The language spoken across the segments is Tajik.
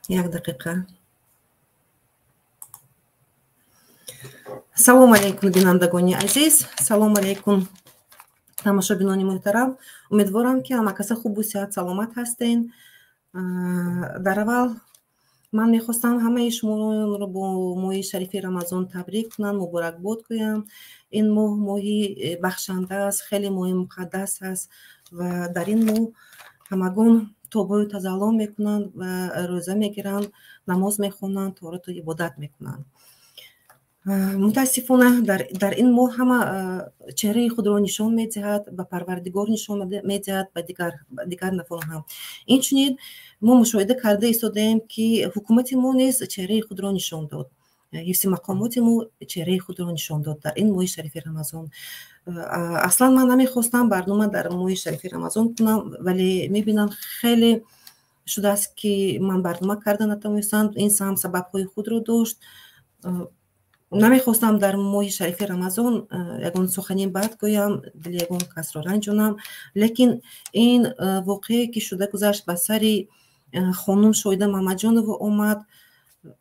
Як дақиқа. Салом алейкум, бинандагони азиз, салом алейкум, тамошобинони муҳтарам. Умедворам, ки ҳама каса хубу сиҳат, саломат ҳастен. Дар аввал ман мехостам ҳамаи шуморо бо моҳи шарифи Рамазон табрик кунам, муборакбод гӯям. Ин моҳ моҳи бахшанда аст, хеле моҳи муқаддас аст ва дар ин моҳ ҳамагон тобою тазаллум мекунанд ва рӯза мегиранд, намоз мехонанд, торату ибодат мекунанд. Мутаассифона, дар ин моҳ ҳама чеҳраи худро нишон медиҳад, ба Парвардигор нишон медиҳад, ба дигар нафарон ҳам. Инчунин мо мушоҳида карда истодаем, ки ҳукумати мо низ чеҳраи худро нишон дод, ҳифзи мақомоти мо чеҳраи худро нишон дод дар ин моҳи шарифи Рамазон. Аслан ман намехостам барнома дар моҳи шарифи Рамазон кунам, вале мебинам, хеле шудааст, ки ман барнома карда натавонистам. Ин ҳам сабабҳои худро дошт. Намехостам дар моҳи шарифи Рамазон ягон сухани бад гӯям, дили ягон касро ранҷонам, лекин ин воқеае, ки шуда гузашт, ба сари хонум Шоҳида Муҳаммадҷонова омад,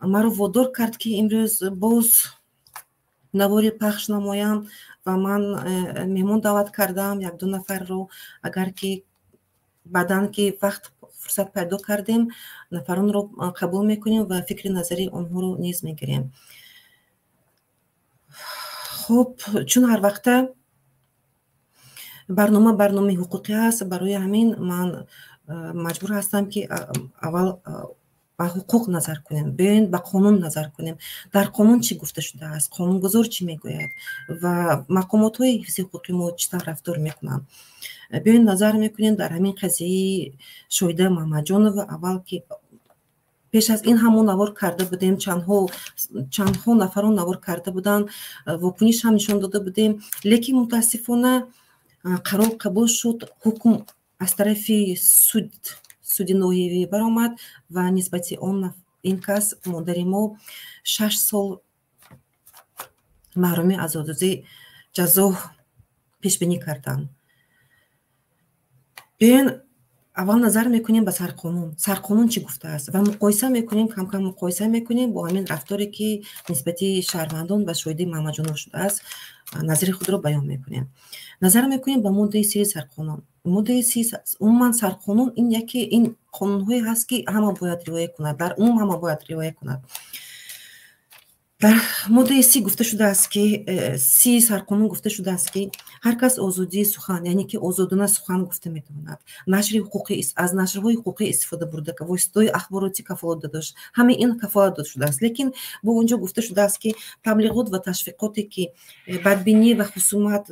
маро водор кард, ки имрӯз боз навори пахш намоям ва ман меҳмон даъват кардам якду нафарро. Агар ки баъдан ки вақт, фурсат пайдо кардем, нафаронро қабул мекунем ва фикри назари онҳоро низ мегирем. Хуб, чун ҳар вақта барнома барномаи ҳуқуқӣ аст, барои ҳамин ман маҷбур ҳастам, ки аввал ба ҳуқуқ назар кунем. Биёед, ба қонун назар кунем. Дар қонун чӣ гуфта шудааст, қонунгузор чӣ мегӯяд ва мақомотҳои ҳифзи ҳуқуқи мо чӣ тавр рафтор мекунанд. Биёед, назар мекунем дар ҳамин қазияи Шоҳида Муҳаммадҷонова. Аввал ки пеш аз ин ҳам мо навор карда будем, чандҳо нафарон навор карда буданд, вокуниш ҳам нишон дода будем, лекин мутаассифона қарор қабул шуд, ҳукм аз тарафи суди ноҳиявӣ баромад ва нисбати он ин кас, модари мо, 6 сол маҳрумӣ аз озодӣ ҷазо пешбинӣ карданд. Биёен, аввал назар мекунем ба сарқонун, сарқонун чӣ гуфтааст, ва муқоиса мекунем, камкам муқоиса мекунем бо ҳамин рафторе, ки нисбати шаҳрвандон ва Шоҳидаи Муҳаммадҷонов шудааст, назари худро баён мекунем. Назар мекунем ба моддаи 30 сарқонун. Моддаи 30, умуман сарқонун ин яке ин қонунҳое ҳаст, ки ҳама бояд риоя кунад, дар умум ҳама бояд риоя кунад. Дар моддаи 30 гуфта шудааст, ки 30 сарқонун гуфта шудааст, ки ҳар кас озодии сухан, яъне ки озодона сухан гуфта метавонад, нашри ҳуқуқӣ, аз нашрҳои ҳуқуқӣ истифода бурда, воситаҳои ахборотӣ кафолат дода, ҳамаи ин кафолат дода шудааст. Лекин бо онҷо гуфта шудааст, ки таблиғот ва ташвиқоте, ки бадбинӣ ва хусумат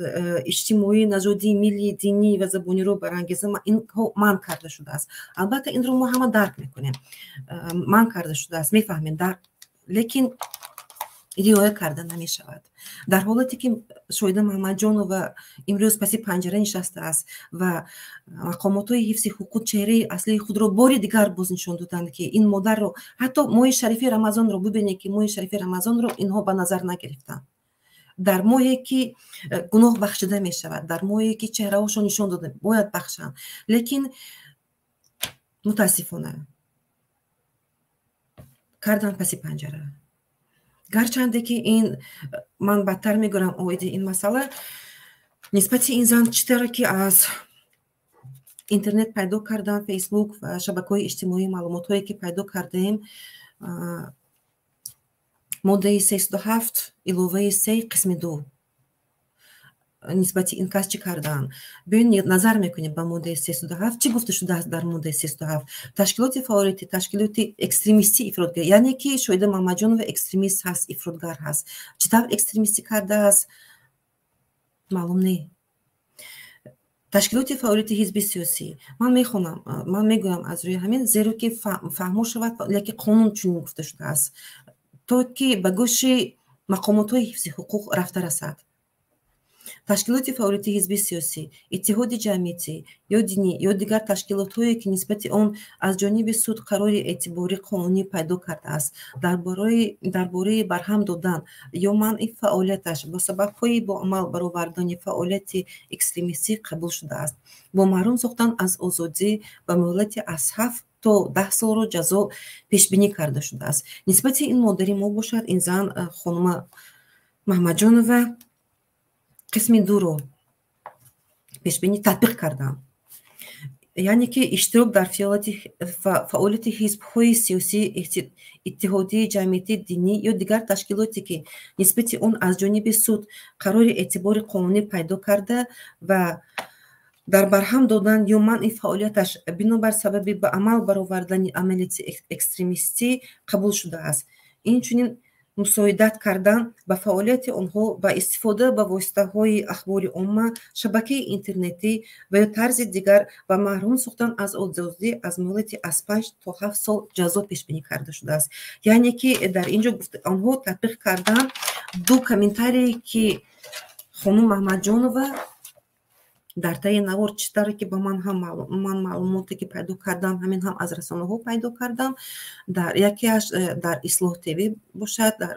иҷтимоӣ, нажодӣ, миллӣ, динӣ ва забониро барангеза, инҳо манъ карда шудааст. Албатта, инро мо ҳама дарк мекунем, манъ карда шудааст, мефаҳмем, лекин риоя карда намешавад. Дар ҳолате ки Шоҳида Муҳаммадҷонова имрӯз паси панҷара нишастааст ва мақомотҳои ҳифзи ҳуқуқ чеҳраи аслии худро бори дигар боз нишон доданд, ки ин модарро, ҳатто моҳи шарифи Рамазонро бубинед, ки моҳи шарифи Рамазонро инҳо ба назар нагирифтанд, дар моҳе ки гуноҳ бахшида мешавад, дар моҳе ки чеҳраҳошон нишон дода бояд бахшанд, лекин мутаассифона кардан паси панҷара. Гарчанде ки ин ман бадтар мегӯям оиди ин масъала, нисбати ин зан чӣ тавре ки аз интернет пайдо кардам, Фейсбук ва шабакаҳои иҷтимоӣ, маълумотҳое ки пайдо кардаем, моддаи 307 иловаи се қисми ду нисбати ин кас чӣ кардаанд. Биёед, назар мекунем ба моддаи 307, чӣ гуфта шудааст дар моддаи 307. Ташкилоти фаъолияти ташкилоти экстремистӣ, ифротгар, яъне ки Шоҳида Муҳаммадҷонова экстремист ҳаст, ифротгар ҳаст. Чӣ тавр экстремистӣ кардааст, маълум не. Ташкилоти фаъолияти ҳизби сиёсӣ, ман мехонам, ман мегӯям аз рӯи ҳамин, зеро ки фаҳмо шавад, лекин қонун чунин гуфта шудааст, то ки ба гӯши мақомотҳои ҳифзи ҳуқуқ рафта расад. Ташкилоти фаъолияти ҳизби сиёсӣ, иттиҳоди ҷамъиятӣ ё динӣ ё дигар ташкилотҳое, ки нисбати он аз ҷониби суд қарори эътиборӣ қонунӣ пайдо кардааст дар бораи барҳам додан ё манъи фаъолияташ бо сабабҳои бо амал баровардани фаъолияти экстремистӣ қабул шудааст, бо маҳрум сохтан аз озодӣ ба муҳлати аз ҳафт то 10 солро ҷазо пешбинӣ карда шудааст. Нисбати ин модари мо бошад, ин зан, хонума Маҳмадҷонова, қисми 2-ро пешбинӣ татбиқ карданд. Яъне ки иштирок дар фаъолияти ҳизбҳои сиёсӣ, иттиҳодии ҷамъиятӣ, динӣ ё дигар ташкилоте, ки нисбати он аз ҷониби суд қарори эътибори қонунӣ пайдо карда ва дар барҳам додан ё манъи фаъолияташ бинобар сабаби ба амал баровардани амалияти экстремистӣ қабул шудааст. Инчунин мусоидат кардан ба фаъолияти онҳо ба истифода ба воситаҳои ахбори омма, шабакаи интернетӣ ва ё тарзи дигар ва маҳрум сохтан аз озодӣ аз муҳлати аз 5 то 7 сол ҷазо пешбинӣ карда шудааст. Яъне ки дар ин ҷо онҳо татбиқ кардан ду комментарие, ки хонум Маҳмадҷонова дар таи навор, чӣ тавре ки ба ман ҳам ман маълумоте ки пайдо кардам, ҳамин ҳам аз расонаҳо пайдо кардам. Дар якеаш дар Ислоҳ ТВ бошад, дар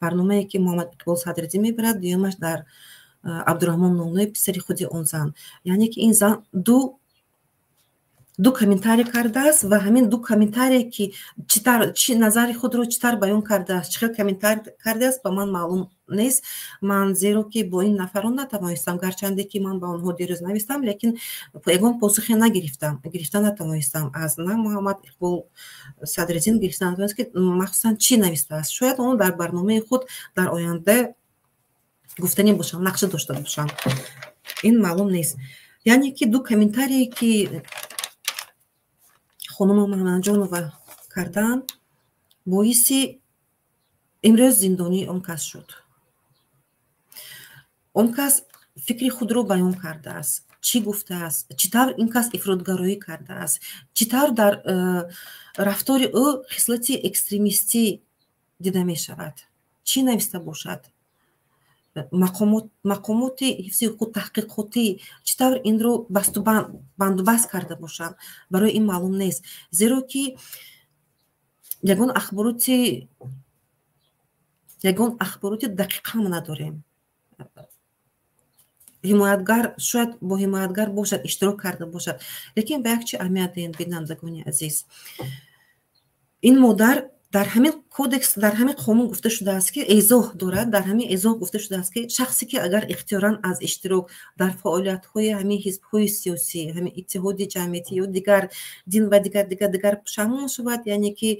барномае ки Муҳаммад Иқбол Садриддин мебарад, дуюмаш дар Абдураҳмон Нонои, писари худи он зан. Яъне ки ин зан ду комментарий кардааст ва ҳамин ду комментарие, ки чӣ назари худро чӣ тавр баён кардааст, чӣ хел комментарий кардааст, ба ман маълум нест. Ман зеро ки бо ин нафарон натавонистам, гарчанде ки ман ба онҳо дирӯз навистам, лекин ягон посухе нагирифтам, гирифта натавонистам аз на Муҳаммад Иқбол Садриддин гирифта натавонист, ки махсусан чӣ навистааст. Шояд он дар барномаи худ дар оянда гуфтанӣ бошанд, нақша дошта бошанд, ин маълум нест. Яъне ки ду комментарие, ки хонума Маҳмадҷонова карданд, боиси имрӯз зиндонии он кас шуд. Он кас фикри худро баён кардааст, чӣ гуфтааст, чӣ тавр ин кас ифротгароӣ кардааст, чӣ тавр дар рафтори ӯ хислати экстремистӣ дида мешавад, чӣ нависта бошад, мақомоти ҳифзи ҳуқуқ таҳқиқотӣ чӣ тавр инро бандубаст карда бошанд, барои ин маълум нест. Зеро ки ягон ахбороти дақиқ ҳам надорем. Ҳимоятгар шояд бо ҳимоятгар бошад, иштирок карда бошад, лекин ба як чи аҳамият диҳем, бинандагони азиз. Ин модар дар ҳамин кодекс, дар ҳамин қонун гуфта шудааст, ки эзоҳ дорад. Дар ҳамин эзоҳ гуфта шудааст, ки шахсе ки агар ихтиёран аз иштирок дар фаъолиятҳои ҳамин ҳизбҳои сиёсӣ, ҳамин иттиҳоди ҷамъиятӣ ё дигар дин ва дигар дигар дигар пушаймон шавад, яъне ки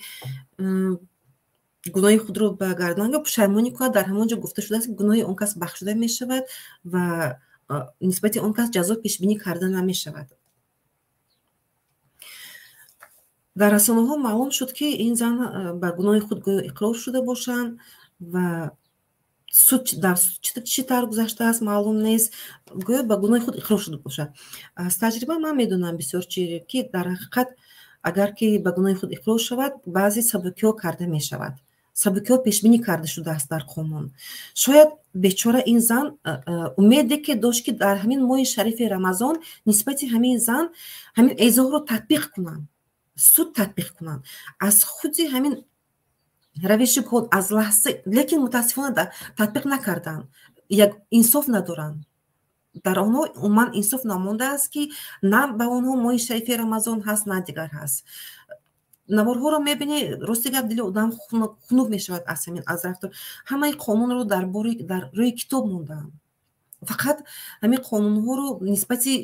гуноҳи худро ба гардан ё пушаймонӣ кунад, дар ҳамон ҷо гуфта шудааст, ки гуноҳи он кас бахшида мешавад ва нисбати он кас ҷазо пешбинӣ карда намешавад. Дар расонаҳо маълум шуд, ки ин зан ба гуноҳи худ гӯё иқрор шуда бошанд ва суд дар суд чӣ тавр гузаштааст, маълум нест, гӯё ба гуноҳи худ иқрор шуда бошад. Аз таҷриба ман медонам бисёр чи, ки дар ҳақиқат агар ки ба гуноҳи худ иқрор шавад, баъзе сабукиҳо карда мешавад, сабукиҳо пешбинӣ карда шудааст дар қонун. Шояд бечора ин зан умеде ки дошт, ки дар ҳамин моҳи шарифи Рамазон нисбати ҳамин зан ҳамин эзоҳро татбиқ кунанд, суд татбиқ кунанд, аз худи ҳамин равиши код аз лаҳза, лекин мутаассифона татбиқ накарданд. Як инсоф надоранд дар онҳо, умуман инсоф намондааст, ки на ба онҳо моҳи шарифи Рамазон ҳаст, на дигар ҳаст. Наворҳоро мебинӣ, рости гап, дили одам хунук мешавад аз ҳамин, аз рафтор. Ҳамаи қонунро дар бори дар рӯи китоб мондаанд, фақат ҳамин қонунҳоро нисбати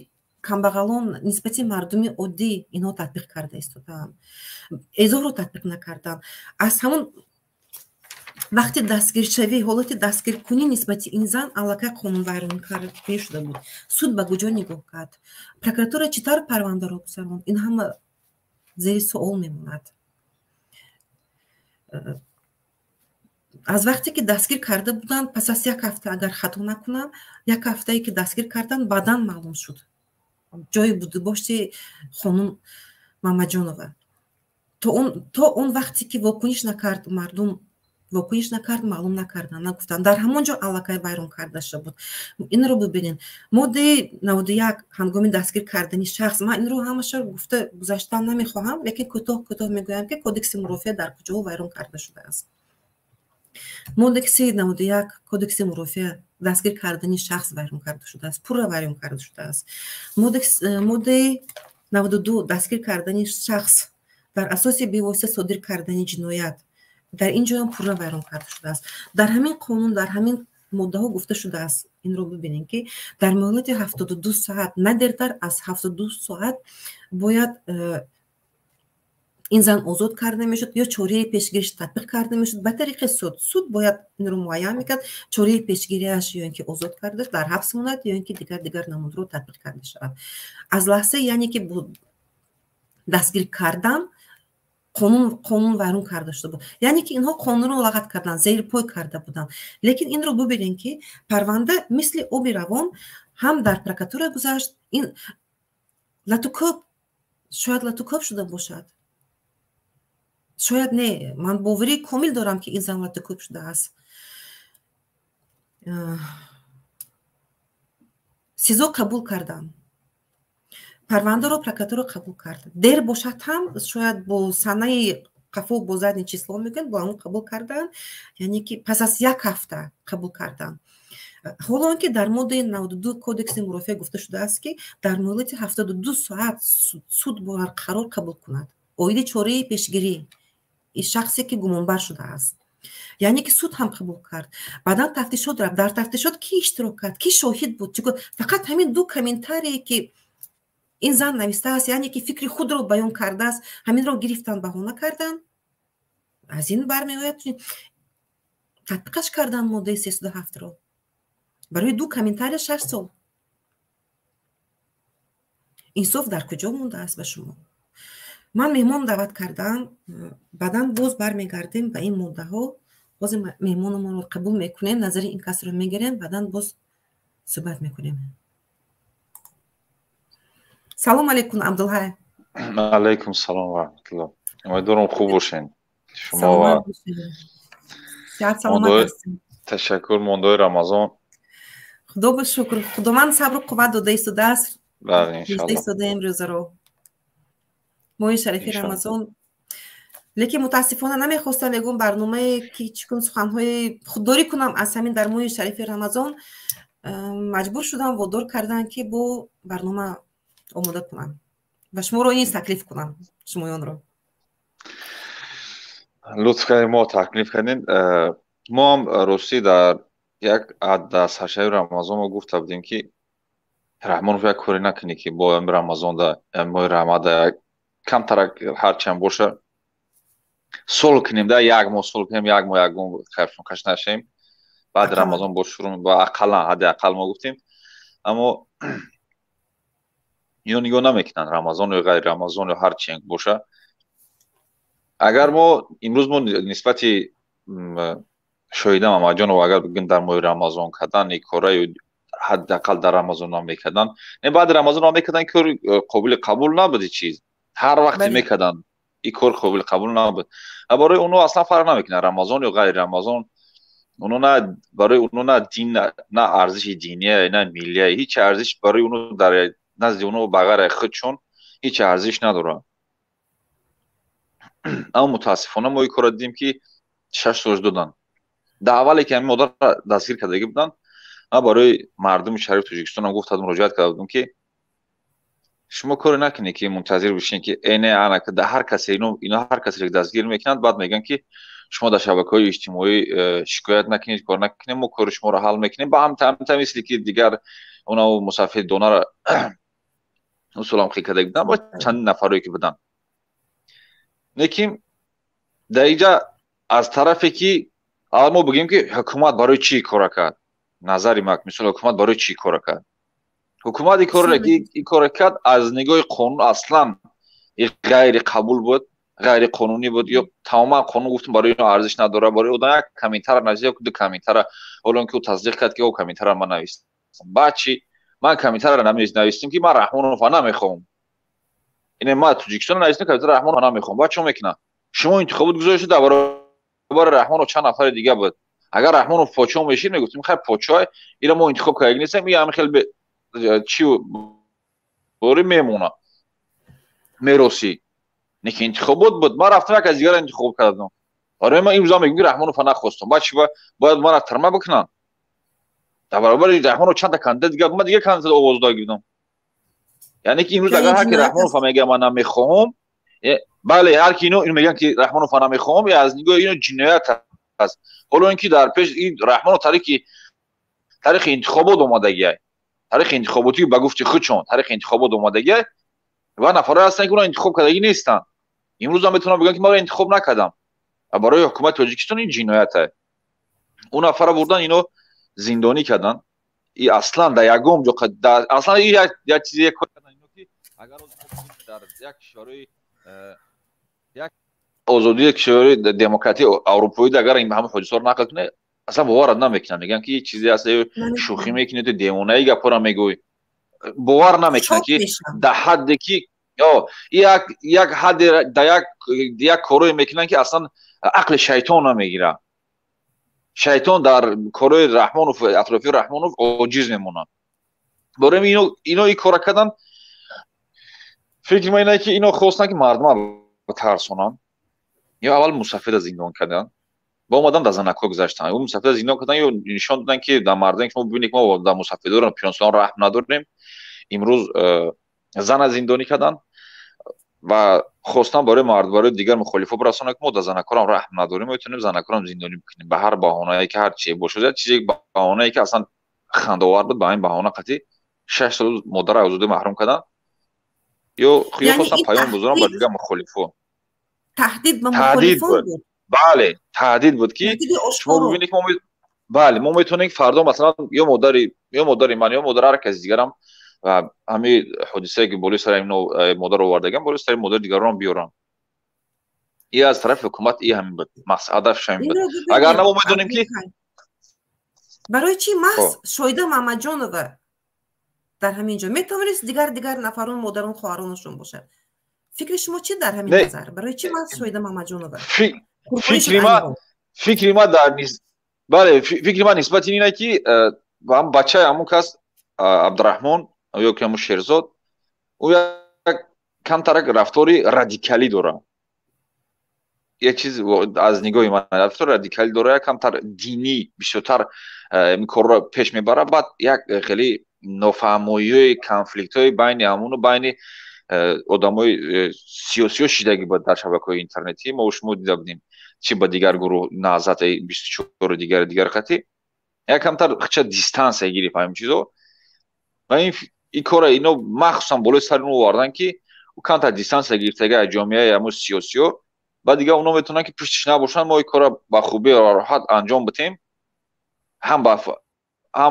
камбағалон, нисбати мардуми оддӣ инҳо татбиқ карда истодаанд, эзоҳро татбиқ накарданд. Аз ҳамон вақти дастгиршавӣ, ҳолати дастгиркунӣ нисбати ин зан аллакай қонунвайронкарӣ шуда буд. Суд ба куҷо нигоҳ кард, прокуратура чӣ тавр парвандаро гузаронд, ин ҳама зери суол мемонад. Аз вақте ки дастгир карда буданд, пас аз як ҳафта, агар хато накунам, як ҳафтае ки дастгир карданд, баъдан маълум шуд ҷои будубошти хонум Маҳмадҷонова. То он вақте ки вокуниш накард, мардум вокуниш накард, маълум накарданд, нагуфтанд. Дар ҳамон ҷо аллакай вайрон карда шуда буд. Инро бибинед, моддаи 91 ҳангоми дастгир кардани шахс. Ман инро ҳамаша гуфта гузаштан намехоҳам, лекин кӯтоҳ кӯтоҳ мегӯям, ки кодекси мурофиа дар куҷо вайрон карда шудааст. Моддакси 91 кодекси мурофиа дастгир кардани шахс вайрон карда шудааст, пурра вайрон карда шудааст. Моддаи 92 дастгир кардани шахс Дар асоси бевосита содир кардани ҷиноят дар ин ҷоям пурра вайрон карда шудааст. Дар ҳамин қонун, дар ҳамин моддаҳо гуфта шудааст, инро бибинем, ки дар муҳлати 72 соат, на дертар аз 72 соат бояд ин зан озод карда мешуд ё чораи пешгириш татбиқ карда мешуд ба тариқи суд. Суд бояд инро муайян мекард, чораи пешгириаш ё ин ки озод карда дар ҳабс монад, ё ин ки дигар намудро татбиқ карда шавад. Аз лаҳзаи, яъне ки дастгир кардан, қонун вайрон карда шуда буд, яъне ки инҳо қонунро лағат карданд, зерипой карда буданд. Лекин инро бубинем, ки парванда мисли оби равон ҳам дар прокуратура гузашт. Ин латукӯб, шояд латукӯб шуда бошад, шояд не. Ман боварии комил дорам, ки ин зан латукӯб шудааст. СИЗО қабул карданд, парвандаро прокуратура қабул кард. Дер бошад ҳам, шояд бо санаи қафо, бо задним число мегӯянд, бо ҳамон қабул карданд, яъне ки пас аз як ҳафта қабул карданд. Ҳоло он ки дар моддаи 92 Кодекси мурофиа гуфта шудааст, ки дар муҳлати 72 соат суд бояд қарор қабул кунад оиди чораи пешгирӣ шахсе, ки гумонбар шудааст. Яъне ки суд ҳам қабул кард. Баъдан тафтишот рафт. Дар тафтишот ки иштирок кард, ки шоҳид буд? Фақат ҳамин ду комментарие, ки ин зан навистааст, яъне ки фикри худро баён кардааст, ҳаминро гирифтан, баҳона карданд. Аз ин бармеояд, татбиқаш карданд моддаи 307-ро. Барои ду комментария 6 сол. Инсоф дар куҷо мондааст ба шумо? Ман меҳмон даъват кардам, баъдан боз бармегардем ба ин моддаҳо. Ҳозир меҳмономонро қабул мекунем, назари ин касро мегирем, баъдан боз суҳбат мекунем. Салом алейкум, Абдулҳай. Алайкум салом ва раҳматуллоҳ. Умедворам, хуб бошен шумо ва ташаккур. Мондаи Рамазон. Худо ба шукр, Худованд сабру қувват дода истодааст. Бале, иншаллоҳ. Истодаем рӯзаро, моҳи шарифи Рамазон. Лекин мутаассифона намехостам ягон барномае ки чӣ кун, суханҳои худдорӣ кунам аз ҳамин дар моҳи шарифи Рамазон. Маҷбур шудам, водор кардам, ки бо барнома омода кунам ва шуморо низ таклиф кунам, шумоёнро. Лутф кардем, мо таклиф кардем. Мо ҳам ростӣ дар як дар саршави Рамазон мо гуфта будем, ки Раҳмонов як коре накунӣ, ки бо Рамазонда, моҳи раҳматда камтарак ҳарчанд боша сулҳ кунем, да як моҳ сулҳ кунем, як моҳ ягон кашмакаш нашем, баъд Рамазон бо шурӯъ, ақаллан, ҳадди ақал мо гуфтем. Аммо ино нигоҳ намекунанд, Рамазон ё ғайри Рамазон ё ҳар чи боша. Агар мо имрӯз мо нисбати Шоҳида Мамаҷонова агар бигӯем, дар моҳи Рамазон кардан ин кора ё ҳадди ақал дар Рамазон мекардан, не, баъди Рамазон мекардан, кор қобили қабул набуд. Чиз ҳар вақте мекарданд, ин кор қобили қабул набуд. Барои онҳо аслан фарқ намекунад, Рамазон ё ғайри Рамазон. Оно на барои оно на дин, на арзиши диния, на миллия, ҳеҷ арзиш барои оно, дар назди оно ба ғайр аз худшон ҳеҷ арзиш надорад. Аммо мутаассифона мо ин корро дидем, ки 6 солш доданд. Дар аввале ки ҳамин модарро дастгир кардагӣ буданд, ман барои мардуми шарифи Тоҷикистонам гуфта, муроҷиат карда будам, ки шумо коре накунед, ки мунтазир бишинед, ки эне ана дар ҳар касе ино ҳар касе дастгир мекунанд, баъд мегӯянд, ки шумо дар шабакаҳои иҷтимоӣ шикоят накунед, кор накунед, мо кори шуморо ҳал мекунем. Ба ҳамта мисли ки дигар оно мусафир донара усулам хел карда буданд ба чанд нафарое ки буданд. Лекин дар инҷа аз тарафе ки аввал мо бигӯем, ки ҳукумат барои чӣ кора кард, назари ма, мисол, ҳукумат барои чӣ кора кард? Ҳукумат ин корро кард, аз нигоҳи қонун аслан ғайри қабул буд, ғайриқонунӣ буд ё тамоман қонун, гуфтам, барои ино арзиш надорад. Барои одам як комментара навист, як ду комментара, ҳоло он ки ӯ тасдиқ кард, ки о комментара ман навистам. Баъд чӣ? Ман комментара навистем, ки ман Раҳмонова намехоҳам. Ине ман Тоҷикистон навистем, комментара Раҳмонова намехоҳам. Баъд чӣ мекунад? Шумо интихобот гузошта, дар баробари Раҳмонов чанд нафари дига буд. Агар Раҳмонов подшоҳ мешид, мегуфтем: хай, подшоҳ, ира мо интихоб кардаги нестем, и ҳами хел чи бори мемона меросӣ. Не ки интихобот буд, ман рафтам, як аз дигар интихоб кардам. Барои ман имрӯза мегӯм, ки Раҳмонова нахостам. Баъд чи бояд мара тирма бикунанд? Дар баробари Раҳмонов чанда кандидат дигар, ман дигар кандидат овоз дода будам. Яъне ки имрӯз агар ҳар ки Раҳмонова мега, ман намехоҳам, Бале, ҳар ки ино мегӯянд, ки Раҳмонов намехоҳам, аз нигоҳи ино ҷиноят аст. Ҳоло ин ки дар пеш ин Раҳмонов тариқи интихобот омадагиай, тариқи интихоботӣ, ба гуфти худшон тариқи интихобот омадагиай, ва нафарое ҳастанд, ки онро интихоб кардагӣ нестанд. Имрӯз ҳам метавонам бигӯям, ки маро интихоб накардам. Барои ҳукумати Тоҷикистон ин ҷиноят ай. Ӯ нафара бурдан, ино зиндонӣ карданд. И аслан дар ягон ҷо, аслан як чизе, як кор кардан ино, ки агар дар як кишварҳои як озодии, кишварҳои демократии аврупоӣ, агар ин ҳама ҳодисаро нақл кунед, аслан боварат намекунанд. Мегӯянд, ки чизе аст, шӯхӣ мекунӣ, ту девонаи гапҳоро мегӯй. Бовар намекунанд, ки дар ҳадде ки як ҳадде дар як корое мекунанд, ки аслан ақли шайтон намегирад. Шайтон дар корои Раҳмонов, атрофи Раҳмонов оҷиз мемонад. Барои ино ин кора карданд. Фикри ман ине, ки ино хостанд, ки мардума тарсонанд. Ё аввал мусафида зиндон карданд, ба омадан дар занакҳо гузаштанд. Ӯ мусафида зиндон карданд ё нишон доданд, ки дар мардум, ки мо бибинед, ки мо дар мусафидорон, пиронсолон раҳм надорем. Имрӯз зана зиндонӣ карданд ва хостанд барои мард, барои дигар мухолифо бирасонанд, ки мо дар занакҳорам раҳм надорем, метавонем занакҳорам зиндонӣ бикунем ба ҳар баҳонае, ки ҳар чие бошад. Як чизе, баҳонае, ки аслан хандаовар буд. Ба ҳамин баҳона қатъи 6 сол модарро озодӣ маҳрум карданд. Ё хостанд паём бузоранд ба дигар мухолифо. Таҳдид ба мухолифон буд. Бале, таҳдид буд, ки шумо бибинед, ки мо, бале, мо метавонем фардо, масалан, ё модари ман, ё модари ҳар каси дигарам ва ҳамин ҳодисае, ки болои сари ино модар овардаган, болои сари модари дигарон биёрам. И аз тарафи ҳукумат и ҳамин буд, ҳадафш ҳамин буд. Агар на, мо медонем, ки Барои чӣ маҳз Шоида Мамаҷонова дар ҳамин ҷо? Метавонист дигар нафарон, модарон, хоҳаронашон бошад. Фикри шумо чӣ дар ҳамин назар? Барои чӣ маҳз Шоида Мамаҷонова? Фикри ма дар, бале, фикри ма нисбати ин ине, ки бачаи ҳамун кас, Абдураҳмон ё ки ҳамун Шерзод, ӯ як камтарак рафтори радикалӣ дорад. Як чиз, аз нигоҳи ман, рафтори радикалӣ дорад, як камтар динӣ бисёртар ин корро пеш мебарад. Баъд як хеле нофаҳмоиҳои, конфликтҳои байни ҳамуну байни одамои сиёсиё шидагӣ буд дар шабакаҳои интернетӣ. Мо шумо дида будем, чи ба дигар гурӯҳ, Наҳзати 24-у дигар қатӣ як камтар хча дистанция гирифт ҳамин чизо. Ва ин кора ино махсусан болои сари ӯ овардан, ки ӯ камтар дистанция гирифтага аз ҷомеаи ҳамун сиёсиё. Баъд дигар оно метавонанд, ки пуштиш набошанд, мо ин кора ба хубӣ, роҳат анҷом битем, ҳам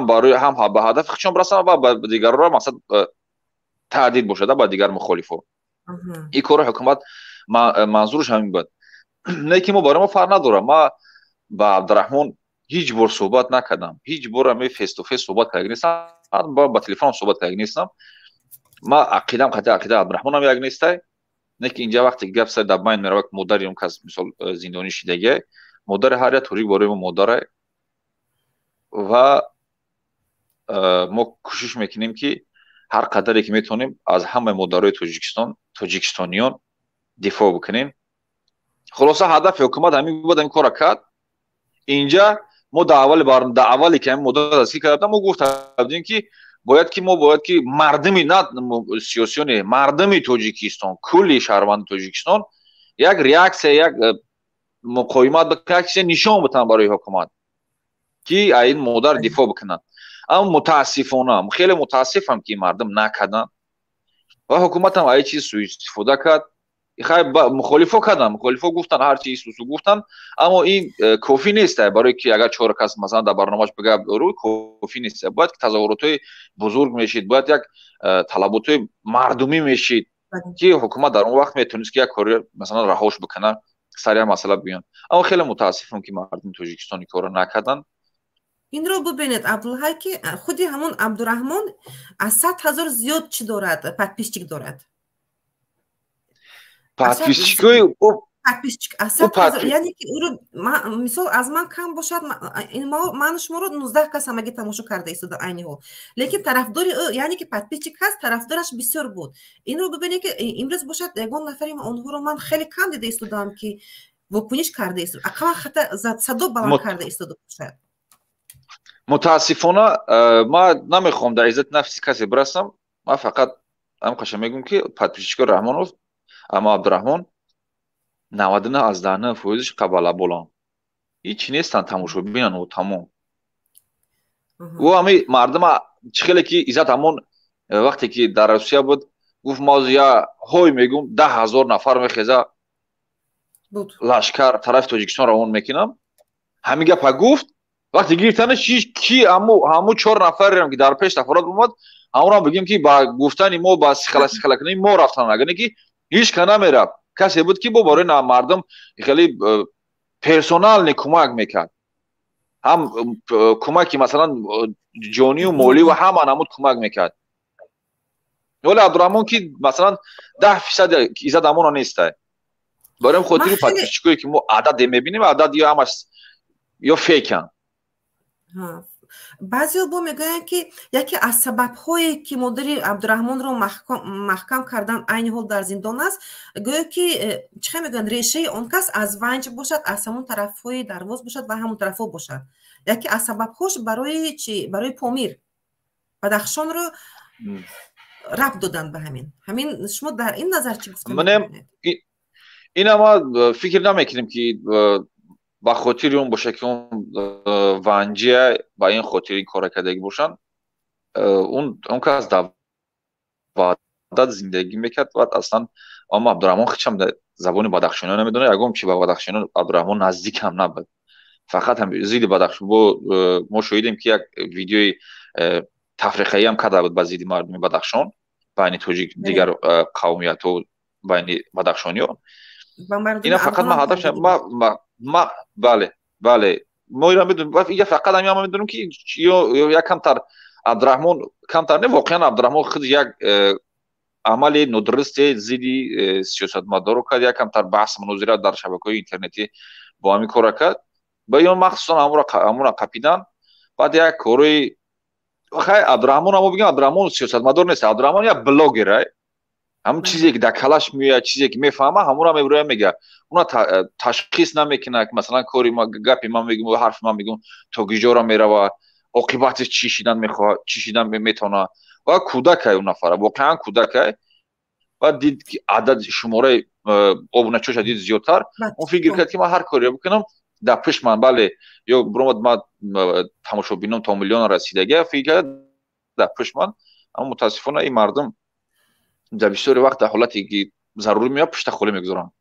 барои ҳам ба ҳадафи худшон бирасанд ва ба дигарро мақсад таҳдид бошад ба дигар мухолифо. Ин кори ҳукумат манзураш ҳамин буд. Не ки мо, барои мо фарқ надорад. Ма ба Абдураҳмон ҳеҷ бор суҳбат накардам, ҳеҷ бор ами face to face суҳбат кардаги нестам, ба телефонам суҳбат кардаги нестам. Ма ақидам қатъи ақидаи Абдураҳмонам як нестай. Не ки инҷа вақте гап сар дар байн меравад, модари он кас, мисол, зиндонӣ шидагиай, модари ҳар як тоҷик барои мо модарай. Ва мо кӯшиш мекунем, ки ҳар қадаре ки метавонем, аз ҳамаи модарои Тоҷикистон, тоҷикистониён дифоъ бикунем. Хулоса, ҳадафи ҳукумат ҳамин буд, ҳамин кора кард. Инҷа мо дар аввале ки ҳамин модар дастгир карда, мо гуфта будем, ки бояд ки мо бояд ки мардуми, на сиёсиёне, мардуми Тоҷикистон, кулли шаҳрванди Тоҷикистон як реаксия, як муқовимат, як чизе нишон битан барои ҳукумат, ки ин модар дифоъ бикунанд. Аммо мутаассифона, хеле мутаассифам, ки мардум накарданд ва ҳукуматам ай чиз суистифода кард. Хай, мухолифо карданд, мухолифо гуфтанд, ҳарчи исусу гуфтанд, аммо ин кофӣ нест. Барое ки агар чор кас, масалан, дар барномааш бигӯяд, рӯй кофӣ нест. Бояд ки тазоҳуротҳои бузург мешид, бояд як талаботҳои мардумӣ мешид, ки ҳукумат дар он вақт метавонист, ки як кори, масалан, раҳош бикунад, сари як масъала биён. Аммо хеле мутаассифам, ки мардуми Тоҷикистон ин корро накарданд. Инро бубинед, Абдулҳай, ки худи ҳамон Абдураҳмон аз 100 000 зиёд чӣ дорад, подписчик дорад. Подписчикои Подписчик аз 100 000, яъне ки ӯро, мисол, аз ман кам бошад, ману шуморо 19 кас ҳамагӣ тамошо карда истода айни ҳол, лекин тарафдори ӯ, яъне ки подписчик ҳаст, тарафдораш бисёр буд. Инро бубинед, ки имрӯз бошад, ягон нафари онҳоро ман хеле кам дида истодаам, ки вокуниш карда истода, ақаллан хата садо баланд карда истода бошад. Мутаассифона, ман намехоҳам дар иззати нафси касе бирасам. Ман фақат ҳамқаша мегӯм, ки подписчикои Раҳмонов Аммо Абдураҳмон 99,9 фоизиш қабалаболан, ҳичи нестанд, тамошобинан ӯ тамом. Ӯ ҳами мардума чӣ хеле ки Иззат ҳамон вақте ки дар Русия буд, гуфт: «Мо я ҳой мегум, 10 000 нафар мехеза, лашкар тарафи Тоҷикистон равон мекунам». Ҳамин гапа гуфт. Вақте гирифтанаш, ки ҳаму чор нафарерам ки дар пеш сафорат омад, ҳамонам бигем ки ба гуфтани мо, ба сихала сихалакунии мо рафтан, агар не ки ҳеҷ ка намерафт. Касе буд ки бо барои мардум хеле персонально кӯмак мекард, ҳам кӯмаки масалан ҷонию молӣ ва ҳама намуд кӯмак мекард. Вале Абдураҳмон ки масалан 10% Иззат Амона нестай. Барои хотири подписчикое ки мо ададе мебинем, адад ё ҳамаш ё фейкан. Баъзеҳо бо мегӯянд, ки яке аз сабабҳое ки модари Абдураҳмонро маҳкам кардан, айни ҳол дар зиндон аст, гӯё ки чӣ хел мегӯянд, решаи он кас аз Ванҷ бошад, аз ҳамон тарафҳои Дарвоз бошад ва ҳамон тарафҳо бошад. Яке аз сабабҳош барои чи, барои Помир, Бадахшонро рабт доданд ба ҳамин. Шумо дар ин назар чӣ гуфта? Ина ма фикр намекунем, ки ба хотири он боша, ки он ванҷия, ба ин хотир ин кора кардагӣ бошанд. Он кас дар Ваҳдат зиндагӣ мекард ва аслан аммо Абдураҳмон хичам забони бадахшониё намедонад, ягон чи ба бадахшониё Абдураҳмон наздик ҳам набуд. Фақат ҳам зидди Бадахшон бо мо шоҳидем, ки як видеои тафриқаӣ ҳам карда буд ба зидди мардуми Бадахшон, байни тоҷик, дигар қавмиятҳо, байни бадахшониё. Ина фақат ма ҳадаф ма, бале, мо ира медонем, я фақат ҳамин ма медонем, ки як камтар Абдураҳмон, камтар не, воқеан Абдураҳмон худ як амали нодурусте зидди сиёсатмадоро кард, як камтар баҳс, мунозира дар шабакаҳои интернетӣ бо ҳамин кора кард. Ба ё махсусан ҳамура қапидан. Баъд як корои хай Абдураҳмон, амо бигем, Абдураҳмон сиёсатмадор нест, Абдураҳмон як блогер. Ҳамн чизе ки дар калаш меояд, чизе ки мефаҳма, ҳамура мебироя мега. Уна ташхис намекунад, масалан кори гапи ман мегум, ҳарфи ман мегум, то гиҷора мерава, оқибатиш чӣ шидан мехоҳад, чӣ шидан метавонад. Ва кӯдакай, он нафара воқеан кӯдакай. Баъд дид, ки адад, шумораи обуначоша дид зиёдтар, он фикр кард, ки ман ҳар коре бикунам, дар пишт ман, бале, ё биромад, ман тамошобином то миллион расидагия, фикр кард дар пишт ман. Аммо мутаассифона ин мардум дар бисёри вақт дар ҳолате ки зарурӣ меояд, пушта холӣ мегузоранд.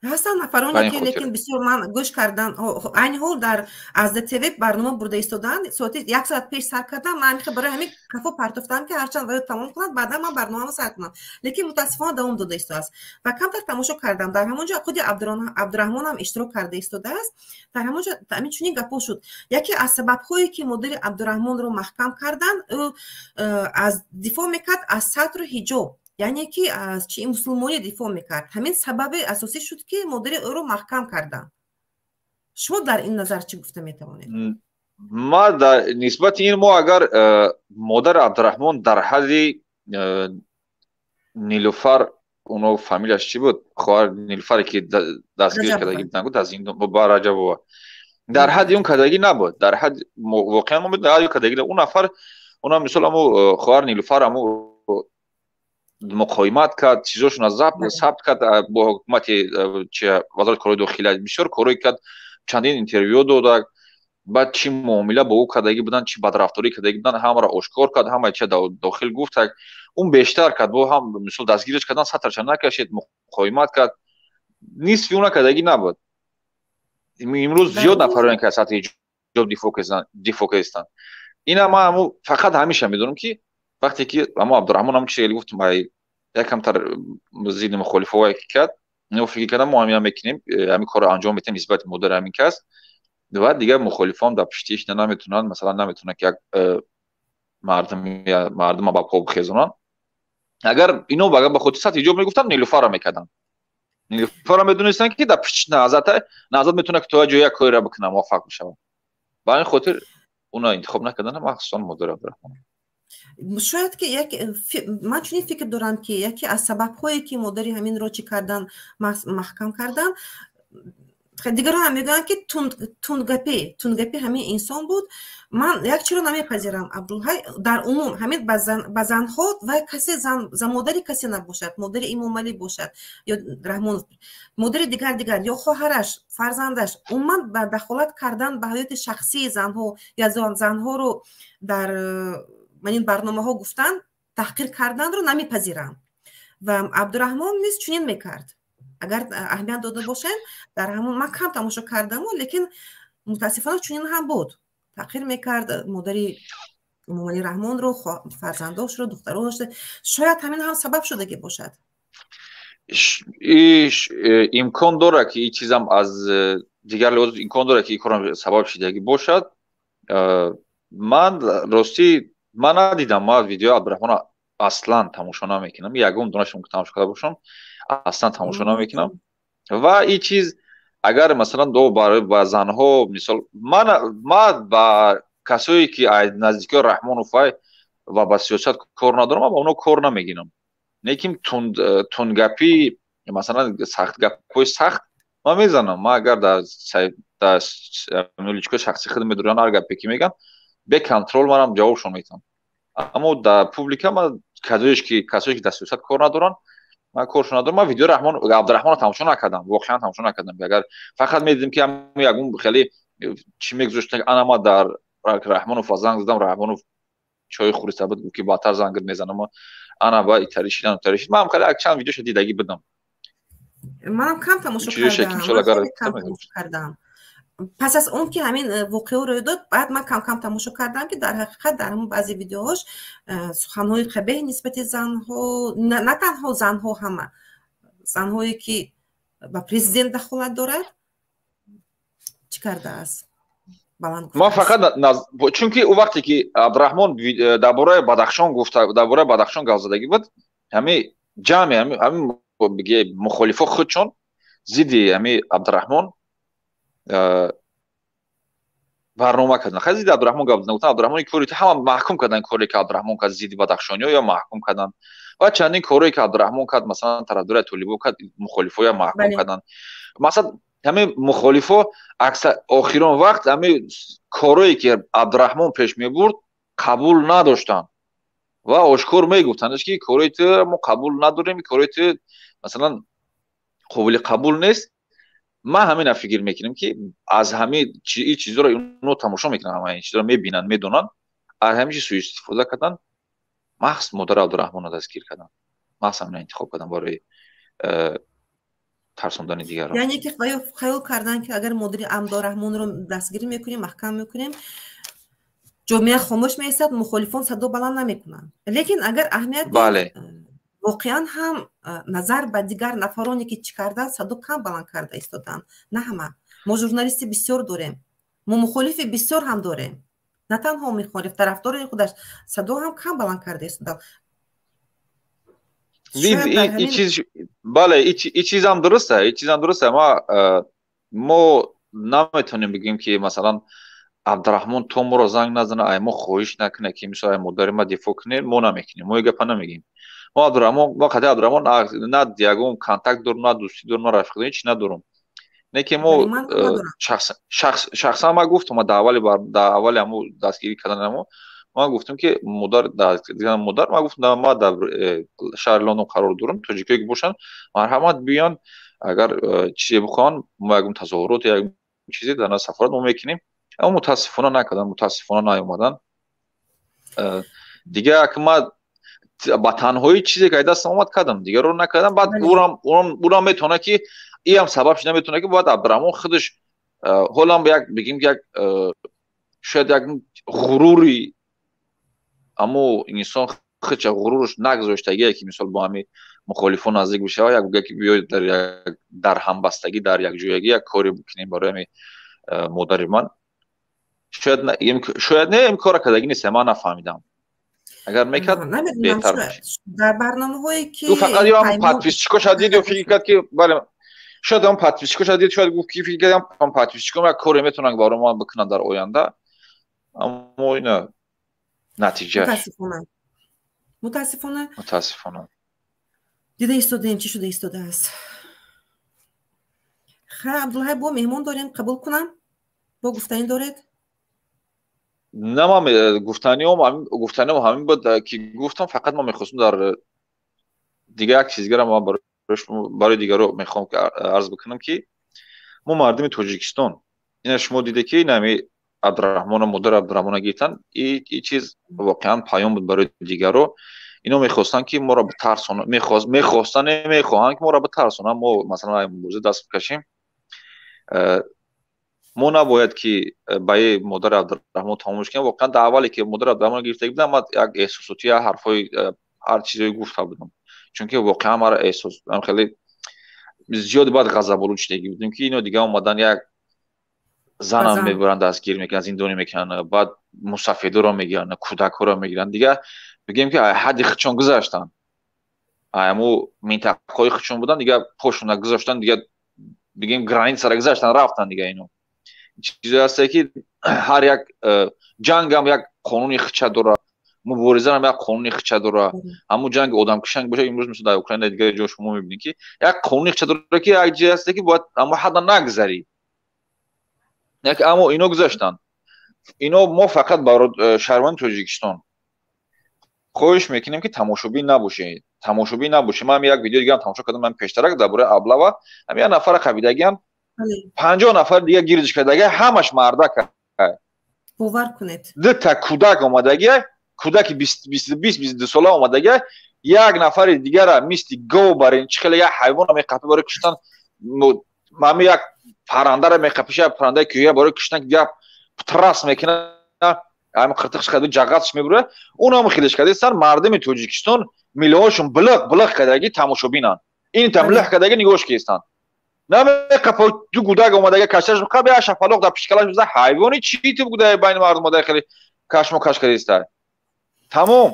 Ҳастанд нафароне ки, лекин бисёр ман гӯш кардан, айни ҳол дар Азда ТВ барнома бурда истодаанд, соати як соат пеш сар кардам. Ман ҳамихе барои ҳамин кафо партофтам, ки ҳарчанд ваё тамом кунанд, баъдан ман барномаро сар кунам, лекин мутаассифона давом дода истодааст ва камтар тамошо кардам. Дар ҳамон ҷо худи Абдураҳмонам иштирок карда истодааст. Дар ҳамон ҷо ҳамин чунин гапҳо шуд: яке аз сабабҳое ки модари Абдураҳмонро маҳкам карданд, ӯ аз дифоъ мекард аз сатру ҳиҷоб, яъне ки аз чи, мусулмонӣ дифоъ мекард. Ҳамин сабаби асосӣ шуд, ки модари ӯро маҳкам карданд. Шумо дар ин назар чӣ гуфта метавонед? Ма дар нисбати ин, мо агар модари Абдураҳмон дар ҳадди Нилуфар, оно фамилияш чӣ буд, хоҳар Нилуфаре ки дастгир кардагӣ буданд дар зиндон, ба Раҷабова, дар ҳадди он кардагӣ набуд. Дар ҳадди воқеан мо медонем, ҳадди кардагӣ он нафар, онам мисол амо хоҳар Нилуфар амо муқовимат кард, чизошона сабт кард бо ҳукумати, вазорати корҳои дохила, бисёр корҳое кард, чандин интервю дода. Баъд чӣ муомила бо ӯ кардагӣ буданд, чӣ бадрафторӣ кардагӣ буданд, ҳамаро ошкор кард, ҳамаи чи дохил гуфт. Он бештар кард, бо ҳам мисол дастгириш кардан, сатрша накашид, муқовимат кард, нисфи уна кардагӣ набуд. Имрӯз зиёд нафароне ки аз сатҳи ҳиҷоб дифоъ кардистанд. Ина ман ҳаму фақат ҳамеша медонам, ки вақте ки амо Абдураҳмон ҳам чизе гуфтам, якамтар зидди мухолифое ки кард, фикр кардам, мо ҳамина мекунем, ҳамин корро анҷом метиҳем нисбати модари ҳамин кас ва дигар мухолифон дар пуштиш наметавонанд, масалан наметавонанд, ки як мардума ба по бихезонанд. Агар ино агар ба хотири сатҳи ҳиҷоб мегуфтанд, Нилуфарро мекарданд. Нилуфарро медонистанд, ки дар пуштиш Наҳзата, Наҳзат метавонад, ки то як ҷое як кореро бикунад, муваффақ бишавад. Ба ҳамин хотир уна интихоб накарданд, махсусан модари Абдураҳмон. Шояд ки як ман чунин фикр дорам, ки яке аз сабабҳое ки модари ҳаминро чӣ кардан, маҳкам кардан. Дигарон ҳам мегӯянд, ки тундгапӣ ҳамин инсон буд. Ман як чиро намепазирам, Абдулҳай, дар умум ҳамин ба занҳо вай касе модари касе набошад, модари Эмомалӣ бошад ё Раҳмонов, модари дигар дигар ё хоҳараш, фарзандаш, умуман ба дахолат кардан ба ҳаёти шахсии занҳо ё занҳоро дар ин барномаҳо гуфтан, таҳқир карданро намепазирам. Ва Абдураҳмон низ чунин мекард. Агар аҳамият дода бошем, дар ҳамон ман кам тамошо кардаму, лекин мутаассифона чунин ҳам буд, таҳқир мекард модари Эмомалӣ Раҳмонро, фарзандошро, духтаронашро. Шояд ҳамин ҳам сабаб шудагӣ бошад. Имкон дорад, ки ин чизам аз дигар лиҳоз имкон дорад, ки ин корам сабаб шидагӣ бошад. Ман ростӣ ман надидам, ман видеои Абдураҳмонро аслан тамошо намекунам, ягон донашам тамошо карда бошам, аслан тамошо намекунам. Ва ин чиз агар масалан до ба занҳо, мисол, ман ба касое ки аз наздикиҳои Раҳмонов ва ба сиёсат кор надорам, ман ба онҳо кор намегирам. Лекин тундгапӣ, масалан, сахтгапҳои сахт ман мезанам. Ман агар дар личкаи шахси худ медорам, ҳар гапе ки мегӯянд, беконтрол манам ҷавобшон метавам. Аммо дар публика ман касое ки дар сиёсат кор надоранд, ман коршон надорам. Ман видеои Раҳмон, Абдураҳмонро тамошо накардам, воқеан тамошо накардам. Агар фақат медидем, ки ягон хеле чӣ мегузоштанд, ана ман дар Раҳмонов занг задам, Раҳмонов чойи хӯриста буд, гуфт ки баъдтар зангит мезанам, ана ба итари шидан, итари шид. Ман хеле чанд видеошо дидагӣ будам. Манам кам тамошо кардам. Пас аз он ки ҳамин воқеа рӯй дод, баъд ман кам-кам тамошо кардам, ки дар ҳақиқат дар ҳамон баъзе видеоҳош суханҳои қабеҳ нисбати занҳо, на танҳо занҳо, ҳама занҳое ки ба президент дахолат дорад, чӣ кардааст? Ман фақат чунки ӯ вақте ки Абдураҳмон дар бораи Бадахшон гуфта, дар бораи Бадахшон гап задагӣ буд, ҳами ҷамъи ҳами мухолифо худшон зидди ҳами Абдураҳмон барнома карданд. Хай зидди Абдураҳмон гап заданд, гуфтанд Абдураҳмон кори ҳама маҳкум карданд, коре ки Абдураҳмон кард зидди бадахшониҳо ё маҳкум карданд. Ва чандин корое ки Абдураҳмон кард, масалан тарафдори толибо кард, мухолифоя маҳкум карданд. Масалан ҳамин мухолифо аксар охирон вақт ҳамин корое ки Абдураҳмон пеш мебурд қабул надоштанд ва ошкор мегуфтанд, ки корои ту мо қабул надорем, корои ту масалан қобили қабул нест. Ман ҳамина фикр мекунам, ки аз ҳамин ин чизҳоро инҳо тамошо мекунанд, ҳама ин чизҳоро мебинанд, медонанд, аз ҳамин чиз суистифода карданд, махз модари Абдураҳмонро дастгир карданд, махз ҳамина интихоб карданд барои тарсондани дигарон. Яъне ки хаёл карданд, ки агар модари Абдураҳмонро дастгирӣ мекунем, маҳкам мекунем, ҷомеа хомӯш меистад, мухолифон садо баланд намекунанд. Лекин агар аҳамият, воқеан ҳам назар ба дигар нафароне ки чӣ карданд, садо кам баланд карда истоданд. На ҳама. Мо журналисти бисёр дорем, мо мухолифи бисёр ҳам дорем, на танҳо мухолиф, тарафдори худаш садо ҳам кам баланд карда истоданд. Бале, ин чизам дуруста, ин чизам дуруста. Мо наметавонем бигӯем, ки масалан Абдураҳмон то моро занг назана, ай мо хоҳиш накунад, ки мисол ай модари ма дифоъ кунед, мо намекунем, мо ин гапа намегӯем. Мо Абдураҳмон, мо қади Абдураҳмон на ягон контакт дорум, на дӯстӣ дорум, на рафиқ дорум, ҳеч надорум. Не ки мо шахсан ман гуфтам, дар аввали ҳамо дастгирӣ кардан ҳамо ман гуфтам, ки модар, модар, ман гуфтам, ман дар шаҳри Лондон қарор дорам, тоҷикое ки бошанд, марҳамат биёянд, агар чизе бихоҳанд, мо ягон тазоҳурот, ягон чизе дар назди сафорат мо мекунем. Аммо мутаассифона накарданд, мутаассифона наомаданд. Дигар ман ба танҳоӣ чизе ки дастам омад кардам, дигарро накардам. Баъд урам метавонад, ки иам сабаб шуда метавонад, ки бояд Абдураҳмон худаш ҳолам як бигем, як шояд як ғурури аммо инсон худша ғуруруш нагузоштагие, ки мисол бо ҳами мухолифон наздик бишавад, як бигӯяд, ки биёед дар ҳамбастагӣ, дар якҷоягӣ як коре бикунем барои ҳами модари ман. Шояд не, ин кора кардагӣ нест, ман нафаҳмидам. Агар мекард, беҳтар мешид. Дар барномаҳое ки фақат ё ҳам подписчикоша дид ё фикр кард, ки бале, шояд ҳам подписчикоша дид, шояд гуфт, ки фикр кардам подписчиком як коре метавонанд барои ман бикунанд дар оянда, аммо ина натиҷааш мутаассифона, мутаассифона, мутаассифона дида истодаем, чӣ шуда истодааст. Ха, Абдулҳай, бо меҳмон дорем, қабул кунам? Бо гуфтанӣ доред? На, ман гуфтаниам ҳамин буд, ки гуфтам. Фақат ман мехостам дар дигар як чизгара ман барои дигаро мехоҳам арз бикунам, ки мо мардуми Тоҷикистон, ина шумо диде, ки инами Абдураҳмона, модари Абдураҳмона гирифтан, и чиз воқеан паём буд барои дигаро. Ино мехостанд, ки моро битарсонанд, мехостанд, мехоҳанд, ки моро битарсонанд, мо масалан мубориза даст бикашем. Мо набояд, ки ба модари Абдураҳмон тамомш кунем. Воқеан, дар аввале ки модари Абдураҳмон гирифта будам, ман як эҳсосоти, як ҳарфҳои, ҳар чизое гуфта будам, чунки воқеан мара эҳсос хеле зиёд баъд ғазаболуд шудагӣ будем, ки ино дига омадан, як занам мебаранд, дастгир мекунанд, зиндонӣ мекунанд, баъд мусафедоро мегиранд, кӯдакҳоро мегиранд. Дига бигем, ки ҳадди худшон гузаштанд, аму минтақаҳои худшон буданд, дига пошона гузаштанд, дига бигем, границара гузаштанд, рафтанд. Дига ино чизе ҳасте, ки ҳар як ҷангам як қонуни худша дорад, муборизаам як қонуни худша дорад. Ҳамун ҷанги одамкушанг боша, имрӯз мисол дар Украина, дигар ҷо шумо мебинед, ки як қонуни худша дорад, ки як ҷое ҳасте, ки бояд ҳамон ҳадда нагзарӣ. Аммо ино гузаштанд. Ино мо фақат барои шаҳрванди Тоҷикистон хоҳиш мекунем, ки тамошобин набошед, тамошобин набошед. Ман як видео дигарам тамошо кардам ман пештарак дар бораи облава. Ҳам як нафара қабидагиам, 50 нафар дига гирдиш кардага, ҳамаш мардак. Бовар кунед. Дута кӯдак омадагия, кӯдаки 20-22 сола омадагия, як нафари дигара мисли гов барин, чӣ хеле як ҳайвона меқапи барои куштан, ҳами як паррандара меқапиша, паррандаи кӯҳия барои куштан, як трас мекуна, ҳами қиртиқш карда, ҷағатш мебура, унам хелеш кардастан. Мардуми Тоҷикистон миллионшон билиқ билиқ кардаги тамошобинанд, ин там лиқ кардаги нигоҳш кестанд. Намеқапа, ду гудак омадага, кашташ қаб, як шапалоқ дар пишкалаш биза. Ҳайвони чӣ ту гудаи байни мардум омада, хеле кашмо каш кардиста, тамом.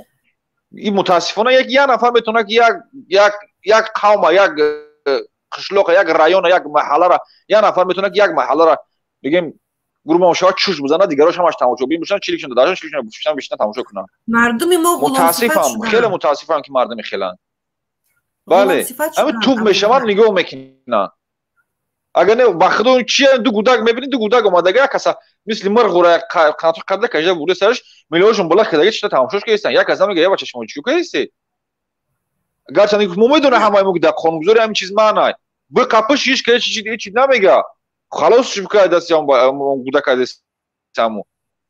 И мутаассифона як нафар метавонад, ки як қавма, як қишлоқа, як района, як маҳаллара, як нафар метавонад, ки як маҳаллара бигем, гурӯҳ шавад, чуш бизанад, дигарош ҳамаш тамошобин бошанд, чиликшон дадашон, чиликшон бушан, бишинан, тамошо кунанд. Мардуми мо Мутаассифам, хеле мутаассифам, ки мардуми хеланд. Бале, ҳамин туп мешаванд, нигоҳ мекунанд. Агар не, ба худо, чи ду гудак мебинӣ, ду гудак омадага, як каса мисли мирғура қанату карда кашида бурда сараш, миллионшон бола кардага, чита тамошош кардистанд. Як каса мега: «Я бача, шумо чӣ кардистед?» Гарчанд мо медонем ҳамаи мо, ки дар қонунгузорӣ ҳамин чиз маънай биқапиш, ҳеч ка ҳеч намега, халос шиб дасти гудак кардистаму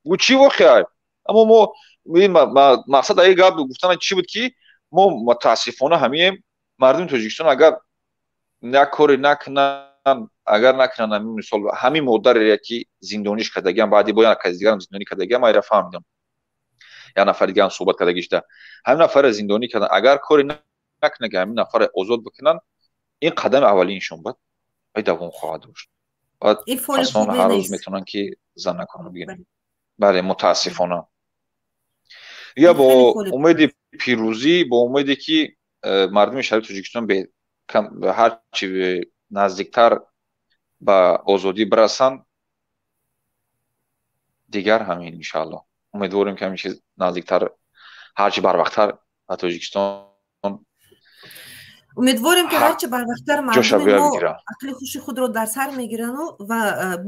гу, чӣ воқеа? Аммо мо мақсад аи гап гуфтана чӣ буд, ки мо мутаассифона ҳамием мардуми Тоҷикистон, агар як коре накунанд, агар накунанд, ҳамин мисол, ҳамин модаре ки зиндониш кардагиам, баъди бо як каси дигарам зиндонӣ кардагиам, майра фаҳмидам, як нафари дигарам суҳбат кардагӣ шуда, ҳамин нафарро зиндонӣ кардан, агар коре накунанд, ки ҳамин нафарро озод бикунанд, ин қадами аввалиншон буд, вай давом хоҳад дошт. Баъд касон ҳар рӯз метавонанд, ки занаконро бигиранд. Бале, мутаассифона. Я бо умеди пирӯзӣ, бо умеде ки мардуми шаҳри Тоҷикистон ҳарчи наздиктар ба озодӣ бирасанд. Дигар ҳамин, иншаалло, умедворем, ки ҳамин чиз наздиктар, ҳарчи барвақттар ба Тоҷикистон Умедворем, ки ҳарчи барвақттар мардуми мо ақли хуши худро дар сар мегирану ва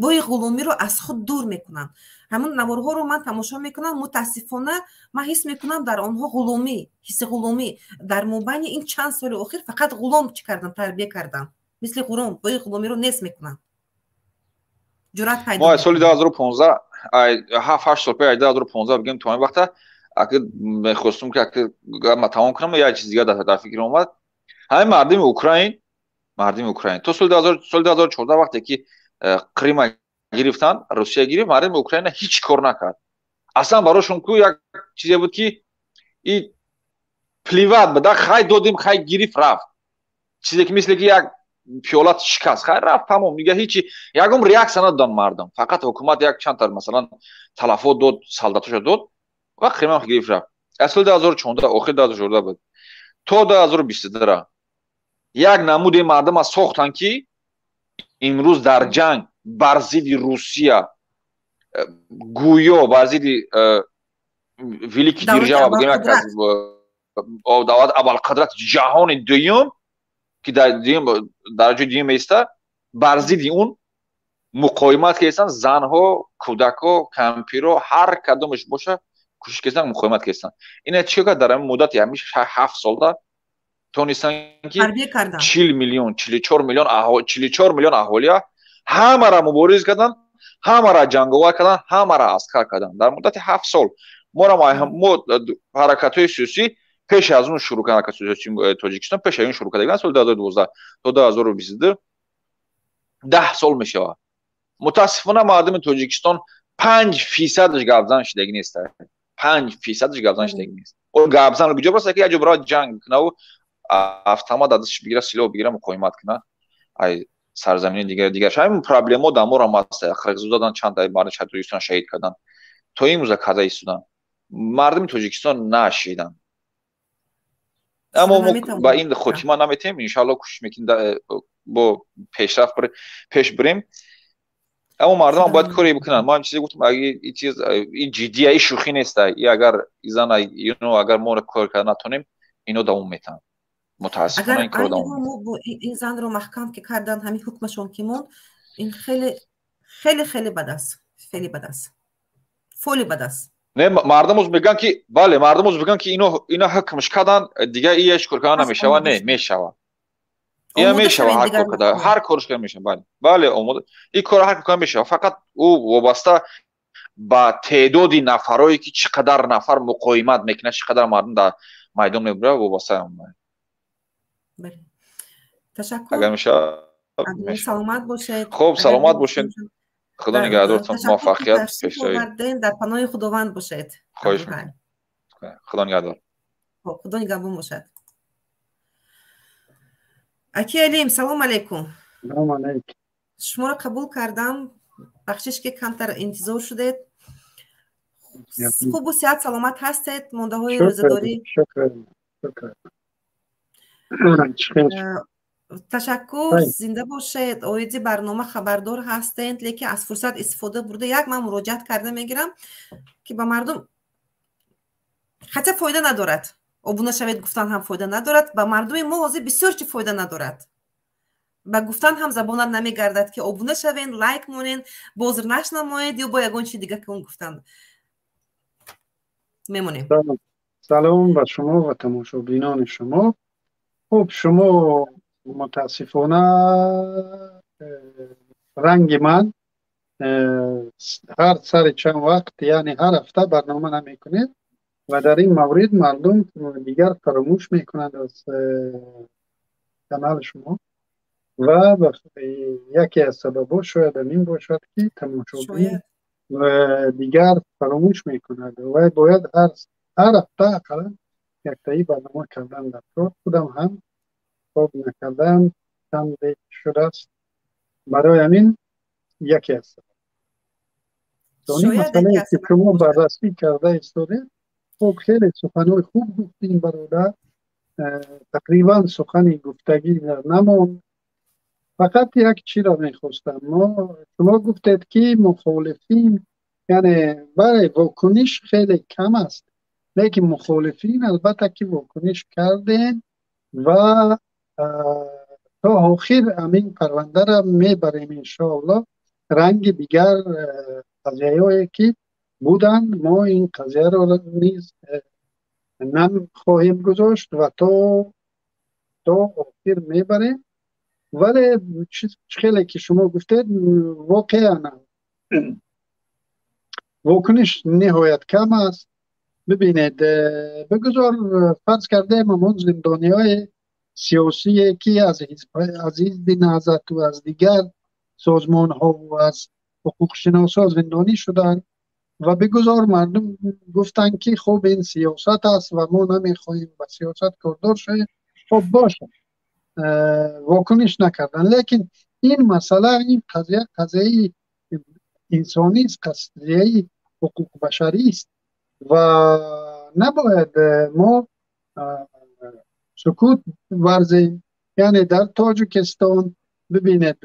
бӯи ғуломиро аз худ дур мекунанд. Ҳамун наворҳоро ман тамошо мекунам, мутаассифона, ман ҳис мекунам дар онҳо ғуломӣ, ҳисси ғуломӣ. Дар мобайни ин чанд соли охир фақат ғулом чӣ кардан, тарбия кардан, мисли ғулом бӯи ғуломиро нест мекунанд, ҷуръат пайдо. Мо соли 2015, 7-8 сол пеш, 2015 бигем, то ин вақта аки мехостум, ки аки тамом кунам, як чиз дигар дар фикр омад. Ҳамин мардуми Украин то соли 2014, вақте ки Қрима гирифтанд, Русия гирифт, мардуми Украина ҳеҷ кор накард. Аслан барошон ку як чизе буд, ки и плевать буда, хай додем, хай гирифт, рафт. Чизе ки мисле ки як пиёла шикаст, хай рафт, тамом. Дига ҳечи, ягон реаксия надоданд мардум. Фақат ҳукумат як чандта, масалан, талафот дод, солдатоша дод ва Қримам гирифт, рафт. Аз соли 2014, охири 2014 буд, то 2022 як намуди мардума сохтанд, ки имрӯз дар ҷанг бар зидди Русия, гӯё бар зидди великий держава, бигем, як давлат абарқудрати ҷаҳони дуюм, ки дар дараҷаи дуюм меиста. Бар зидди он муқовимат карданд, занҳо, кӯдакҳо, кампирҳо, ҳар кадомаш боша, кӯшиш карданд, муқовимат карданд. Ина чӣ кард дар ҳамин муддати ҳамин 7 солда тонистанд, ки 40 миллион, 44 миллион, 44 миллион аҳолия ҳамара мубориз карданд, ҳамара ҷанговар карданд, ҳамара аскар карданд дар муддати 7 сол. Моро мо ҳаракатҳои сиёсӣ пеш аз он шурӯъ кард, ҳаракати сиёсии Тоҷикистон пеш аз он шурӯъ карда, соли 2012 то 2022, 10 сол мешавад. Мутаассифона, мардуми Тоҷикистон 5 фисадаш гапзан шудагӣ нест, 5 фисадаш гапзан шудагӣ нест. Гапзан куҷо бираса, ки як ҷо бирава, ҷанг кунаву автомат аз дасташ бигира, силоҳ бигира, муқовимат куна ай сарзамини дигар дигар. Ҳамин проблемо дар морам аст. Қирғизу задан, чанд мардуми Тоҷикистон шаҳид карданд, то имрӯза карда истоданд, мардуми Тоҷикистон нашиданд. Аммо мо ба ин хотима наметем, иншаалло, кӯшиш мекунем, бо пешрафт пеш бирем. Аммо мардумам бояд коре бикунанд. Мо ҳам чизе гуфтам, ин чиз, ин ҷиддия, ин шӯхӣ неста. И агар изана ино, агар мо кор карда натонем, ино давом метаҳанд, мутаассифона, ин кор давом. Ин занро маҳкам ки кардан, ҳамин ҳукмашон ки монд, ин хеле, хеле, хеле бад аст, хеле бад аст, фоли бад аст. Не, мардум оз мегӯянд, ки бале, мардум оз мегӯянд, ки ино ҳукмш карданд, дигар ия ҳеҷ кор карда намешавад. Не, мешавад, ия мешава, ҳар кор карда, ҳар корш карда мешава. Бале, бале, омода, ин кор ҳар кор карда мешава, фақат ӯ вобаста ба теъдоди нафарое, ки чӣ қадар нафар муқовимат мекунад, чӣ қадар мардум дар майдон мебурад, вобаста. Ташаккур. Агар мешава. Саломат бошед. Хуб, саломат бошед, Худо нигаҳдортон, муваффақият. Пешравӣ. Дар паноҳи Худованд бошед. Хоҳиш, Худо нигаҳдор. Худо нигаҳбон бошад. Аки Алим, салом алейкум. Салом алейкум. Шуморо қабул кардам, бахшиш, ки камтар интизор шудед. Хубу сиҳат, саломат ҳастед? Мондаҳои рӯзадорӣ? Ташаккур, зинда бошед. Оиди барнома хабардор ҳастед, лекин аз фурсат истифода бурда, як ман муроҷиат карда мегирам, ки ба мардум хотя фоида надорад, обуна шавед гуфтан ҳам фоида надорад. Ба мардуми мо ҳозир бисёр чи фоида надорад, ба гуфтан ҳам забонат намегардад, ки обуна шавен, лайк монен, бозрнаш намоед ё бо ягон чи дига, ки он гуфтан мемонем. Салом ба шумо ва тамошобинони шумо. Хуб, шумо мутаассифона, ранги ман, ҳар сари чанд вақт, яъне ҳар ҳафта барнома намекунед ва дар ин маврид мардум дигар фаромӯш мекунанд аз канали шумо ва яке аз сабабҳо шояд ҳамин бошад, ки тамошобин дигар фаромӯш мекунад ва бояд ҳар ҳафта ақаллан яктаи барнома кардан дар кор. Худам ҳам хоб накардаам, чанде шудааст, барои ҳамин яке аз сабаб. Масъалае, ки шумо баррасӣ карда истодед, хуб, хеле суханҳои хуб гуфтем, бародар, тақрибан сухани гуфтагӣ намонд. Фақат як чиро мехостам. Мо, шумо гуфтед, ки мухолифин, яъне бале, вокуниш хеле кам аст, лекин мухолифин албатта ки вокуниш кардем ва то охир ҳамин парвандаро мебарем, иншоалло. Ранги дигар қазияҳое ки буданд, мо ин қазияро низ нахоҳем гузошт ва то охир мебарем. Вале хеле ки шумо гуфтед, воқеан вокуниш ниҳоят кам аст. Бибинед, бигузор, фарз кардем, ҳамон зиндониҳои сиёсие, ки аз ҳизби Наҳзату аз дигар созмонҳову аз ҳуқуқшиносҳо зиндонӣ шуданд ва бигузор мардум гуфтанд, ки хуб, ин сиёсат аст ва мо намехоҳем ба сиёсат кордор шавем. Хуб бошад, вокуниш накарданд. Лекин ин масъала, ин қазия қазияи инсонист, қазияи ҳуқуқбашарист ва набояд мо сукут варзем. Яъне дар Тоҷикистон, бибинед,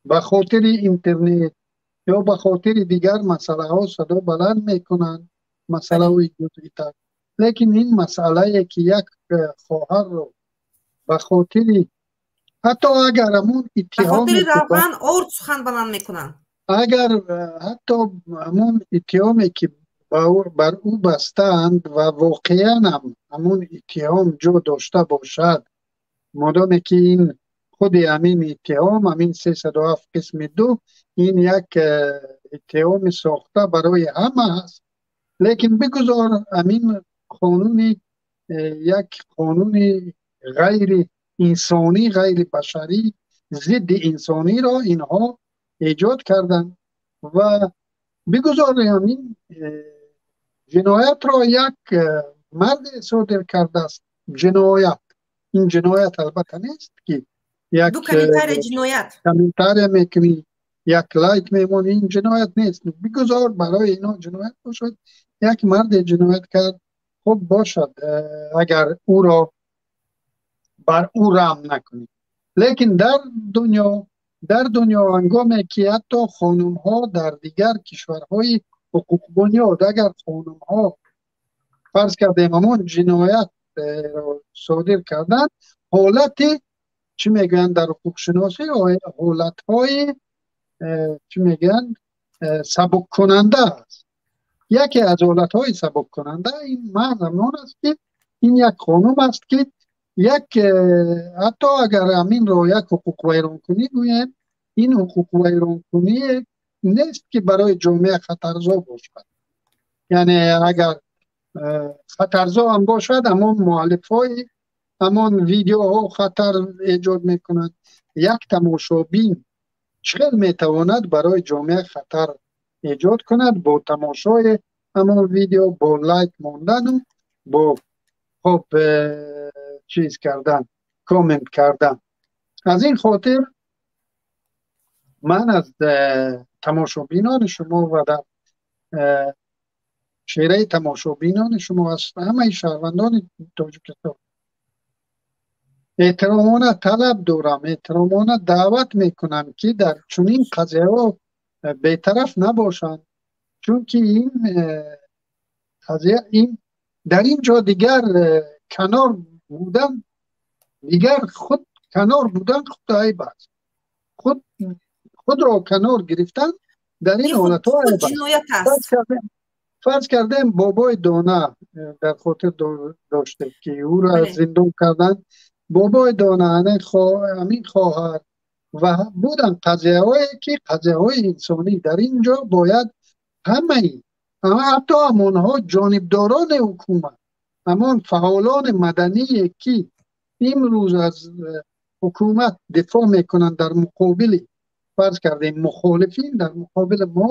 ба хотири интернет ё ба хотири дигар масъалаҳо садо баланд мекунанд, масъалаҳои ҷузъитар. Лекин ин масъалае, ки як хоҳарро ба хотири Ҳатто агар ҳамун иттиҳоми равған орд сухан баланд мекунанд. Агар ҳатто ҳамун иттиҳоме ки бар ӯ бастаанд ва воқеан ҳам ҳамун иттиҳом ҷо дошта бошад, модоме ки ин худи ҳамин иттиҳом, ҳамин 307 қисми 2, ин як иттиҳоми сохта барои ҳама аст. Лекин бигузор ҳамин қонуни як қонуни ғайри инсонӣ, ғайри башарӣ, зидди инсониро инҳо эҷод карданд ва бигузор ҳамин ҷиноятро як марде содир кардааст. Ҷиноят, ин ҷиноят албатта нест ки як ду комментария ҷиноят комментария мекунӣ, як лайк мемонӣ, ин ҷиноят нест. Бигузор барои инҳо ҷиноят бошад. Як марде ҷиноят кард, хуб бошад агар ӯро бар ӯ раҳм накунӣ. Лекин дар дунё ҳангоме ки ҳатто хонумҳо дар дигар кишварҳои ҳуқуқбунёд, агар хонумҳо фарз кардем ҳамон ҷиноят содир карданд, ҳолати чӣ мегӯянд дар ҳуқуқшиносӣ, ҳолатҳои чӣ мегӯянд, сабуккунанда аст. Яке аз ҳолатҳои сабуккунанда ин маҳз ҳамон аст ки ин як хонум аст ки як ҳатто агар ҳаминро як ҳуқуқвайронкунӣ гӯем, ин ҳуқуқвайронкунӣ нест ки барои ҷомеа хатарзо бошад. Яъне агар хатарзо ҳам бошад, ҳамон муаллифҳои ҳамон видеоҳо хатар эҷод мекунанд. Як тамошобин чӣ хел метавонад барои ҷомеа хатар эҷод кунад бо тамошои ҳамон видео, бо лайк мондану бо хоб чиз кардан, коммент кардан? Аз ин хотир ман аз тамошобинони шумо ва дар чеҳраи тамошобинони шумо, аз ҳамаи шаҳрвандони Тоҷикистон эҳтиромона талаб дорам, эҳтиромона даъват мекунам ки дар чунин қазияҳо бетараф набошанд, чунки ин қазия, ин дар ин ҷо дигар канор будан, дигар худ канор будан худ айб аст. Худ худро канор гирифтан дар ин ҳолатҳо айб аст. Фарз кардем, Бобои Дона дар хотир доштем ки ӯро зиндон карданд. Бобои Дона, ҳамин хоҳар ва буданд қазияҳое ки қазияҳои инсонӣ. Дар ин ҷо бояд ҳамаи, ҳатто ҳамонҳо ҷонибдорони ҳукумат, ҳамон фаъолони мадание ки имрӯз аз ҳукумат дифоъ мекунанд дар муқобили, фарз кардем, мухолифин, дар муқобили мо,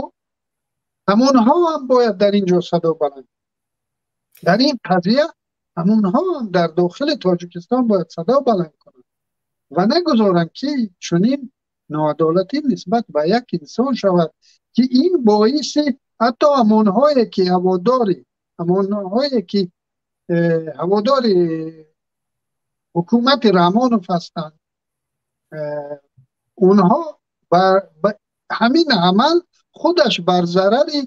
ҳамонҳо ҳам бояд дар ин ҷо садо баланд, дар ин қазия ҳамонҳо ҳам дар дохили Тоҷикистон бояд садо баланд кунанд ва нагузоранд ки чунин ноадолатӣ нисбат ба як инсон шавад, ки ин боиси ҳатто ҳамонҳое ки ҳаводори ҳукумати Раҳмонов ҳастанд, онҳо ҳамин амал худаш бар зарари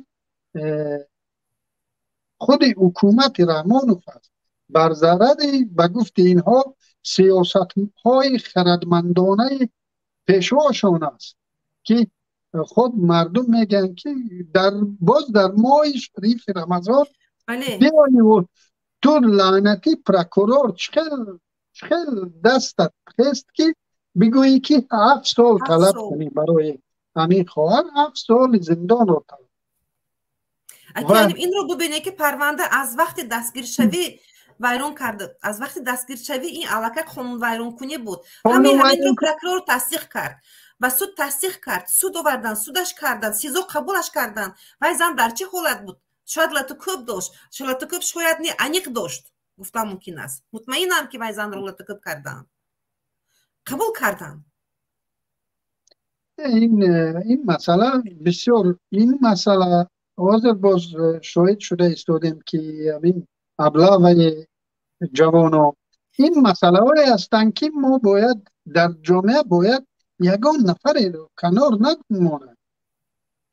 худи ҳукумати Раҳмонов аст, бар зарари, ба гуфти инҳо, сиёсатҳои хирадмандонаи пешвошон аст, ки худ мардум мегӯянд ки дар боз дар моҳи шарифи Рамазон биёниву ту лаънатӣ прокурор чхел дастат хест ки бигӯӣ ки 7 сол талаб кунӣ барои ҳамин хоҳар, 7 соли зиндонро талаб. Инро бубинед, ки парванда аз вақти дастгиршавӣ вайрон карда, аз вақти дастгиршавӣ ин аллакай қонунвайронкунӣ буд. Ҳаминро прокурор тасдиқ кард ва суд тасдиқ кард. Суд овардан, судаш кардан, СИЗО қабулаш кардан. Вай зан дар чӣ ҳолат буд? Шояд латукӯб дошт, латукӯб шояд не, аниқ дошт гуфтан мумкин аст. Мутмаинам, ки вай занро латукӯб карданд, қабул карданд. Ин масъала бисёр, ин масъала ҳозир боз шоҳид шуда истодем ки ҳамин облаваи ҷавоно, ин масъалаҳое ҳастанд ки мо бояд дар ҷомеа бояд ягон нафареро канор намонад.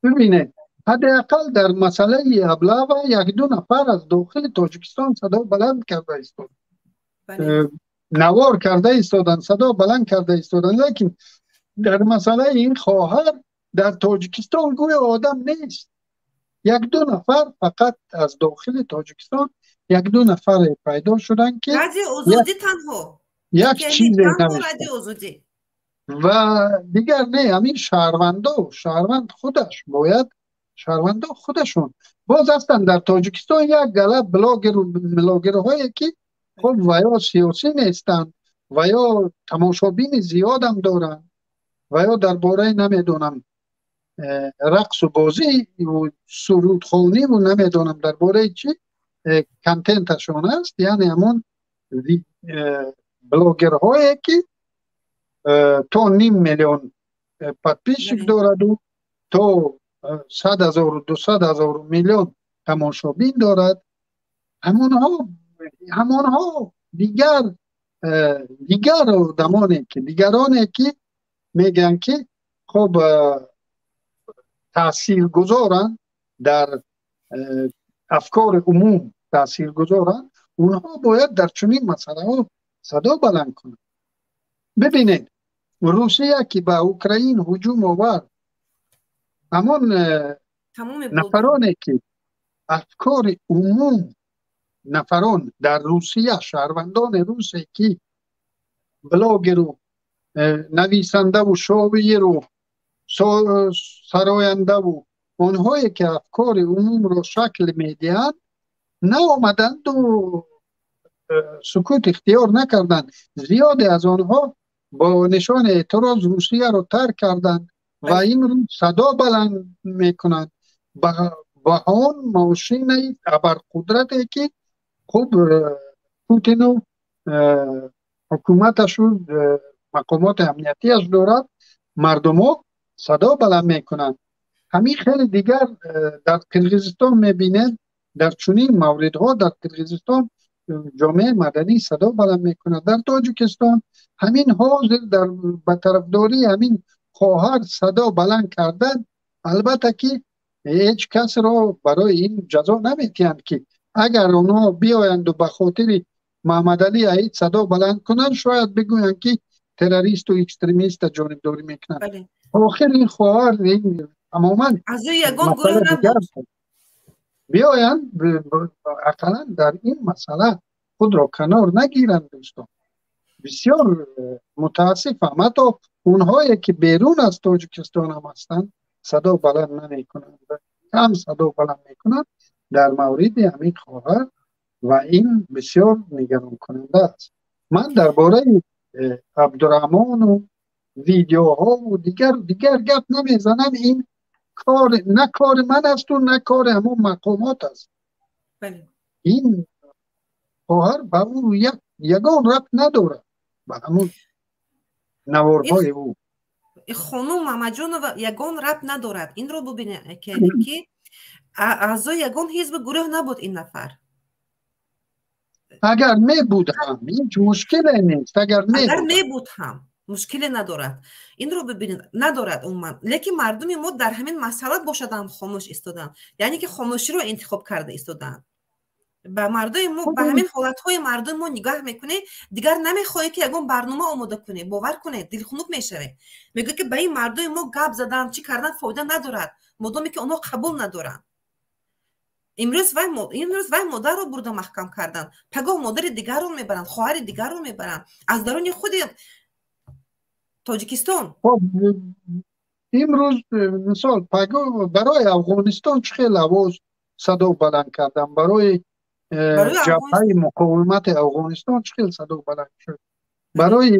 Бибинед, ҳадди ақал дар масъалаи облава якду нафар аз дохили Тоҷикистон садо баланд карда истод. Навор карда истоданд, садо баланд карда истоданд, лекин дар масъалаи ин хоҳар дар Тоҷикистон гӯё одам нест. Як-ду нафар фақат аз дохили Тоҷикистон як-ду нафаре пайдо шуданд, ки Радио Озодӣ танҳо як чизе Радио Озодӣ ва дигар не. Ҳамин шаҳрвандо, шаҳрванд худаш бояд, шаҳрвандо худашон боз ҳастанд дар Тоҷикистон як гала блогеру блогерҳое, ки хуб ва ё сиёсӣ нестанд, ва ё тамошобини зиёдам доранд, ва ё дар бораи, намедонам, рақсу бозӣ, сурудхониву намедонам дар бораи чӣ контенташон аст, яъне ҳамон блогерҳое, ки то ним миллион подписчик дораду то 100 ҳазору 200 ҳазору миллион тамошобин дорад, ҳамонҳо дигар одамоне ки, дигароне ки мегӯянд, ки хуб таъсиргузоранд, дар афкори умум таъсиргузоранд, онҳо бояд дар чунин масъалаҳо садо баланд кунанд. Бибинед, Русия ки ба Украин ҳуҷум овард, ҳамон нафароне ки афкори умум, нафарон дар Русия, шаҳрвандони русе, ки блогеру нависандаву шоиру сарояндаву онҳое ки афкори умумро шакл медиҳанд, наомаданду сукут ихтиёр накарданд. Зиёде аз онҳо бо нишони эътироз Русияро тарк карданд ва имрӯз садо баланд мекунанд ба он мошинаи абарқудрате, ки хуб Путину ҳукуматашу мақомоти амниятиаш дорад. Мардумҳо садо баланд мекунанд. Ҳамин хеле дигар дар Қирғизистон мебинед, дар чунин мавридҳо дар Қирғизистон ҷомеаи маданӣ садо баланд мекунад. Дар Тоҷикистон ҳамин ҳозир дар ба тарафдории ҳамин хоҳар садо баланд кардан, албатта ки ҳеҷ касро барои ин ҷазо наметиҳанд, ки агар онҳо биёянду ба хотири Маҳмадалӣ Аид садо баланд кунанд, шояд бигӯянд, ки террористу экстремиста ҷонибдорӣ мекунанд. Охир ин хоҳар ин тамоман биёянд, ақаллан дар ин масъала худро канор нагиранд. Дӯстон, бисёр мутаассифам, ҳатто онҳое ки берун аз Тоҷикистон ҳам ҳастанд, садо баланд намекунанд, кам садо баланд мекунанд дар мавриди ҳамин хоҳар ва ин бисёр нигаронкунанда аст. Ман дар бораи Абдураҳмону видеоҳову дигар гап намезанам. Ин кор на кори ман асту на кори ҳамон мақомот аст. Ин хоҳар ба ӯ ягон рабт надорад, ба ҳамон наворҳои ӯ. Хонум Мамаҷонова ягон рабт надорад. Инро бубинед, ки аъзои ягон ҳизбу гурӯҳ набуд ин нафар. Агар мебуд ҳам, ҳеҷ мушкиле нест. Агар Агар мебуд ҳам, мушкиле надорад. Инро бибинед, надорад умуман. Лекин мардуми мо дар ҳамин масъала бошад ҳам хомӯш истоданд, яъне ки хомӯширо интихоб карда истоданд. Ба мардуми мо, ба ҳамин ҳолатҳои мардуми мо нигоҳ мекунӣ, дигар намехоҳӣ, ки ягон барнома омода кунӣ. Бовар кунед, дилхунук мешавед. Мегӯяд, ки ба ин мардуми мо гап задан, чӣ кардан фоида надорад, модоме ки онҳо қабул надоранд. Имрӯз вай модарро бурда маҳкам карданд, пагоҳ модари дигарро мебаранд, хоҳари дигарро мебаранд аз даруни худи Тоҷикистон. Имрӯз, мисол, пагоҳ барои Афғонистон чӣ хел овоз, садо баланд кардам, барои ҷабҳаи муқовимати Афғонистон чӣ хел садо баланд шуд, барои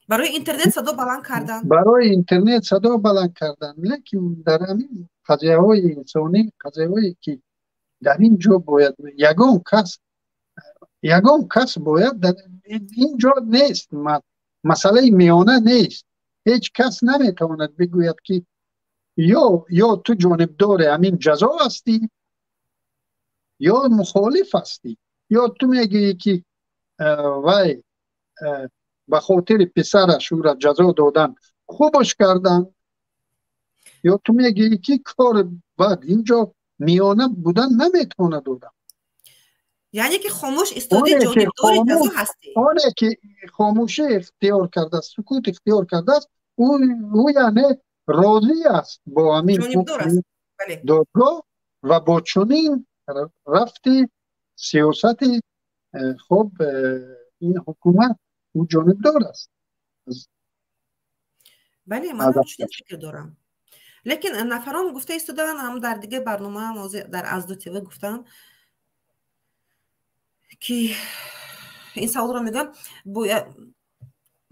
Барои интернет садо баланд кардан. Барои интернет садо баланд кардан. Лекин дар ҳамин қазияҳои инсонӣ, қазияҳое ки дар ин ҷо бояд ягон кас бояд, дар ин ҷо нест, масъалаи миёна нест. Ҳеҷ кас наметавонад бигӯяд, ки ё ту ҷонибдори ҳамин ҷазо ҳастӣ, ё мухолиф ҳастӣ, ё ту мегӯӣ, ки вай ба хотири писараш ӯра ҷазо додан, хубаш кардан, ё ту мегӯӣ, ки кори бад. Инҷо миёна будан наметавонад одам. Яъне ки хомӯш истоди, ҷонибдори ҷазо ҳастӣ. Оне ки хомӯшӣ ихтиёр кардааст, сукут ихтиёр кардааст, ӯ яъне розӣ аст бо ҳамин додгоҳ ва бо чунин рафти сиёсати хуб ин ҳукумат, ӯ ҷонибдор аст. Бале, ман ҳам чунин фикр дорам. Лекин нафарон гуфта истодаанд, ҳам дар дигар барномаам ҳозир дар Азду ТВ гуфтанд, ки ин саволро мегӯям: бо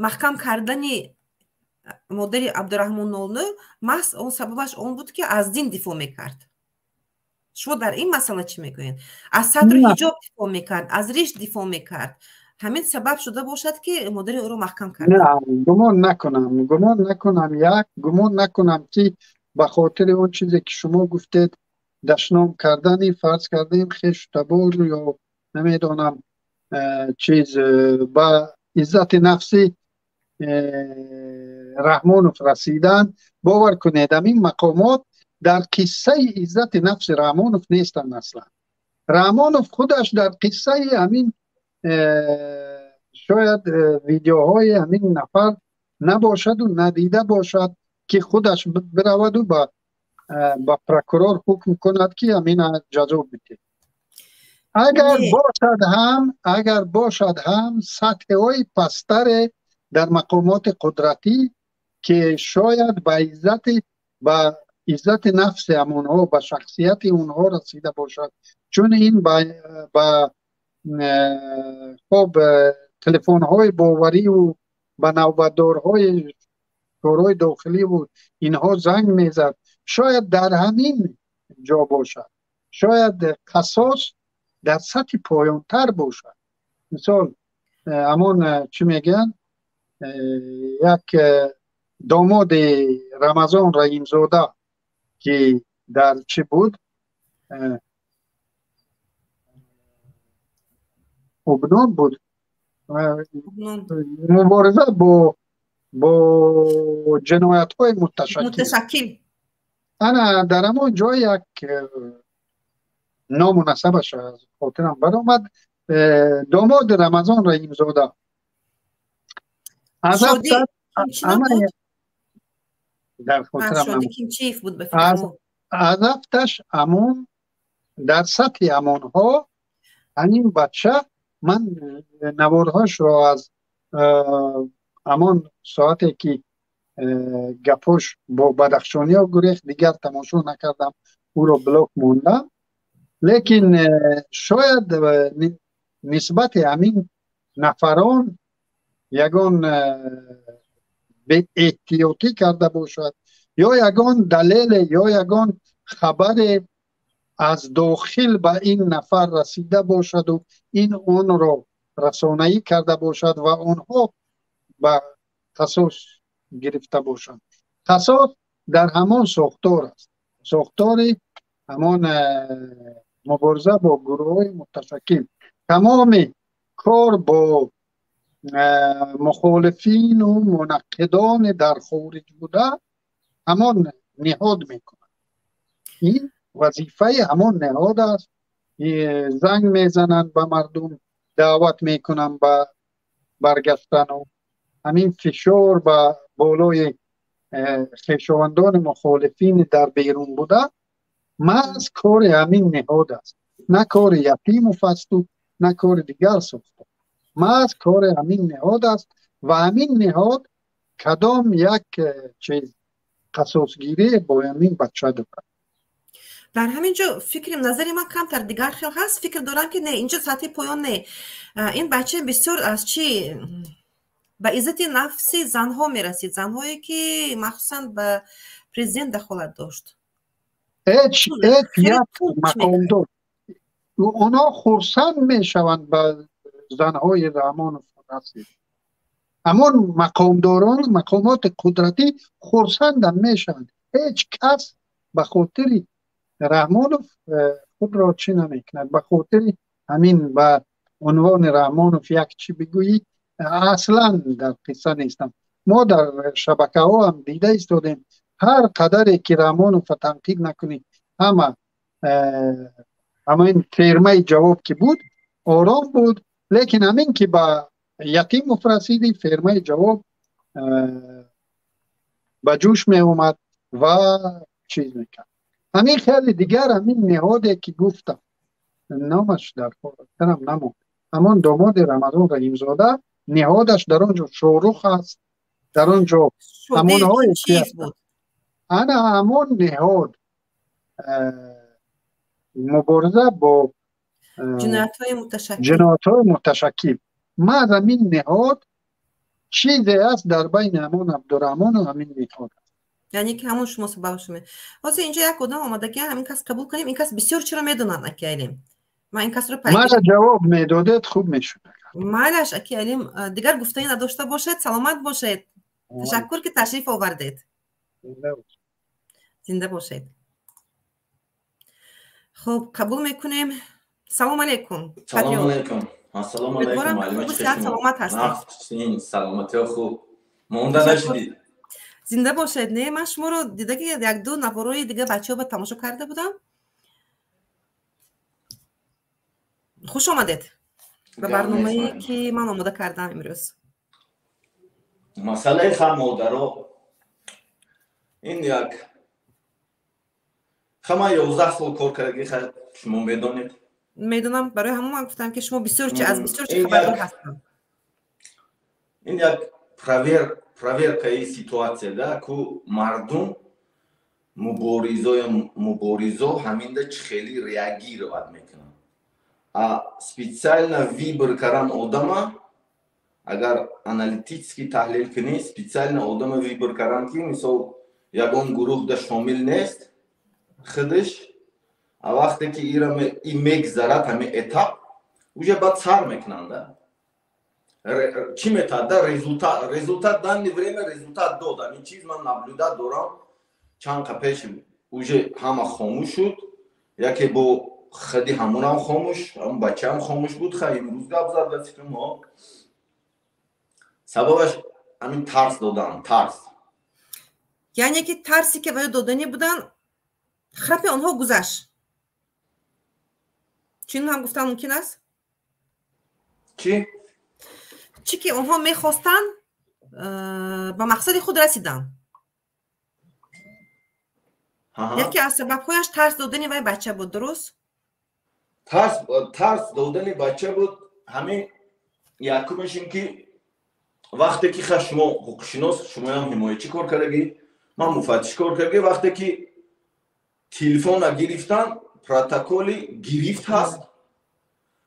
маҳкам кардани модари Абдураҳмон Нолнӯ маҳз он сабабаш он буд, ки аз дин дифоъ мекард. Шумо дар ин масъала чӣ мегӯед? Аз сатру ҳиҷоб дифоъ мекард, аз риш дифоъ мекард, ҳамин сабаб шуда бошад, ки модари ӯро маҳкам кард? Гумон накунам, гумон накунам. Як гумон накунам, ки ба хотири он чизе ки шумо гуфтед, дашном кардани, фарз кардем, хешу табор ё намедонам чиз, ба иззати нафси Раҳмонов расидан. Бовар кунед, ҳамин мақомот дар қиссаи иззати нафси Раҳмонов нестанд аслан. Раҳмонов худаш дар қиссаи ҳамин шояд видеоҳои ҳамин нафар набошаду надида бошад, ки худаш бираваду ба прокурор ҳукм кунад, ки ҳамина ҷазо бидиҳ. Агар бошад ҳам, агар бошад ҳам, сатҳҳои пасттаре дар мақомоти қудратӣ, ки шояд ба иззати нафси ҳамонҳо, ба шахсияти онҳо расида бошад, чун ин ба хоб телефонҳои бовариву ба навбатдорҳои корҳои дохиливу инҳо занг мезад. Шояд дар ҳамин ҷо бошад, шояд қасос дар сатҳи поёнтар бошад. Мисол, ҳамон чӣ мегӯянд, як домоди Рамазон Раҳимзода, ки дар чӣ буд, УБНОН буд, мубориза бо ҷиноятҳои муташаккил. Ана дар ҳамон ҷой як ному насабаш аз хотирам баромад, домоди Рамазон Раҳимзода аз дар хотирам аз афташ ҳамон дар сатҳи ҳамонҳо ҳамин бача. Ман наворҳошро аз ҳамон соате ки гапош бо бадахшониҳо гурехт, дигар тамошо накардам, ӯро блок мондам. Лекин шояд нисбати ҳамин нафарон ягон беэҳтиётӣ карда бошад ё ягон далеле ё ягон хабаре аз дохил ба ин нафар расида бошаду ин онро расонаӣ карда бошад ва онҳо ба қасос гирифта бошанд. Қасос дар ҳамон сохтор аст, сохтори ҳамон мубориза бо гурӯҳҳои муташаккил. Тамоми кор бо мухолифину мунаққидони дар хориҷ буда ҳамон ниҳод мекунад. Ин вазифаи ҳамон ниҳод аст. Занг мезананд ба мардум, даъват мекунанд ба баргаштану ҳамин фишор ба болои хешовандони мухолифини дар берун буда маҳз кори ҳамин ниҳод аст, на кори Ятимов асту на кори дигар сохтор. Маҳз кори ҳамин ниҳод аст ва ҳамин ниҳод кадом як чиз қасосгирӣ бо ҳамин бача дорад. Дар ҳамин ҷо фикри назари ман камтар дигар хел ҳаст. Фикр дорам, ки не, инҷо сатҳи поён не, ин бача бисёр аз чӣ ба иззати нафси занҳо мерасид, занҳое ки махсусан ба президент дахолат дошт. Ҳеҷ як мақомдор, онҳо хурсанд мешаванд, ба занҳои Раҳмонов расид. Ҳамон мақомдорон, мақомоти қудратӣ хурсандам мешаванд. Ҳеҷ кас ба хотири Раҳмонов худро чӣ намекунад. Ба хотири ҳамин ба унвони Раҳмонов як чӣ бигӯӣ, аслан дар қисса нестам. Мо дар шабакаҳо ҳам дида истодем, ҳар қадаре ки Раҳмоновро танқид накунӣ, ҳама ҳамин фермаи ҷавоб ки буд. ором буд, лекин ҳамин ки ба Ятимов расиди, фермаи ҷавоб ба ҷӯш меомад ва чиз мекард. Ҳамин хеле дигар ҳамин ниҳоде ки гуфтам, номаш дар хотирам намонд, ҳамон домоди Рамазон Раҳимзода, ниҳодаш дар он ҷо Шорух аст, дар он ҷо ҳамонҳое ки ана ҳамон ниҳод мубориза бо ҷиноятҳои муташаккил. Ман аз ҳамин ниҳод чизе аст дар байни ҳамон Абдураҳмону ҳамин ниҳод аст. Яъне ки ҳамон шумо сабаб шуме. Ҳозир инҷо як одам омадаги, ҳамин кас қабул кунем, ин кас бисёр чиро медонад, аки Алим. Ман ин касро мана ҷавоб медодед, хуб мешуд. Майлаш, аки Алим, дигар гуфтанӣ надошта бошед, саломат бошед. Ташаккур ки ташриф овардед. Зинда бошед. Хуб, қабул мекунем. Салом алейкум. Салом алейкум. Ассалому алейкум. Муаллима, саломат ҳастед? Саломатиё хуб. Монда нашидед? Зинда бошед. Не, ман шуморо дида ки як-ду наворои дига бачаҳо ба тамошо карда будам. Хуш омадед ба барномае ки ман омода кардам имрӯз. Масъалаи ха модаро ин як ха ман 11 сол кор кардаги, ха шумо медонед. Медонам, барои ҳамон ман гуфтам ки шумо бисёр чи аз бисёр чи хабардор ҳастам. Ин як проверкаи ситуация да, ку мардум муборизо ҳаминда чӣ хеле реагировать мекунанд. А специально выбор кардан одама, агар аналитически таҳлил кунӣ, специально одама выбор кардан ки мисол ягон гурӯҳ да шомил нест худаш, а вақте ки и мегзарад ҳамин этап, уже баъд сар мекунанд. Чӣ метад да результат, результат данный время результат дод. Ҳамин чиз ман наблюдать дорам, чанд қа пеш уже ҳама хомӯш шуд, яке бо хади ҳамонам хомӯш, ҳамон бачаам хомӯш буд, ха имрӯз гап зад ба фикри мо. Сабабаш ҳамин тарс додан, тарс. Яъне ки тарсе ки ваё доданӣ буданд, храпи онҳо гузашт. Чунин ҳам гуфтан мумкин аст? Чӣ? Чӣ ки онҳо мехостанд, ба мақсади худ расиданд. Яке аз сабабҳояш тарс додани вай бача буд, дуруст? Тарс додани бача буд. Ҳамин якумаш ин ки вақте ки ха шумо ҳуқуқшинос, шумоям ҳимоячӣ кор кардагӣ, ман муфаттиш кор кардагӣ, вақте ки телефона гирифтан, протоколи гирифт ҳаст,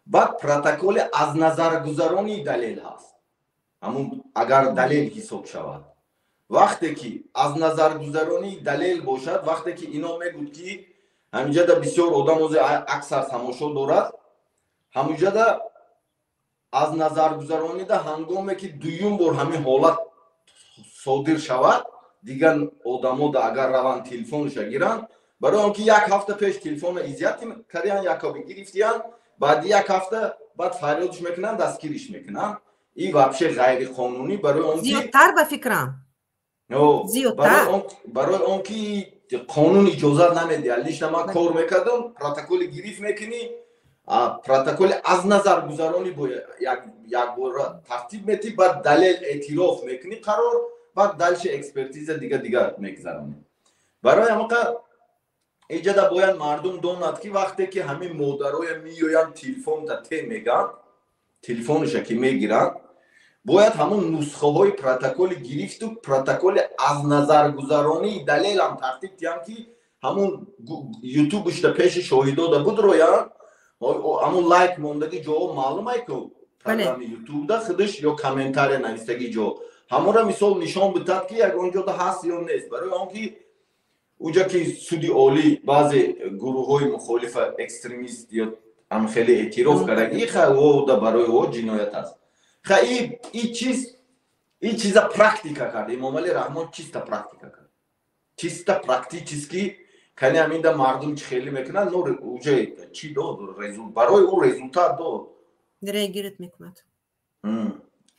баъд протоколи аз назаргузаронии далел ҳаст. Ҳамун агар далел ҳисоб шавад, вақте ки аз назаргузаронии далел бошад, вақте ки ино мегӯд ки ҳаминҷада бисёр одам ози аксар тамошо дорад, ҳаминҷада аз назаргузаронида ҳангоме ки дуюм бор ҳамин ҳолат содир шавад, дигар одамода агар раванд телефонша гиранд, барои он ки як ҳафта пеш телефонро изъят кардиянд, якоби гирифтиянд, баъди як ҳафта баъд фарёдш мекунанд, дастгириш мекунанд. И вообще ғайриқонунӣ, барои он ки зиёдтар ба фикрам барои он ки қонун иҷозат намедиҳад. Лично ман кор мекардам, протоколи гирифт мекунӣ, протоколи аз назаргузаронӣ бо якбора тартиб метӣ, баъд далел эътироф мекунӣ қарор, баъд дальше экспертиза дига дига мегузаронӣ. Барои ҳамақа иҷада бояд мардум донад ки вақте ки ҳамин модароя меоянд телефонта те мегӯянд, телефонша ки мегиранд, бояд ҳамон нусхаҳои протоколи гирифту протоколи аз назаргузаронии далелам тартиб диҳанд, ки ҳамон ютубушта пеши шоҳидода будроянд, ҳамон лайк мондаги ҷоҳо маълум ай ку программи ютубда худаш ё комментария навистаги ҷо ҳамонра мисол нишон битад ки ягон ҷода ҳаст ё нест. Барои он ки уҷа ки суди олӣ баъзе гурӯҳҳои мухолифа экстремист ё ам хеле эътироф кардаги, ха ода барои о ҷиноят аст. Ха и чиз, и чиза практика кард Эмомалӣ Раҳмон, чиста практика кард, чиста практически кани ҳаминда мардум чӣ хеле мекунад, но уже чӣ дод, барои ӯ результат дод. Реагировать мекунад.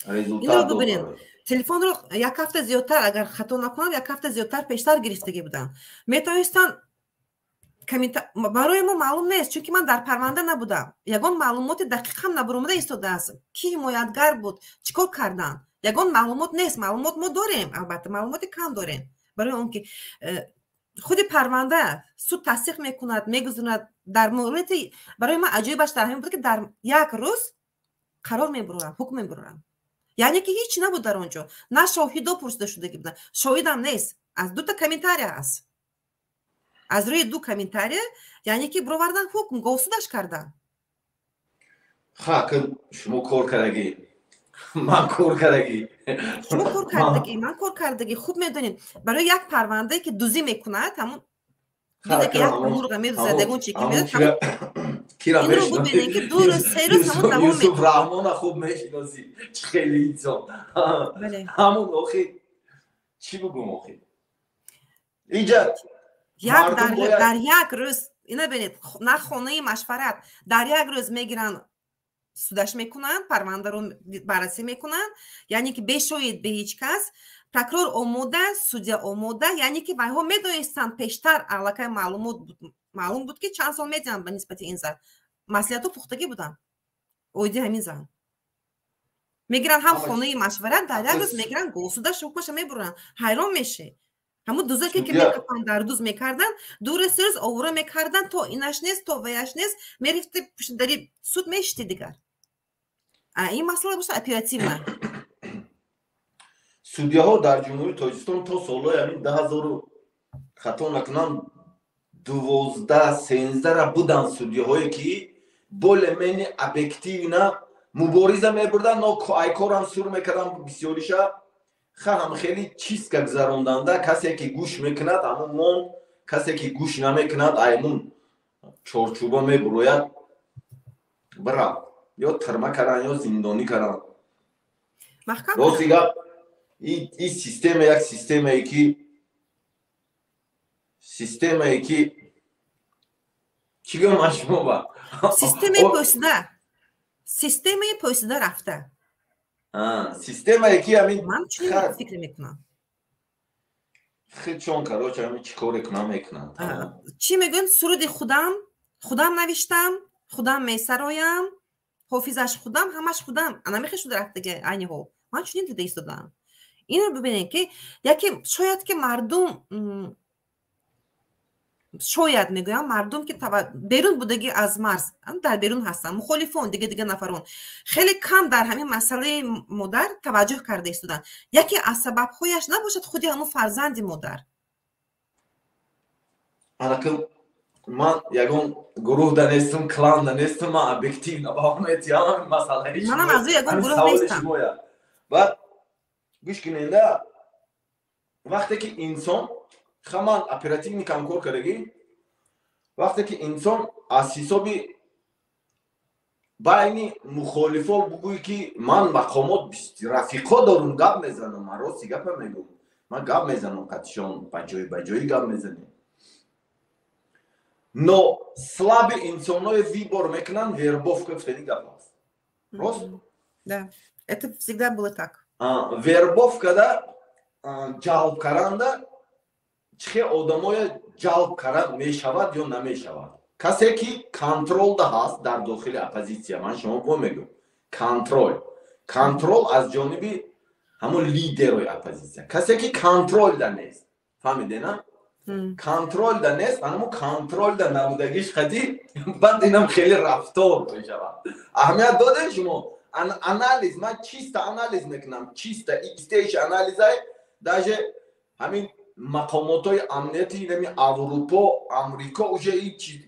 Результат дод. Телефонро як ҳафта зиёдтар, агар хато накунам, як ҳафта зиёдтар пештар гирифтагӣ буданд. Метавонистанд Барои мо маълум нест, чунки ман дар парванда набудам. Ягон маълумоти дақиқ ҳам набаромада истодааст, ки ҳимоятгар буд, чӣ кор карданд, ягон маълумот нест. Маълумот мо дорем, албатта, маълумоти кам дорем, барои он ки худи парванда суд тасдиқ мекунад, мегузаронад дар муҳлати. Барои ман аҷоибаш дар ҳамин буд, ки дар як рӯз қарор мебуроранд, ҳукм мебуроранд. Яъне ки ҳеҷ набуд дар он ҷо, на шоҳидо пурсида шудагӣ буданд, шоҳидам нест, аз дута комментария аст. Аз рӯи ду комментария, яъне ки бировардан ҳукм, говсудаш кардан. Ха, шумо кор кардагӣ, ман кор кардагӣ. Шумо кор кардагӣ, ман кор кардагӣ, хуб медонем. Барои як парвандае, ки дузӣ мекунад, ҳамун ки як мурға медузад, ягон чи ки инро бубинем, ки 2 рӯз, 3 рӯз ҳамун давом. Юсуф Раҳмона хуб мешиносӣ, чӣ хеле инсон ҳамун. Охи, чӣ бугум, охи, иҷа Як дар як рӯз, ина бинед, на хонаи машварат, дар як рӯз мегиранд, судаш мекунанд, парвандаро баррасӣ мекунанд, яъне ки бешоҳид, бе ҳеҷ кас, прокурор омода, судья омода. Яъне ки вайҳо медонистанд пештар, аллакай маълумот, маълум буд, ки чанд сол медиҳанд ба нисбати ин зан. Маслиҳатҳо пухтагӣ буданд оиди ҳамин зан. Мегиранд ҳам хонаи машварат, дар як рӯз мегиранд, судаш, ҳукмаша мебуранд. Ҳайрон мешӣ. Ҳамун дузаке, ки мекапанд, дар дуз мекарданд, 2 рӯз, 3 рӯз овора мекарданд, то инаш нест, то ваяш нест, мерифти, пушти дари суд мешити. Дигар ин масъала боша оперативно. Судьяҳо дар Ҷумҳурии Тоҷикистон то солҳои ҳамин 2000, хато накунам, 12, 13-ра буданд судьяҳое, ки более-менее объективно мубориза мебурданд, но айкорам сур мекарданд бисёриша. Ха, ҳам хеле чистка гузаронданда, касе ки гӯш мекунад, ҳамун монд, касе ки гӯш намекунад, аймун чорчӯба мебурояд, бира, ё тирма кардан, ё зиндонӣ кардан. Рости гап, и система як системае ки чӣ гӯям ман шумо ба? Системаи пӯсида, системаи пӯсида рафта. Системае ки ҳамин. Ман чунин фикр мекунам. Худшон, короче, ҳамин чӣ коре кунам, мекунанд. Чӣ мегӯянд? Суруди худам, худам навиштам, худам месароям, ҳофизаш худам, ҳамаш худам. Анамихе шуда рафтаги айни ҳол. Ман чунин дида истодаам. Инро бибинед, ки яке шояд ки мардум, шояд мегӯям, мардум, ки берун будагӣ, аз марз дар берун ҳастанд, мухолифон, дига дига нафарон, хеле кам дар ҳамин масъалаи модар таваҷҷӯҳ карда истоданд. Яке аз сабабҳояш набошад худи ҳамун фарзанди модар? Анака, ман ягон гурӯҳ да нестам, клан да нестам, ман объективно баҳо метиҳам масъалаи. Манам аз ягон гурӯҳ нестам. Баъд гӯш куненда, вақте ки инсон, ха, ман оперативникам кор кардагӣ, вақте ки инсон аз ҳисоби байни мухолифо бугӯй, ки ман мақомот рафиқо дорум, гап мезанам, ман рости гапа мегӯм, ман гап мезанам қатишон, ба ҷои ба ҷои гап мезанем, но слабый инсонҳое выбор мекунанд, вербовка гуфтани гап аст, рост? Да, это всегда было так. Вербовкада ҷалб каранда чӣ хел одамое ҷалб карда мешавад ё намешавад? Касе ки контролда ҳаст дар дохили оппозитсия, ман шумо бо мегӯм, контроль аз ҷониби ҳамон лидерои оппозитсия, касе ки контролда нест, фаҳмидена, контролда нест, ҳамон контролда набудагиш қади баъд инам хеле рафтор мешавад. Аҳамият додем шумо? Анализ, ман чисто анализ мекунам, чисто истейш анализай. Даже ҳамин мақомотҳои амнияти нами Аврупо, Амрико, уже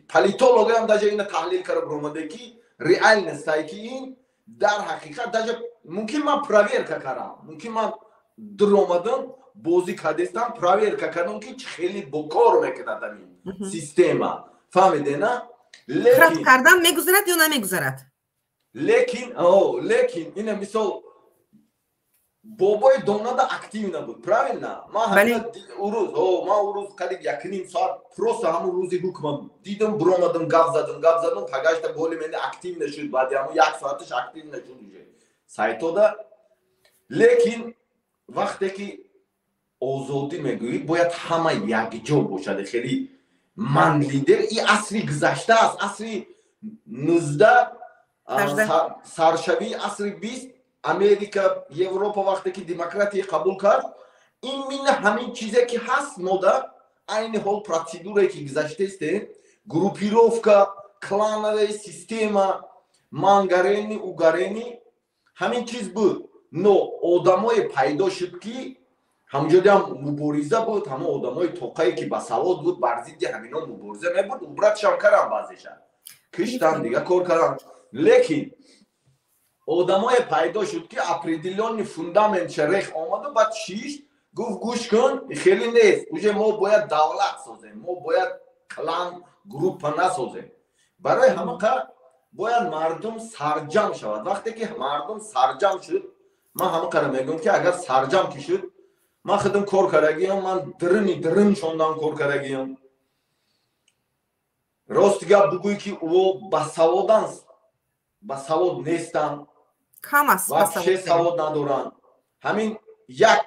политологам даже ина таҳлил карда биромаде, ки реальностай, ки ин дар ҳақиқат даже мумкин ман проверка кардам, мумкин ман дуромадам, бозӣ кардестам, проверка кардам, ки чӣ хеле бокор мекунад ҳамин система, фаҳмидена? Лекин кардан мегузарад ё намегузарад? Лекин ина мисол бобои донада актив набуд, правильно? Ман урӯз, ман урӯз қариб 1,5 соат просто ҳамун рӯзи ҳукма дидам, буромадам, гап задам, гап задам, пагашта более-менее актив нашуд, баъди ҳамун як соаташ актив нашуд уже сайтода. Лекин вақте ки озодӣ мегӯӣ, бояд ҳама якҷо бошад. Хеле Ман лидер, и асри гузашта аст, асри 19, саршавии асри 20. Америка, Европа вақте ки демократия қабул кард, именно ҳамин чизе ки ҳаст, мода айни ҳол процедурае ки гузаштаистем, группировка, клановая система, ман гарени, ӯ гарени, ҳамин чиз буд. Но одамое пайдо шуд, ки ҳамҷодиам мубориза буд. Ҳамон одамои тоқае ки басавод буд, бар зидди ҳамино мубориза мебуд. Убратшам кардан, баъзеша киштан, дига кор кардан. Лекин одамое пайдо шуд, ки определённый фундаментша рех омаду, баъд шишт, гуфт: «Гӯш кун, хеле нест, уже мо бояд давлат созем, мо бояд клан, группа насозем». Барои ҳамақа бояд мардум сарҷам шавад. Вақте ки мардум сарҷам шуд, ман ҳамақара мегӯям, ки агар сарҷам ки шуд, ман худам кор кардагиам, ман дирини дирин шондам, кор кардагиам. Рости гап бугӯй, ки ӯ басаводан, басавод нестанд. Кам аст. Вообще савод надоранд. Ҳамин як,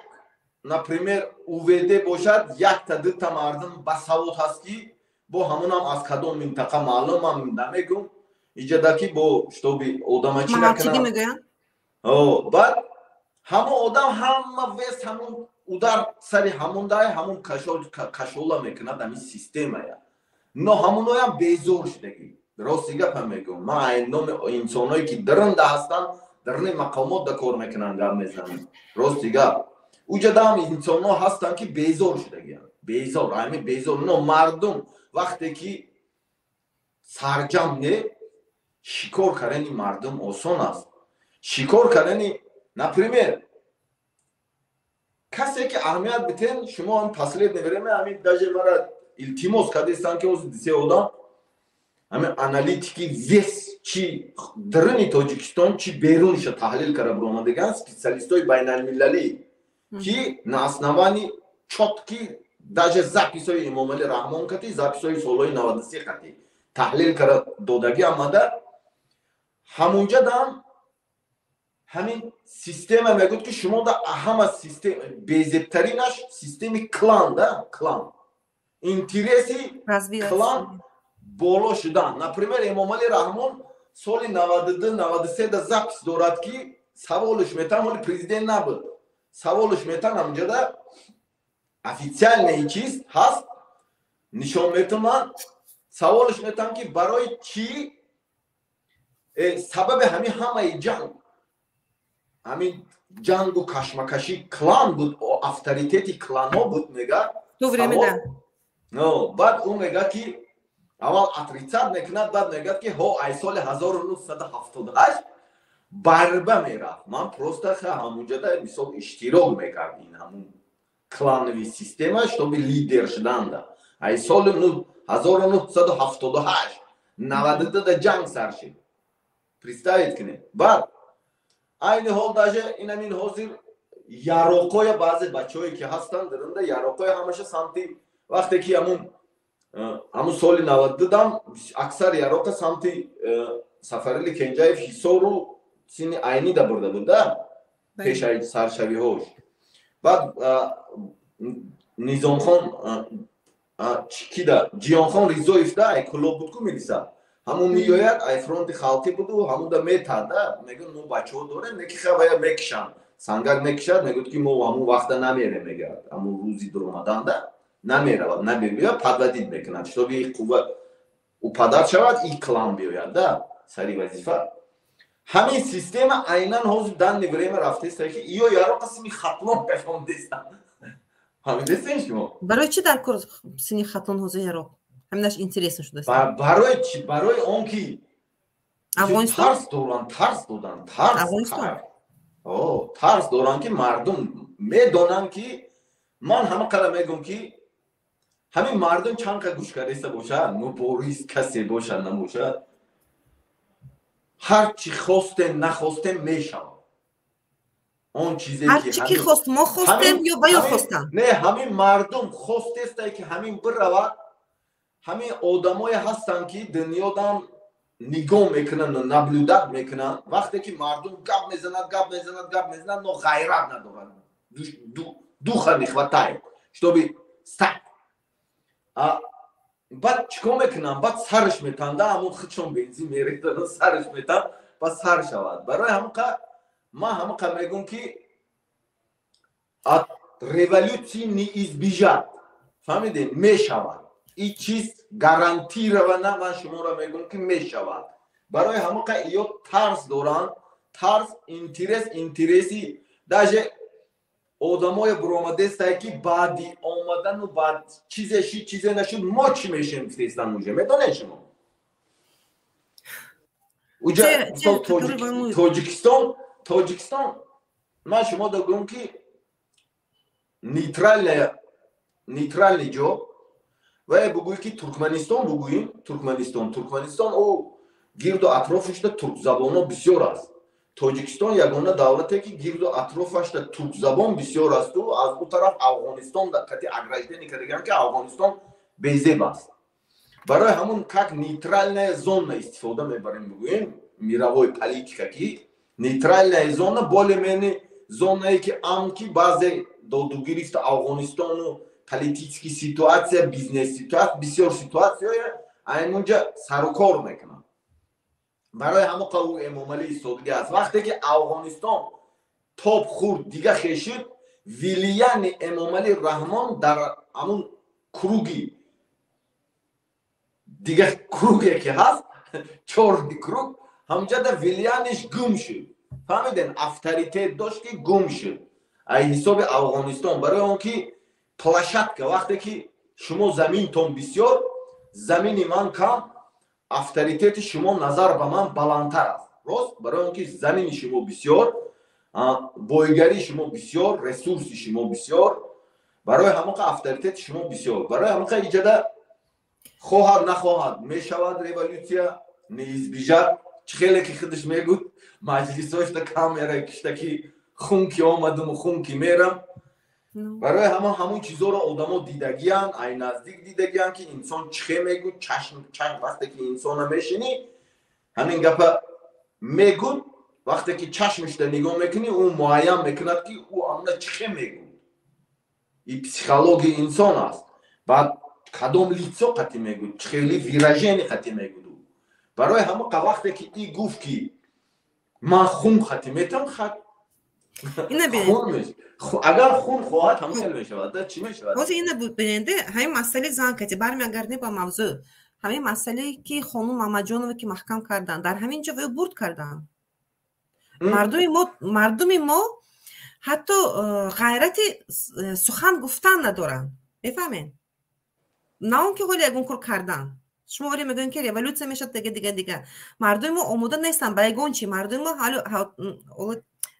например, УВД бошад, якта дута мардум басавод ҳаст, ки бо ҳамонам аз кадом минтақа маълум, ман намегӯм иҷада, ки бо чтобы одама чӣ накунад. Баъд ҳамон одам ҳама вес, ҳамон удар сари ҳамон дай, ҳамон кашола мекунад ҳамин системая. Но ҳамоноям безор шудагӣ. Рости гапам мегӯм, ман айноми инсоное ки дарында ҳастанд, дарни мақомот да кор мекунанд, гап мезанам. Рости гап, уҷадаам инсонҳо ҳастанд, ки безор шудагианд, безор, ҳамин безор. Но мардум вақте ки сарҷам не, шикор кардани мардум осон аст. Шикор кардани, например, касе ки аҳамият битен, шумо ҳам последнее время ҳамин даже мара илтимос кардестанд, ки ҳозир се одам ҳамин аналитики вес, чи даруни Тоҷикистон, чи берунша таҳлил карда биромадаган, специалистҳои байналмилалӣ, ки на основании чёткий даже записҳои Эмомалӣ Раҳмон кати, записҳои солҳои 93 кати таҳлил карда додагӣ омада. Ҳамунҷа дам ҳамин система мегӯд, ки шумо да ҳама система безебтаринаш системи клан да, клан, интереси клан боло шудан. Например, Эмомалӣ Раҳмон соли 92, 93 да запись дорад, ки саволш метан, ҳоли президент набуд, саволш метан ҳамунҷада, официальный чиз ҳаст, нишон метуман. Саволш метам, ки барои чӣ сабаби ҳамин ҳамаи ҷанг, ҳамин ҷангу кашмакашӣ клан буд, авторитети кланҳо буд, мега. Баъд ӯ мега, ки аввал отрицать мекунад, баъд мегӯяд, ки ҳо, ай соли 1978 борьба мерафт, ман просто ҳамунҷода мисол иштирок мекард, ин ҳамун клановый система, чтобы лидер шуданда. Ай соли 1978, 92 да ҷанг сар шид, представить кунед. Баъд айни ҳол даже инамин ҳозир яроқоя, баъзе бачаҳое ки ҳастанд дарунда, яроқоя ҳамаша самти, вақте ки ҳамун соли 92-дам аксар яроқа самти Сафарали Кенҷаев, Ҳисору сини Айнида бурда буд да, пешаи саршавиҳош. Баъд Низомхон кида, Ҷиёнхон Ризоев да, ай Кулоб буд ку милиса, ҳамун меояд, ай фронти халқӣ буду, ҳамунда метада, мегӯяд: «Мо бачаҳо дорем», неки хавая мекишанд, сангак мекишад, мегӯяд, ки мо ҳамун вақта намерем, мегӯяд, ҳамун рӯзи дуромаданда намеравад, намебиёяд, подводить мекунад, чтобы и қувва упадат шавад, и клан биёяд да сари вазифа. Ҳамин система айнан ҳозир данный время рафтеста, ки иё яро қисми Хатлон кашондеста. Фаҳмидестен шумо? Барои чӣ дар кор сини Хатлон ҳозир яроқ? Ҳаминаш интересно шудааст. Барои чӣ? Барои он ки Афғонистон тарс доранд, тарс доданд, тарс. Тарс доранд, ки мардум медонанд, ки ман ҳама қадар мегӯм, ки ҳамин мардум чанд қа гӯш кардаиста бошад, мубориз касе бошад, набошад, ҳар чӣ хостем, нахостем, мешавад. Он чизе ҳарчи ки хост, мо хостем ё ба ё хостанд. Не, ҳамин мардум хостестай, ки ҳамин биравад. Ҳамин одамое ҳастанд, ки дунёдам нигоҳ мекунанд, наблюдать мекунанд. Вақте ки мардум гап мезанад, гап мезанад, гап мезанад, но ғайрат надорад, духа не хватает, чтобы стать. Баъд чӣ кор мекунам? Баъд сарш метанда, ҳамон худшон бензин мерехтан, сарш метан, баъд сар шавад. Барои ҳамқа ман ҳамқа мегӯм, ки от революции не избежать. Фаҳмидем, мешавад. Ин чиз гарантированно ман шуморо мегӯм, ки мешавад. Барои ҳамақа ё тарс доранд, тарс, интерес, интереси даже одамое буромадестае, ки баъди омадану баъд чизе шид, чизе нашуд, мо чӣ мешем, гуфтестан. Уже медонед шумо, уҷа Тоҷикистон, ман шумо догӯм, ки нейтральный ҷо ва бугӯй, ки Туркманистон, бугӯем Туркманистон, Туркманистон ӯ гирду атрофашда туркзабонҳо бисёр аст. Тоҷикистон ягона давлате, ки гирду атрофашда туркзабон бисёр асту аз ӯ тараф Афғонистон кати ограждение кардагиам, ки Афғонистон безеб аст. Барои ҳамун как нейтральная зона истифода мебарем, бугӯем, мировой политика, ки нейтральная зона, более-менее зонае, ки амн, ки баъзе додугирифта Афғонистону политический ситуация, бизнес ситуация, бисёр ситуатсияя аймунҷа сарукор мекунанд. Барои ҳамон ӯ Эмомалӣ истодагӣ аст. Вақте ки Афғонистон тоб хӯрд, дига хешид, влияние Эмомалӣ Раҳмон дар ҳамун круги, дига круге ки ҳаст, чорни круг, ҳамҷада влияниеш гум шуд. Фаҳмиден, авторитет дошт, ки гум шуд ай ҳисоби Афғонистон. Барои он ки площадка, вақте ки шумо заминтон бисёр, замини ман кам, авторитети шумо назар ба ман баландтар аст, рост? Барои он ки замини шумо бисёр, бойгарии шумо бисёр, ресурси шумо бисёр, барои ҳамоқа авторитети шумо бисёр. Барои ҳамоқа иҷада хоҳад, нахоҳад, мешавад революция, не избежать. Чӣ хеле ки худаш мегӯд, маҷлисҳошта камера кишта, ки хун ки омадуму хун ки мерам. Барои ҳама ҳамун чизоро одамо дидагиян, ай наздик дидагиян, ки инсон чихе мегӯд, чашм чашм. Вақте ки инсона мешинӣ, ҳамин гапа мегӯд, вақте ки чашмишда нигоҳ мекунӣ, ӯ муайян мекунад, ки ӯ амна чихе мегӯд. И психологияи инсон аст. Баъд кадом лицо қати мегӯд, чихели выражение қати мегӯд. Барои ҳамақа вақте ки и гуфт, ки ман хун қати метам, хат Ина бинед. Агар хун хоҳад, ҳам хел мешавад, чӣ мешавад? Ҳозир ина бинеде, ҳамин масъалаи зан кати бармегардем ба мавзӯъ. Ҳамин масъалае, ки хонум Мамаҷонова ки маҳкам карданд, дар ҳамин ҷо ваё бурд карданд. Мардуми мо ҳатто ғайрати сухан гуфтан надоранд, мефаҳмед? На он ки ҳоли ягон кор кардан. Шумо вале мегӯед, ки революция мешавад, дига, дига, дига. Мардуми мо омода нестанд ба ягон чи. Мардуми мо ҳали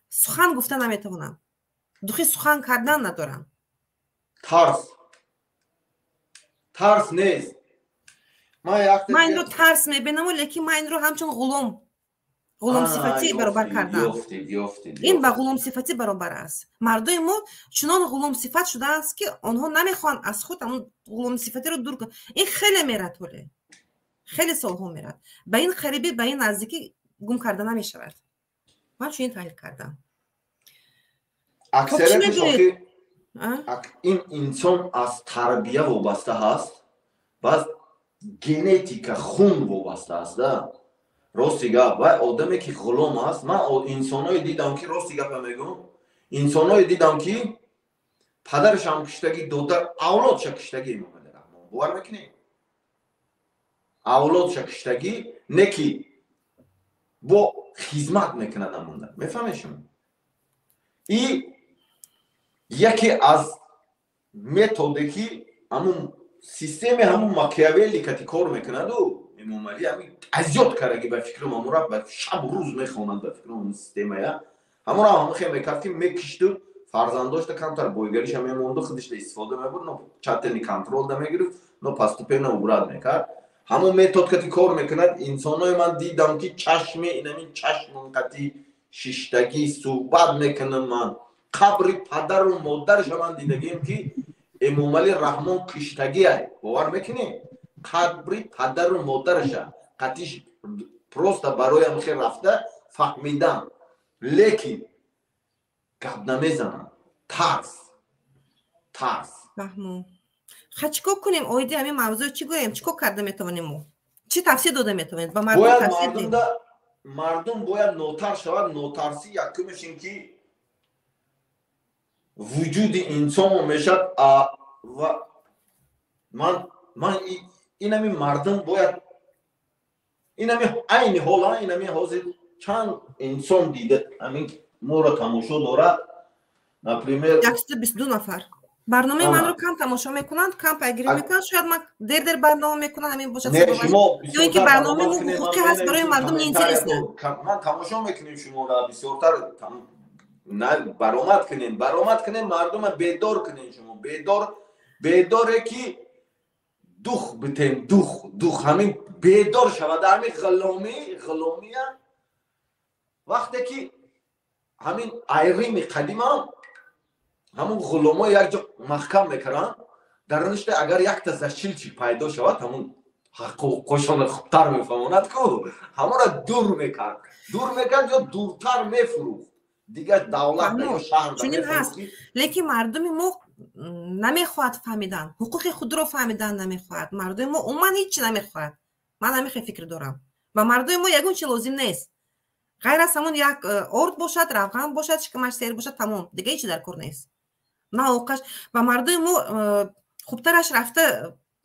сухан гуфта наметавонанд, духи сухан кардан надоранд. Тарс, тарс нест. Ман инро тарс мебинаму, лекин ман инро ҳамчун ғуломсифатӣ баробар кардам. Ин ба ғуломсифатӣ баробар аст. Мардуми мо чунон ғуломсифат шудааст, ки онҳо намехоҳанд аз худ ҳамон ғуломсифатиро дур кунанд. Ин хеле мерад, ҳоле хеле солҳо мерад. Ба ин қарибӣ, ба ин наздикӣ гум карда намешавад. Ман чунин таҳлил кардам. Аксариятиш ин инсон аз тарбия вобаста ҳаст, баъз генетика, хун вобаста аст да. Рости гап, вай одаме, ки ғулом аст, ман инсоное дидам, ки, рости гапа мегӯм, инсоное дидам, ки падарашам киштагӣ, додар, авлодша киштагӣ. Эмомали Раҳмон, бовар мекунӣ, авлодша киштагӣ, не ки бо хизмат мекунад амонда. Мефаҳмед шумо? И яке аз методе, ки ҳамун системи ҳамун Макиавелли кати кор мекунаду Эмомалӣ ҳамин азёд кардаги, ба фикрам, ҳамура ба шабу рӯз мехонад, ба фикрам, ҳамун системая. Ҳамура ҳам хел мекард, ки мекишту фарзандошта камтар бойгариша мемонду, худишда истифода мебурд, но тщательный контроль да мегирифт, но постепенно убрать мекард. Ҳамон метод кати кор мекунад. Инсоное ман дидам, ки чашми инамин чашмон кати шиштагӣ суҳбат мекунам. Ман қабри падару модарша ман дидагием, ки Эмомалӣ Раҳмон киштагиай. Бовар мекунӣ, қабри падару модараша қатиш просто бароям хел рафта фаҳмидам, лекин гап намезанам. Тарс, тарс. Фаҳмо. Ха, чӣ кор кунем? Оиди ҳамин мавзӯъ чӣ гӯем? Чӣ кор карда метавонем мо? Чӣ тавсия дода метавонед ба мардум? Бояд мардум бояд нотарс шавад. Нотарсӣ якумаш ин ки вуҷуди инсон мешавад. Ва ман инами мардум бояд инами айни ҳола, инами ҳозир чанд инсон дида ҳамин моро тамошо дорад, например? 122 нафар. Барномаи манро кам тамошо мекунанд, кам пайгирӣ мекунанд. Шояд ман дер дер барнома мекунам, ҳамин бошад. Ё ин ки барномаи мо ҳуқуқӣ ҳаст, барои мардум неинтересно. Ман тамошо мекунем шуморо бисёртар. Баромад кунем, баромад кунем, мардума бедор кунем. Шумо бедор, бедоре ки дух битем, дух, дух ҳамин бедор шавад. Ҳамин ғуломӣ, ғуломия вақте ки ҳамин айрими қадимам ҳамун ғуломо як ҷо маҳкам мекарданд, дар ништа агар якта зашилчик пайдо шавад, ҳамун ҳуқуқошона хубтар мефаҳмонад ку, ҳамонро дур мекард, дур мекард ё дуртар мефурӯхт дигар давлат ё шаҳр. Чунин ҳаст, лекин мардуми мо намехоҳад фаҳмидан, ҳуқуқи худро фаҳмидан намехоҳад. Мардуми мо умуман ҳеҷ намехоҳад. Ман ҳамин фикр дорам, ба мардуми мо ягон чи лозим нест, ғайр аз ҳамон як орд бошад, равған бошад, шикамаш сер бошад, тамом, дига ҳеҷ дар кор нест. На оқаш ба мардуми мо хубтараш рафта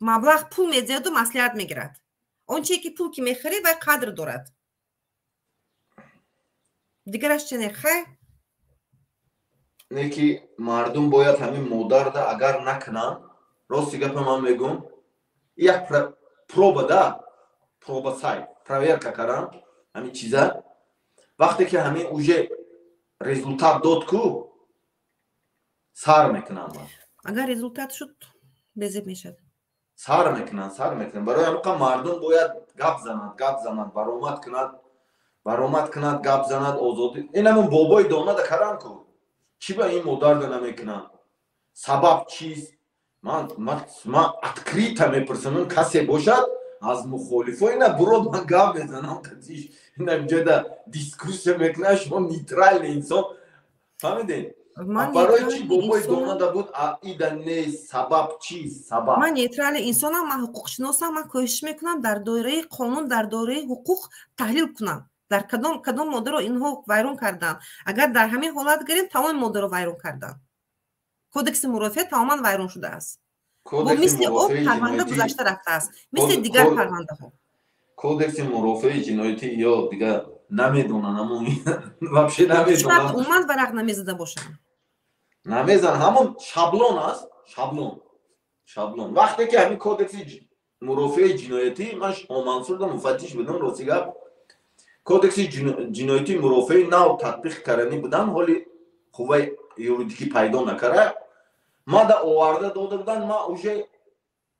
маблағ, пул медиҳаду маслиҳат мегирад. Он чие ки пул ки мехарӣ, вай қадр дорад, дигараш чи не, хай. Не ки мардум бояд ҳамин модарда агар накунанд, рости гапа ман мегӯм, як проба да, проба сай проверка кардан ҳамин чиза. Вақте ки ҳамин уже результат дод ку, сар мекунанд. Агар результат шуд, безеб мешавад. Сар мекунанд, сар мекунанд. Барои ҳамин мардум бояд гап занад, гап занад, баромад кунад, баромад кунад, гап занад, озодӣ. Ин ҳамин бобои донада кардан ку, чӣ ба ин модарда намекунанд? Сабаб чист? Ман открыто мепурсам, касе бошад аз мухолифо, ина бурод, ман гап мезанам қатиш, ина ҷода дискуссия мекунам. Шумо нейтральный инсон, фаҳмидед? Барои чӣ бобои донада буд, а ида нест? Сабаб чист, сабаб? Ман нейтральный инсонам, ман ҳуқуқшиносам. Ман кӯшиш мекунам дар доираи қонун, дар доираи ҳуқуқ таҳлил кунам, дар кадом моддаро инҳо вайрон карданд. Агар дар ҳамин ҳолат гирем, тамоми моддаро вайрон карданд. Кодекси мурофиа тамоман вайрон шудааст. Бо мисли об парванда гузашта рафтааст, мисли дигар парвандаҳо. Кодекси мурофиаи ҷиноятӣ ё дигар намедонам, ҳамон вообще намедонам. Умуман варақ намезада бошанд. Намезан, ҳамон шаблон аст, шаблон, шаблон. Вақте ки ҳамин кодекси мурофиаи ҷиноятӣ, ман Мансурда муфаттиш будам, рости гап, кодекси ҷиноятии мурофиаи нав татбиқ карданӣ буданд, ҳоли қувваи юридикӣ пайдо накарда, мада оварда дода буданд. Ма уже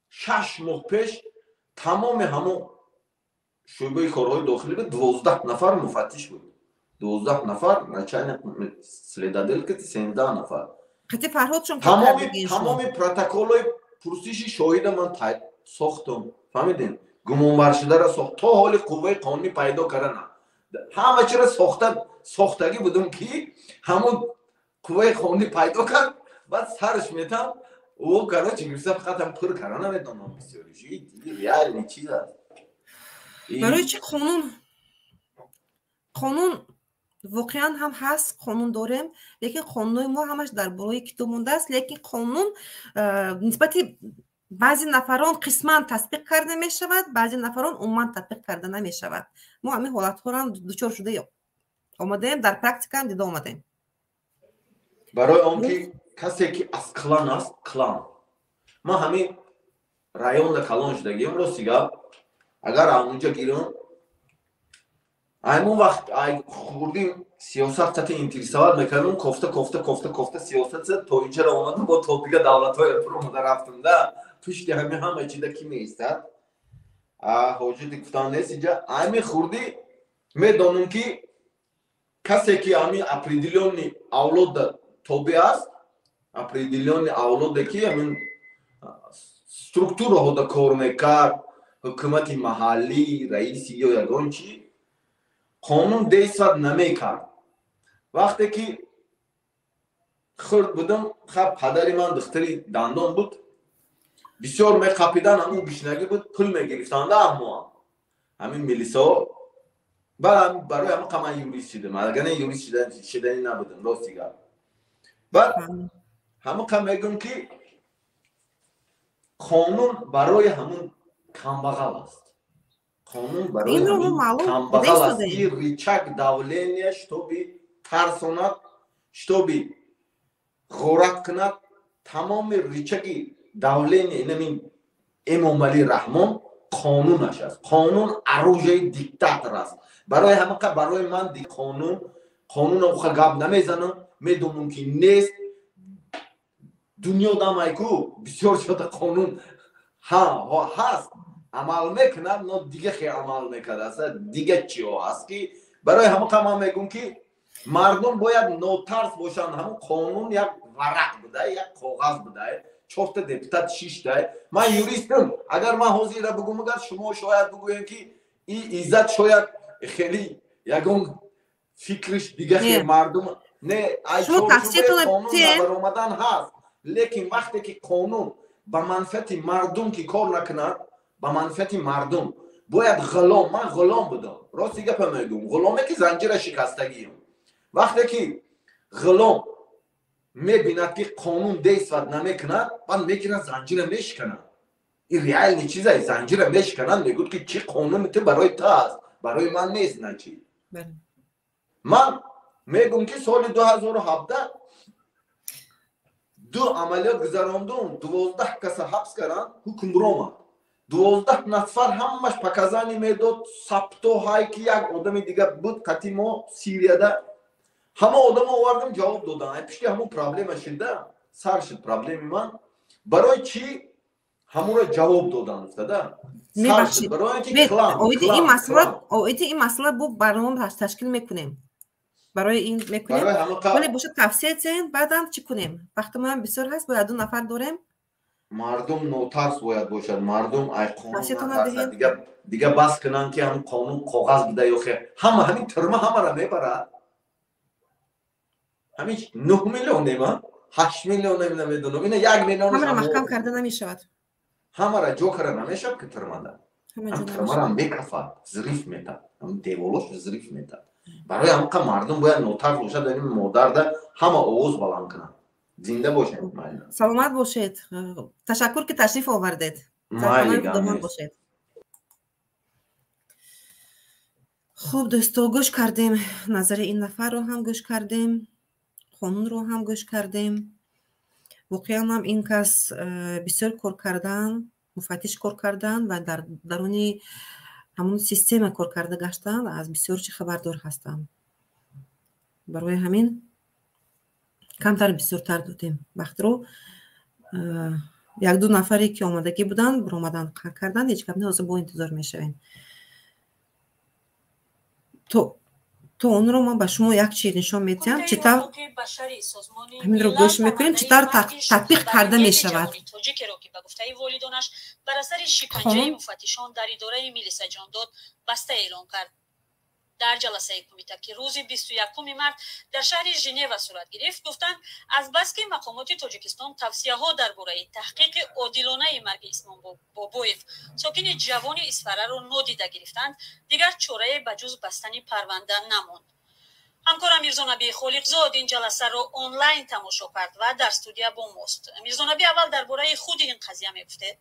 6 моҳ пеш тамоми ҳамон шӯъбаи корҳои дохилӣ буд, 12 нафар муфаттиш буд, 12 нафар, начальник, следотдел ки 13 нафар. Тамоми протоколҳои пурсиши шоҳида ман сохтам, фаҳмидем, гумонбаршударо сохт, то ҳоли қувваи қонунӣ пайдо кардана ҳама чиро сохта, сохтагӣ будум, ки ҳамон қувваи қонунӣ пайдо кард, баъд сарш метам. О, короче, гирифта, фақат ҳам пур кара намедонам, бисёриш реальный чиз аст. Барои чи қонун, қонун воқеан ҳам ҳаст, қонун дорем, лекин қонунҳои мо ҳамаш дар болои китоб мондааст. Лекин қонун нисбати баъзе нафарон қисман татбиқ карда мешавад, баъзе нафарон умуман татбиқ карда намешавад. Мо ҳамин ҳолатҳоро дучор шуда омадаем, дар практикаам дида омадаем. Барои он ки касе ки аз клан аст, клан, ман ҳамин районда калон шудагиам, рости гап, агар ҳамунҷа гирам, аймон вақт ай хурдим сиёсат қати интересовать мекардам, кофта, кофта, кофта, кофта, сиёсат то инҷара омадам, бо то дига давлатҳоя пур омада рафтам да. Пушти ҳами ҳама чида ки меистад, ҳоҷати гуфтан нест инҷа. Ами хурдӣ медонам, ки касе ки ҳамин определённый авлода тобеъ аст, определённый авлоде ки ҳамин структураҳода кор мекард, ҳукумати маҳаллӣ, раиси ё ягон чи, қонун действовать намекард. Вақте ки хурд будам, хаб, падари ман духтари дандон буд. Бисёр меқапидан, ҳамун гишнагӣ буд, пул мегирифтанда ҳамоам. Ҳамин милисаҳо. Баъд барои ҳамин ман юрист шидам. Агар не юрист шидани набудам, рости гап. Баъд ҳамин қа мегӯм ки қонун барои ҳамун камбағал аст. Қонун барои ҳамун камбағал аст ки рычаг давления, чтобы тарсонад, чтобы ғорат кунад. Тамоми рычаги давления инамин Эмомалӣ Раҳмон қонунаш аст. Қонун оружие диктатор аст. Барои ҳамин қа барои ман қонун, қонун уха гап намезанам, медонам ки нест. Дунё дамайку бисёр шуда қонун ҳа ҳаст, амал мекунад, но дига хе амал мекард, дига чиҳо ҳаст ки барои ҳамин қа ман мегӯм ки мардум бояд нотарс бошанд. Ҳамун қонун як варақ будай, як коғаз будай, чорта депутат шиштай. Ман юристам, агар ман ҳозира бугум, агар шумо шояд бугӯем ки и Иззат шояд хеле ягон фикриш дига хе мардум не, ай қонун набаромадан ҳаст, лекин вақте ки қонун ба манфиати мардум ки кор накунад, ба манфиати мардум бояд ғулом. Ман ғулом будам, рости гапа мегӯм, ғуломе ки занҷира шикастагиам. Вақте ки ғулом мебинад ки қонун действовать намекунад, баъд мегирад занҷира мешиканад. Ин реальный чиза, занҷира мешиканад, мегӯд ки чӣ қонуни ту барои ту аст, барои ман нест. Значит, ман мегӯм ки соли 2017 ду амалиёт гузарондум, 12 каса ҳабс карданд, ҳукм ромад. 12 нафар ҳамаш показания медод, сабто ҳай ки як одами дига буд қати мо Сирияда, ҳама одамо овардам, ҷавоб додам. Ай пишти ҳамун проблема шида, сар шид проблеми ман. Барои чӣ ҳамуро ҷавоб додам гуфтада? Оиди ин масъала бо барнома ташкил мекунем. Барои ин мекунем. Вале бошад тавсия диҳем, баъдан чӣ кунем? Вақти моам бисёр ҳаст, бояд ду нафар дорем. Мардум нотарс бояд бошад, мардум ай қонун натарсад. Дига бас кунанд ки ҳамун қонун коғаз буда ё хе. Ҳама ҳамин тюрьма ҳамаро мебарад. Ҳамин 9 миллионем, 8 миллионем, намедонам. Ина 1 миллион ҳамаро маҳкам карда намешавад. Ҳамаро ҷо карда намешавад ки тюрьмада. Тюрьмаро мекафад, взрыв метад. Ҳамин деволош взрыв метад. Барои ҳамин қа мардум бояд нотарс бошад, ин модарда ҳама овоз баланд кунанд. Зинда бошед. Саломат бошед. Ташаккур ки ташриф овардед. Худованд бошед. Хуб дӯсто, гӯш кардем назари ин нафарро ҳам гӯш кардем, қонунро ҳам гӯш кардем. Воқеан ҳам ин кас бисёр кор кардан, муфаттиш кор кардан ва дар даруни ҳамон система кор карда гаштан, аз бисёр чи хабардор ҳастанд. Барои ҳамин камтар бисёртар додем вақтро. Як-ду нафаре ки омадагӣ буданд, баромадан қар карданд, ҳеҷ гап не, ҳозир бо интизор мешавем. То онро ман ба шумо як чиз нишон медиҳам, чӣ тавр ҳаминро гӯш мекунем, чӣ тавр татбиқ карда мешавад. Тоҷикеро ки ба гуфтаи волидонаш бар асари шиканҷаи муфаттишон дар идораи милиса ҷон дод, баста эълон кард. Дар ҷаласаи кумита ки рӯзи 21 март дар шаҳри Женева сурат гирифт, гуфтанд азбаски мақомоти Тоҷикистон тавсияҳо дар бораи таҳқиқи одилонаи марги Исмон Бобоев, сокини ҷавони Исфараро нодида гирифтанд, дигар чорае ба ҷуз бастани парванда намонд. Ҳамкорам Мирзонаби Холиқзод ин ҷаласаро онлайн тамошо кард ва дар студия бо мост. Мирзонаби, аввал дар бораи худи ин қазия мегуфтед?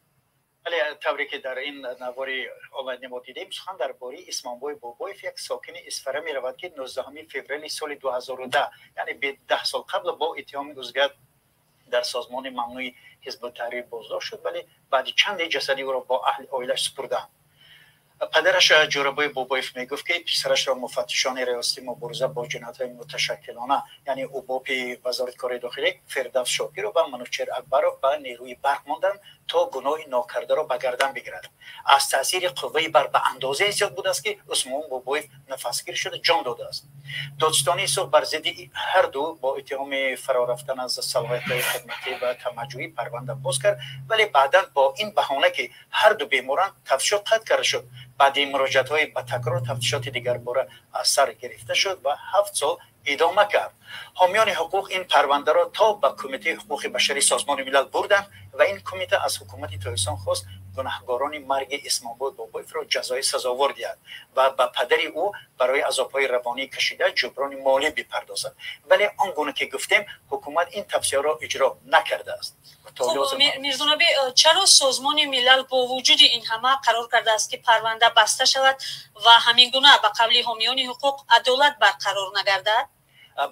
Бале, тавре ки дар ин навори онлайни мо дидем, сухан дар бораи Исмонбой Бобоев, як сокини Исфара меравад, ки 19 феврали соли 2010, яъне 10 сол қабл, бо иттиҳоми узвият дар созмони мамнӯи Ҳизби Таҳрир боздошт шуд, вале баъди чанде ҷасади ӯро бо аҳли оилаш супурданд. Падараш Ҷӯрабой Бобоев мегуфт, ки писарашро муфаттишони риёсати мубориза бо ҷиноятҳои муташаккилона, яъне УБОПи вазорати корҳои дохилӣ, Фирдавс Шокиров ва Манучер Акбаров ба нерӯи барқ монданд, то гуноҳи нокардаро ба гардан бигирад. Аз таъсири қувваи барқ ба андозае зиёд будааст, ки Усмон Бобоев нафасгир шуда ҷон додааст. Додситонии Суғд бар зидди ҳар ду бо иттиҳоми фаро рафтан аз салоҳиятҳои хидматӣ ва тамаҷҷӯӣ парванда боз кард, вале баъдан бо ин баҳона, ки ҳар ду беморанд, тафтишот қатъ карда шуд. Баъди муроҷиатҳои ба такрор тафтишоти дигарбора аз сар гирифта шуд ва 7 сол идома кард. Ҳомиёни ҳуқуқ ин парвандаро то ба Кумитаи ҳуқуқи башарии Созмони Милал бурданд ва ин кумита аз ҳукумати Тоҷикистон хост гунаҳгорони марги Исмонбой Бобоевро ҷазои сазовор диҳад ва ба падари ӯ барои азобҳои равонӣ кашида ҷуброни молӣ бипардозад. Вале он гуна ки гуфтем, ҳукумат ин тавсияро иҷро накардааст. Мирзонаби, чаро Созмони Милал бо вуҷуди ин ҳама қарор кардааст, ки парванда баста шавад ва ҳамин гуна ба қавли ҳомиёни ҳуқуқ адолат барқарор нагардад?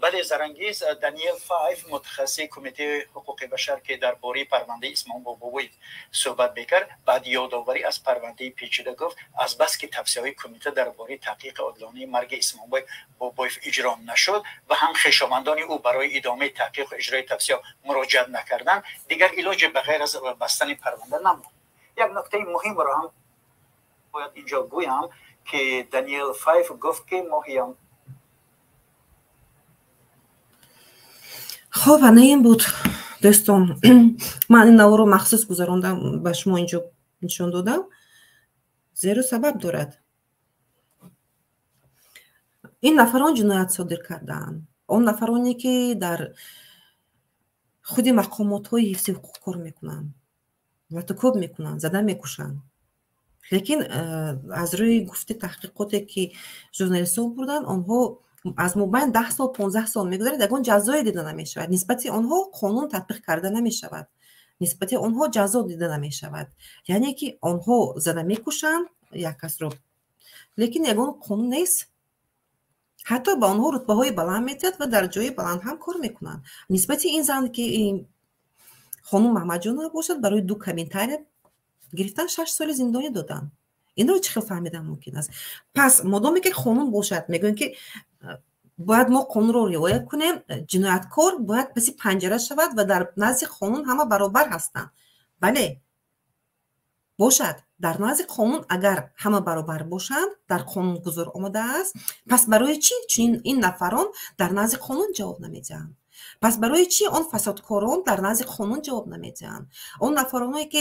Бале, Зарангиз, Даниэл Файф, мутахассиси Кумитаи ҳуқуқи башар, ки дар бораи парвандаи Исмонбой Бобоев суҳбат мекард, баъд ёдоварӣ аз парвандаи печида гуфт, азбаски тавсияҳои кумита дар бораи таҳқиқи одилонаи марги Исмонбой Бобоев иҷро нашуд ва ҳам хешовандони ӯ барои идомаи таҳқиқу иҷрои тавсияҳо муроҷиат накарданд, дигар илоҷе ба ғайр аз бастани парванда намонд. Як нуктаи муҳимро ҳам бояд инҷо гӯям, ки Даниэл Файф гуфт, ки моҳи Хоб, ана ин буд, дӯстон. Ман ин наворо махсус гузарондам, ба шумо инҷо нишон додам, зеро сабаб дорад. Ин нафарон ҷиноят содир кардаанд, он нафароне, ки дар худи мақомотҳои ҳифзи ҳуқуқ кор мекунанд, латукӯб мекунанд, зада мекушанд. Лекин аз рӯи гуфти таҳқиқоте, ки журналистҳо бурданд, онҳо аз мобайн 10 сол, 15 сол мегузарад, ягон ҷазое дида намешавад. Нисбати онҳо қонун татбиқ карда намешавад, нисбати онҳо ҷазо дида намешавад. Яъне ки онҳо зада мекушанд як касро, лекин ягон қонун нест. Ҳатто ба онҳо рутбаҳои баланд метиҳад ва дар ҷои баланд ҳам кор мекунанд. Нисбати ин зан, ки хонум Маҳмадҷонова бошад, барои 2 комментария гирифтан 6 соли зиндонӣ доданд. Инро чӣ хел фаҳмидан мумкин аст? Пас модоме ки қонун бошад, мегӯем, ки бояд мо қонунро риоя кунем, ҷинояткор бояд паси панҷара шавад ва дар назди қонун ҳама баробар ҳастанд. Бале, бошад, дар назди қонун агар ҳама баробар бошанд, дар қонунгузор омадааст, пас барои чӣ чунин ин нафарон дар назди қонун ҷавоб намедиҳанд? Пас барои чӣ он фасодкорон дар назди қонун ҷавоб намедиҳанд? Он нафароное, ки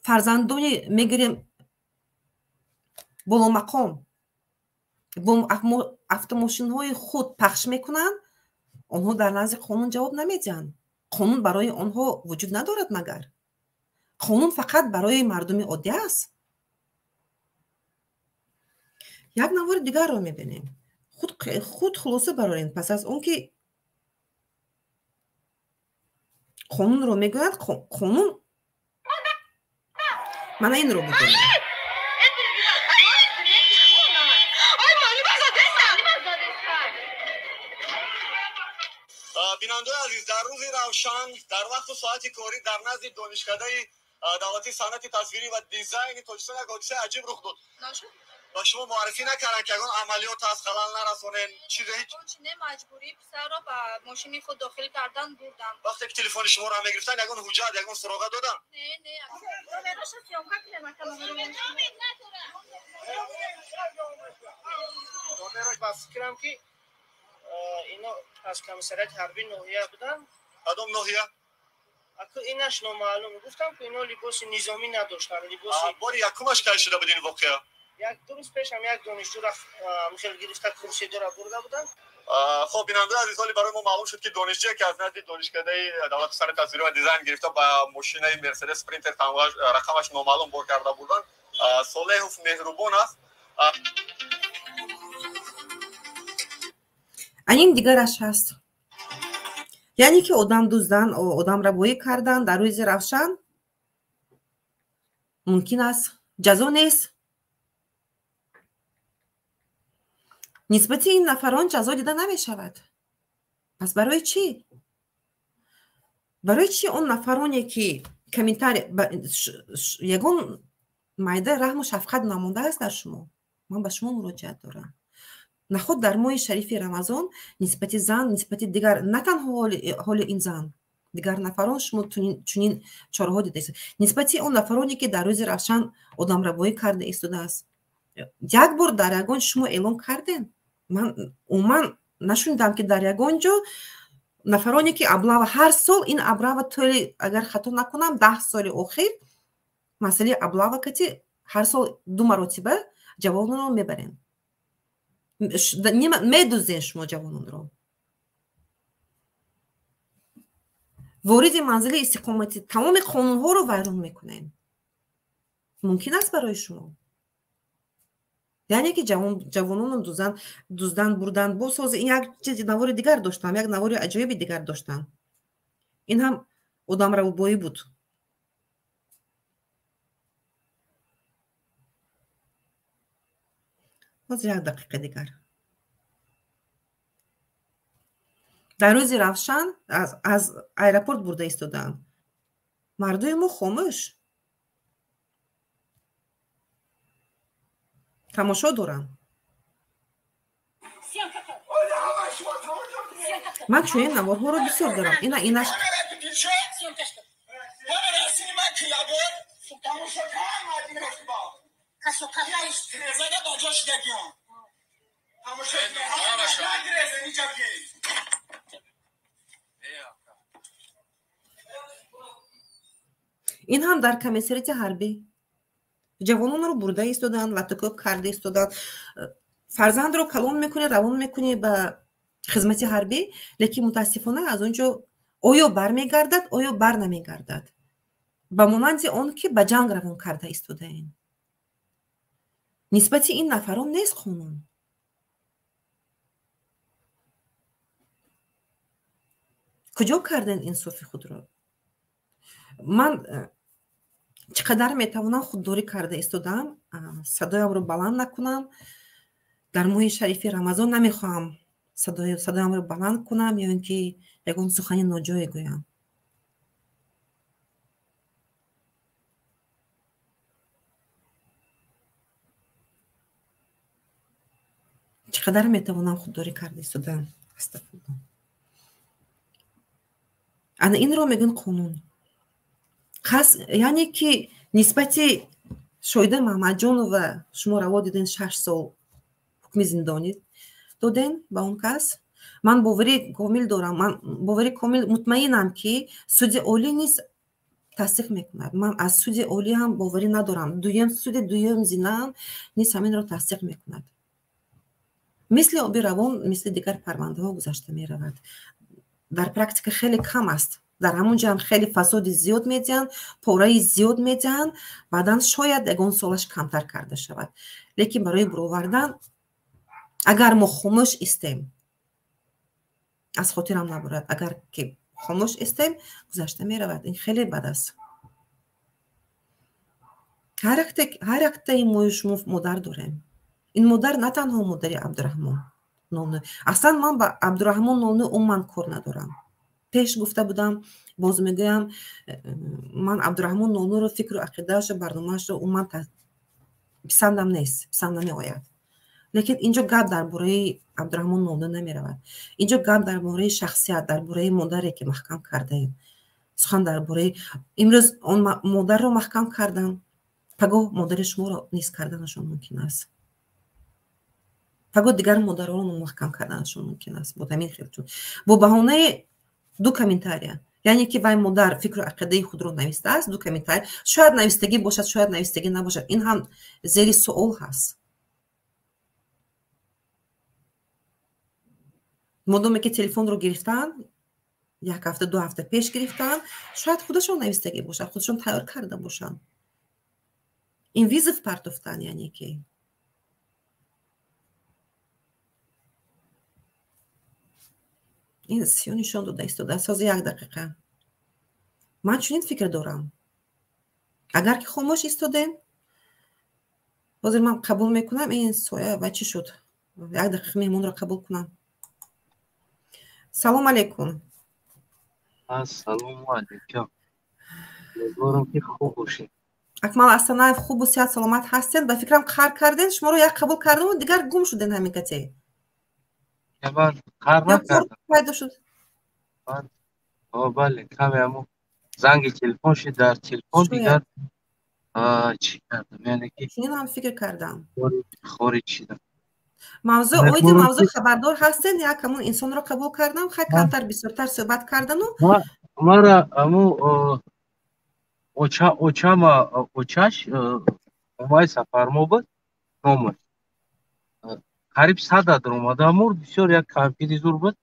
фарзандони мегирем боломақом бо автомошинҳои худ пахш мекунанд, онҳо дар назди қонун ҷавоб намедиҳанд. Қонун барои онҳо вуҷуд надорад магар? Қонун фақат барои мардуми оддӣ аст? Як навори дигарро мебинем. Худ хулоса барорем пас аз он ки қонунро мегӯянд, қонун мана инро бибинем. Бинандаои азиз, дар рӯзи равшан, дар вақту соати корӣ, дар назди Донишкадаи давлатии санъати тасвирӣ ва дизайни Тоҷикистон як ҳодисаи аҷиб рух дод. Ба шумо муаррифӣ накарданд, ки ягон амалиёт аст, халал нарасонен, чизе ҳеҷ? Не, маҷбурӣ писарро ба мошини худ дохил кардан бурдам. Вақте ки телефони шуморо мегирифтанд, ягон ҳуҷҷат, ягон суроға доданд? Не, не. Ба фикрам, ки ино аз комиссариати ҳарбии ноҳия буданд. Кадом ноҳия? Аку инаш номаълум. Гуфтам, ки ино либоси низомӣ надоштанд, либоси Бори якумаш кай шуда буд ин воқеа? Як ду рӯз пешам як донишҷӯра хел гирифта, курсидора бурда буданд. Хоб, бинандаи азиз, ҳоли барои мо маълум шуд, ки донишҷӯе, ки аз назди Донишкадаи давлати санъати тасвирӣ ва дизайн гирифта, ба мошинаи Мерседес Спринтер рақамаш номаълум бор карда бурданд, Солеҳов Меҳрубон аст. Анин дигараш ҳаст. Яъне ки одам дуздан, одамрабоӣ кардан дар рӯзи равшан мумкин аст, ҷазо нест. Нисбати ин нафарон ҷазо дида намешавад. Пас барои чӣ? Барои чӣ он нафароне, ки комментарий, ягон майда раҳму шафқат намондааст дар шумо? Ман ба шумо муроҷиат дорам. Наход дар моҳи шарифи Рамазон нисбати зан, нисбати дигар, на танҳо ҳоли ин зан, дигар нафарон шумо чунин чораҳо дидаистед. Нисбати он нафароне, ки дар рӯзи равшан одамрабоӣ карда истодааст, як бор дар ягон шумо эълон кардем? Ман умуман нашунидам, ки дар ягон ҷо нафароне, ки облава ҳар сол, ин облава тӯли, агар хато накунам, 10 соли охир масъалаи облава кати ҳар сол 2 маротиба ҷавононро мебарем. Медузден шумо ҷавононро. Вориди манзили истиқоматӣ тамоми қонунҳоро вайрон мекунем. Мумкин аст барои шумо? Яъне ки ҷавононро дуздан, бурдан, боз ҳозир ин як чизи навори дигар доштам, як навори аҷоиби дигар доштам. Ин ҳам одамравбоӣ буд. Ҳозир як дақиқа дигар. Дар рӯзи равшан аз аэропорт бурда истодаанд. Мардуми мо хомӯш. Тамошо дорам. Ман чунин наворҳоро бисёр дорам. Ина инаш ин ҳам дар комиссариати ҳарбӣ ҷавононро бурда истодаанд, латукӯб карда истодаанд. Фарзандро калон мекунӣ, равон мекунӣ ба хизмати ҳарбӣ, лекин мутаассифона аз он ҷо оё бармегардад, оё бар намегардад. Ба монанди он ки ба ҷанг равон карда истодаем. Нисбати ин нафарон нест қонун. Куҷо карден инсофи худро? Ман чӣ қадар метавонам худдорӣ карда истодаам, садоямро баланд накунам. Дар моҳи шарифи Рамазон намехоҳам садоямро баланд кунам ё ин ки ягон сухани ноҷое гӯям. Чӣ қадар метавонам худдорӣ карда истодаам. Астағфируллоҳ. Ана инро мегӯянд қонун. Яъне ки нисбати Шоида Маҳмадҷонова шумо раво диден 6 сол ҳукми зиндонӣ доден ба он кас. Ман боварӣ комил дорам, ман боварӣ комил мутмаинам, ки суди олӣ низ тасдиқ мекунад. Ман аз суди олӣ ҳам боварӣ надорам. Дуюм суди дуюм зинаам низ ҳаминро тасдиқ мекунад. Мисли оби равон, мисли дигар парвандаҳо гузашта меравад. Дар практика хеле кам аст. Дар ҳамон ҷо ҳам хеле фасоди зиёд медиҳанд, пораи зиёд медиҳанд, баъдан шояд ягон солаш камтар карда шавад. Лекин барои буровардан, агар мо хомӯш истем, аз хотирам набурад, агар ки хомӯш истем, гузашта меравад. Ин хеле бад аст. Ҳар яктаи мои шумо модар дорем. Ин модар на танҳо модари Абдураҳмон Нолнӯ. Аслан ман ба Абдураҳмон Нолнӯ умуман кор надорам. Пеш гуфта будам, боз мегӯям, ман Абдураҳмон Нолнӯро фикру ақидаашро, барномаашро умуман писандам нест, писанд намеояд. Лекин инҷо гап дар бораи Абдураҳмон Нолнӯ намеравад. Инҷо гап дар бораи шахсият, дар бораи модаре ки маҳкам кардаем. Сухан дар бораи имрӯз он модарро маҳкам кардам, пагоҳ модари шуморо низ карданашон мумкин аст. Пагоҳ дигар модаронро маҳкам карданашон мумкин аст. Бо ҳамин хел чун бо баҳонаи ду комментария, яъне ки вай модар фикру ақидаи худро навистааст, ду комментария, шояд навистагӣ бошад, шояд навистагӣ набошад, ин ҳам зери суол ҳаст. Модоме ки телефонро гирифтаанд, як ҳафта, ду ҳафта пеш гирифтаанд, шояд худашон навистагӣ бошад, худашон тайёр карда бошанд. Ин визов партофтан, яъне ки ин сиё нишон дода истодааст. Ҳозир як дақиқа. Ман чунин фикр дорам. Агар ки хомӯш истодем, ҳозир ман қабул мекунам ин соя ва чӣ шуд? Як дақиқа меҳмонро қабул кунам. Салом алейкум. Ассалому алейкум. Умедворам ки хуб бошед. Акмал Астанаев, хубу сиҳат саломат ҳастед. Ба фикрам қар карден, шуморо як қабул кардаму дигар гум шуден ҳамин кате. Ман қар накардам. Пайдо шуд. Бале, каме ҳамон занги телефон шуд, дар телефон дигар чӣ кардам, яъне ки чунин ҳам фикр кардам. Хориҷ шудам. Мавзӯъ оиди мавзӯъ хабардор ҳастен, як ҳамон инсонро қабул кардам, хай камтар бисёртар суҳбат кардану мара ҳамун очама очаш Умай Сафармо буд номаш. Қариб 100 даромада мурд, бисёр як кампири зур буд,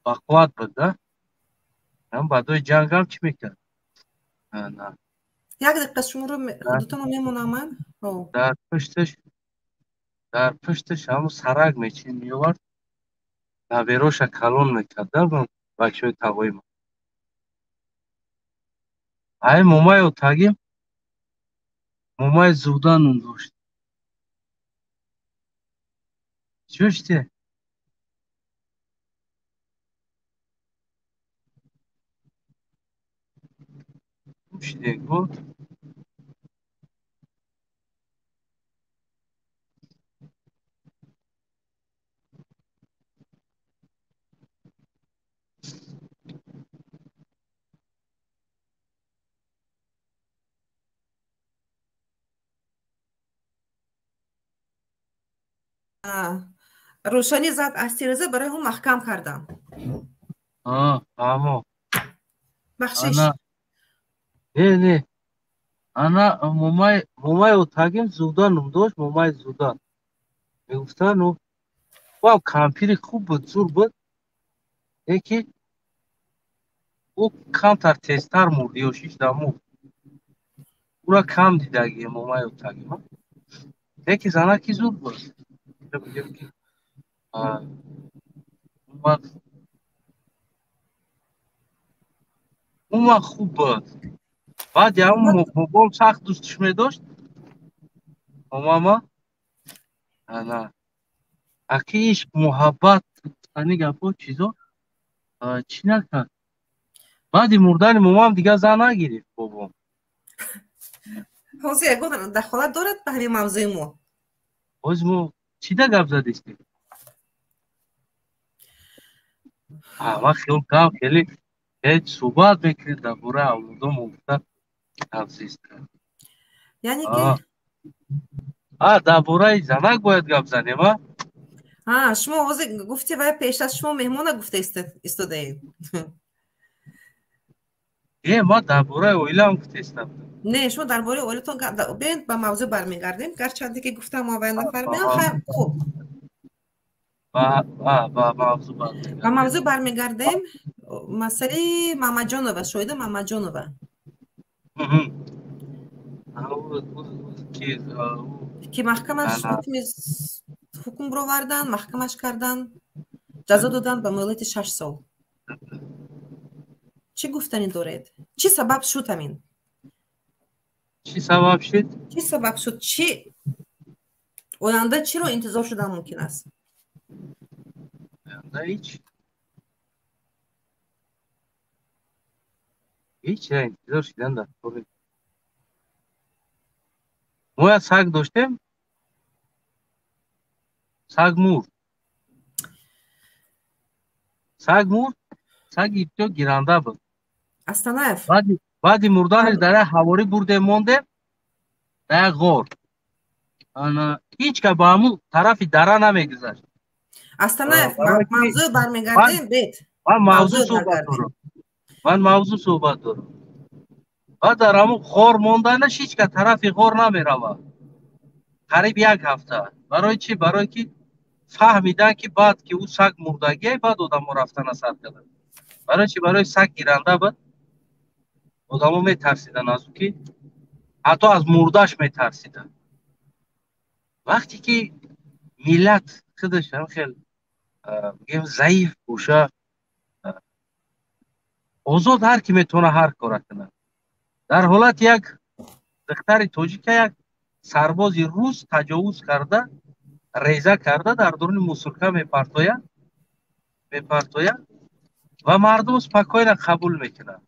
бақувват буд, да. Ҳам баъдои ҷангам чӣ мекард? Як дақиқа шуморо худутонро мемонам ман. Дар пушташ ҳамун сарак мечин меовард, навероша калон мекард, да, бачаҳои тағои ман. Ай момаи отагим момаи зуда ном дошт. Чӣ шуде? Шидек буд. Рӯшанӣ зад аз тиреза, барои ҳун маҳкам кардам. Фаҳмо. Бахшиш. Не, не. Ана момаи отагим зуда ном дошт, момаи зуда. Мегуфтанд, ӯ кампири хуб буд, зур буд. Лекин ӯ камтар тезтар мурд, ё шишда мурд. Ӯра кам дидагие момаи отагим. Лекин занаки зур буд. Уман хуб буд. Баъд ҳамун бобом сахт дӯстш медошт. Момама. Ана. Аки ишқ, муҳаббат, ани гапҳо, чизо чӣ накард. Баъди мурдани момам дигар зан нагирифт бобом. Ҳозир ягон дахолат дорад ба ҳамин мавзӯи мо? Ҳозир мо чӣ да гап задистем? Ман хиёл кардам хеле ҳеҷ суҳбат мекунед дар бораи авлодом гуфта гап зист. Яъне ки дар бораи занак бояд гап занем, а? Шумо ҳозир гуфти вай пеш аз шумо меҳмона гуфта истодаед. Не, ман дар бораи оилаам гуфта истам. Не, шумо дар бораи оилатон биёед ба мавзӯъ бармегардем. Гарчанде ки гуфтам мо вай нафармеам, хайр, хуб. Ба мавзӯъ бармегардем. Масъалаи Мамаҷонова, Шоҳида Мамаҷонова. Ки маҳкамаш ҳукм бировардан, маҳкамаш кардан, ҷазо додан ба муҳлати 6 сол. Чӣ гуфтанӣ доред? Чӣ сабаб шуд ҳамин? Чӣ сабаб шуд? Чӣ сабаб шуд? Чӣ оянда чиро интизор шудан мумкин аст? Оянда ҳеҷ. Ҳеҷ интизор шудан дар кор. Мо як саг доштем. Саг мурд. Саг мурд. Саги бисёр гиранда буд. Астанаев. Баъди мурданаш дар як ҳаворӣ бурдем, мондем дар як ғор. Ҳеҷ кас ба ҳамун тарафи дара намегузашт. Астанаев, мавзӯъ бармегардем, бед. Ман мавзӯъ суҳбат дорам. Ман мавзӯъ суҳбат дорам. Баъд дар ҳамун ғор монданаш ҳеҷ кас тарафи ғор намеравад. Қариб як ҳафта. Барои чӣ? Барои ки фаҳмидан ки баъд ки ӯ саг мурдагие, баъд одамо рафтана сар карданд. Барои чӣ? Барои саг гиранда буд. Одамо метарсиданд аз ӯ ки ҳатто аз мурдаш метарсиданд. Вақте ки миллат худаш ҳам хел бигем заиф боша, озод ҳар ки метавона ҳар кора кунад. Дар ҳолати як духтари тоҷика як сарбози рус таҷовуз карда, реза карда дар дуруни мусурка мепартояд ва мардум спокойно қабул мекунад.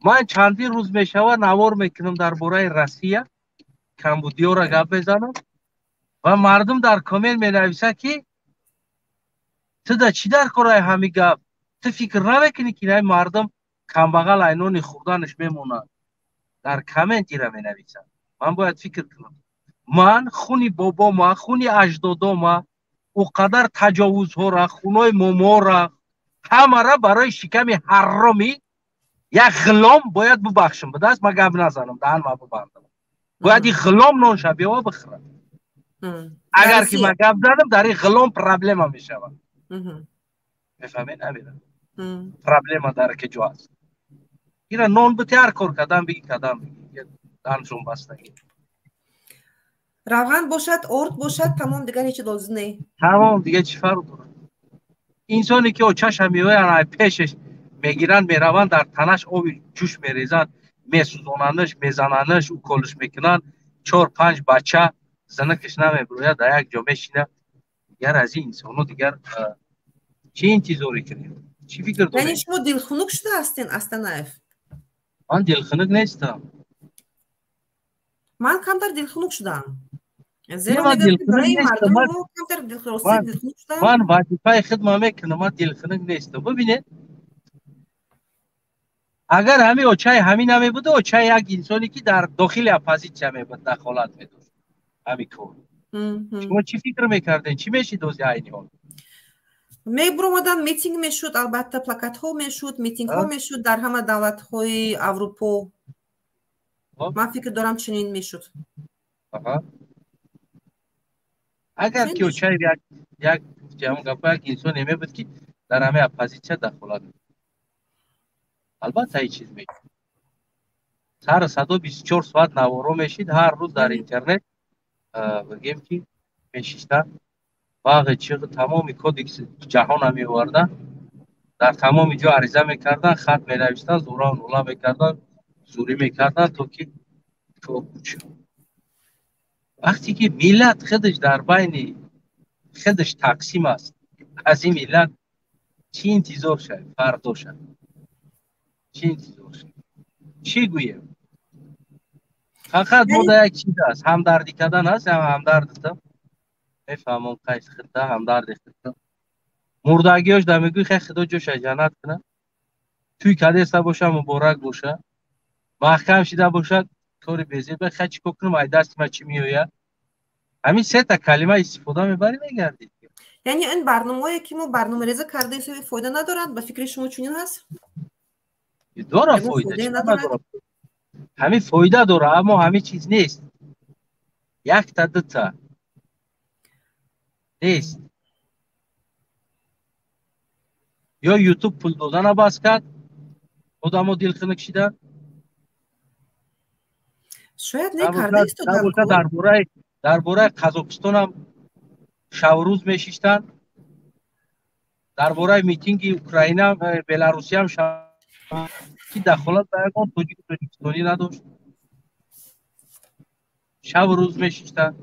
Ман чандин рӯз мешавад навор мекунам дар бораи Россия, Камбудиёра гап мезанам ва мардум дар коммент менависад ки ту да чӣ дар кораи ҳамин гап? Ту фикр намекунӣ ки ин мардум камбағал айнони хӯрданаш мемонад? Дар коммент ира менависад. Ман бояд фикр кунам. Ман хуни бобома, хуни аҷдодома, ӯ қадар таҷовузҳора, хунои момора, ҳамара барои шиками ҳарромӣ як ғилом бояд бубахшам. Ба даст ман гап назанам, даҳанма бубандам. Бояд ин ғилом нонша биёва бихӯрад. Агар ки ман гап задам, дар ин ғулом проблема мешавад. Мефаҳмед, Амира? Проблема дар куҷо аст? Ира нон бити, ҳар кор кадан биги, кадан биги. Даншон бастагӣ. Равған бошад, орд бошад, тамом, дигар ҳеҷ лозим не. Тамом, дигар чӣ фарқ дорад? Инсоне ки очаша меоянд, ай пешаш мегиранд, мераванд, дар танаш оби ҷӯш мерезанд, месӯзонандаш, мезанандаш, уколиш мекунанд, 4-5 бача занакаш намебирояд, дар як ҷо мешинад. Дигар аз ин инсоно дигар чӣ интизорӣ кунем? Чӣ фикр доред? Яъне шумо дилхунук шуда ҳастен, Астанаев? Ман дилхунук нестам. Ман камтар дилхунук шудам. Зеро мегӯям, ки барои мардуми мо камтар дилхунук шудам. Ман вазифаи худма мекунам, ман дилхунук нестам. Бибинед, агар ҳамин очаи ҳамин намебуд, очаи як инсоне ки дар дохили оппозитсия мебуд, дахолат медошт ҳамин кор. Шумо чӣ фикр мекардед? Чӣ мешид ози айни ҳол? Мебуромаданд, митинг мешуд, албатта плакатҳо мешуд, митингҳо мешуд дар ҳама давлатҳои Аврупо. Ман фикр дорам, чунин мешуд. Агар ки очаи як ҳамон гапа як инсоне мебуд, ки дар ҳамаи оппозитсия дахолат медошт, албатта ҳеҷ чиз мешуд. Сару садо 24 соат наворо мешид, ҳар рӯз дар интернет бигем ки мешиштанд, бағи чиғи тамоми кодекси ҷаҳона меоварданд, дар тамоми ҷо ариза мекарданд, хат менавиштанд, зӯрау нула мекарданд, зӯрӣ мекарданд, то ки кор кучад. Вақте ки миллат худаш дар байни худаш тақсим аст, аз ин миллат чӣ интизор шавад фардо шавад? Чӣ интизор шавад? Чӣ гӯем? Фақат мода як чиз аст, ҳамдардӣ кардан аст, ҳамдардатам. Мефаҳмам қайс худта, ҳамдарди худта. Мурдагиёш да мегӯй, хай худо ҷоша ҷаннат кунад. Тӯй кадеста боша, муборак боша. Маҳкам шида бошад, кори безеба, хай чӣ кор кунам, ай дасти ман чӣ меояд? Ҳамин сета калима истифода мебарӣ, мегардӣ. Яъне ин барномаое ки мо барномареза кардаем, фоида надорад? Ба фикри шумо чунин ҳаст? Дора фоида, ҳамин фоида дора, аммо ҳамин чиз нест. Якта дута нест. Ё Ютуб пул додана бас кард, одамо дилхунук шидан. Шояд не карда истодан. Дар бораи Қазоқистонам шаврӯз мешиштанд, дар бораи митинги Украина, Беларусиям ки дахолат ба ягон тоҷику тоҷикистонӣ надошт, шабу рӯз мешиштанд.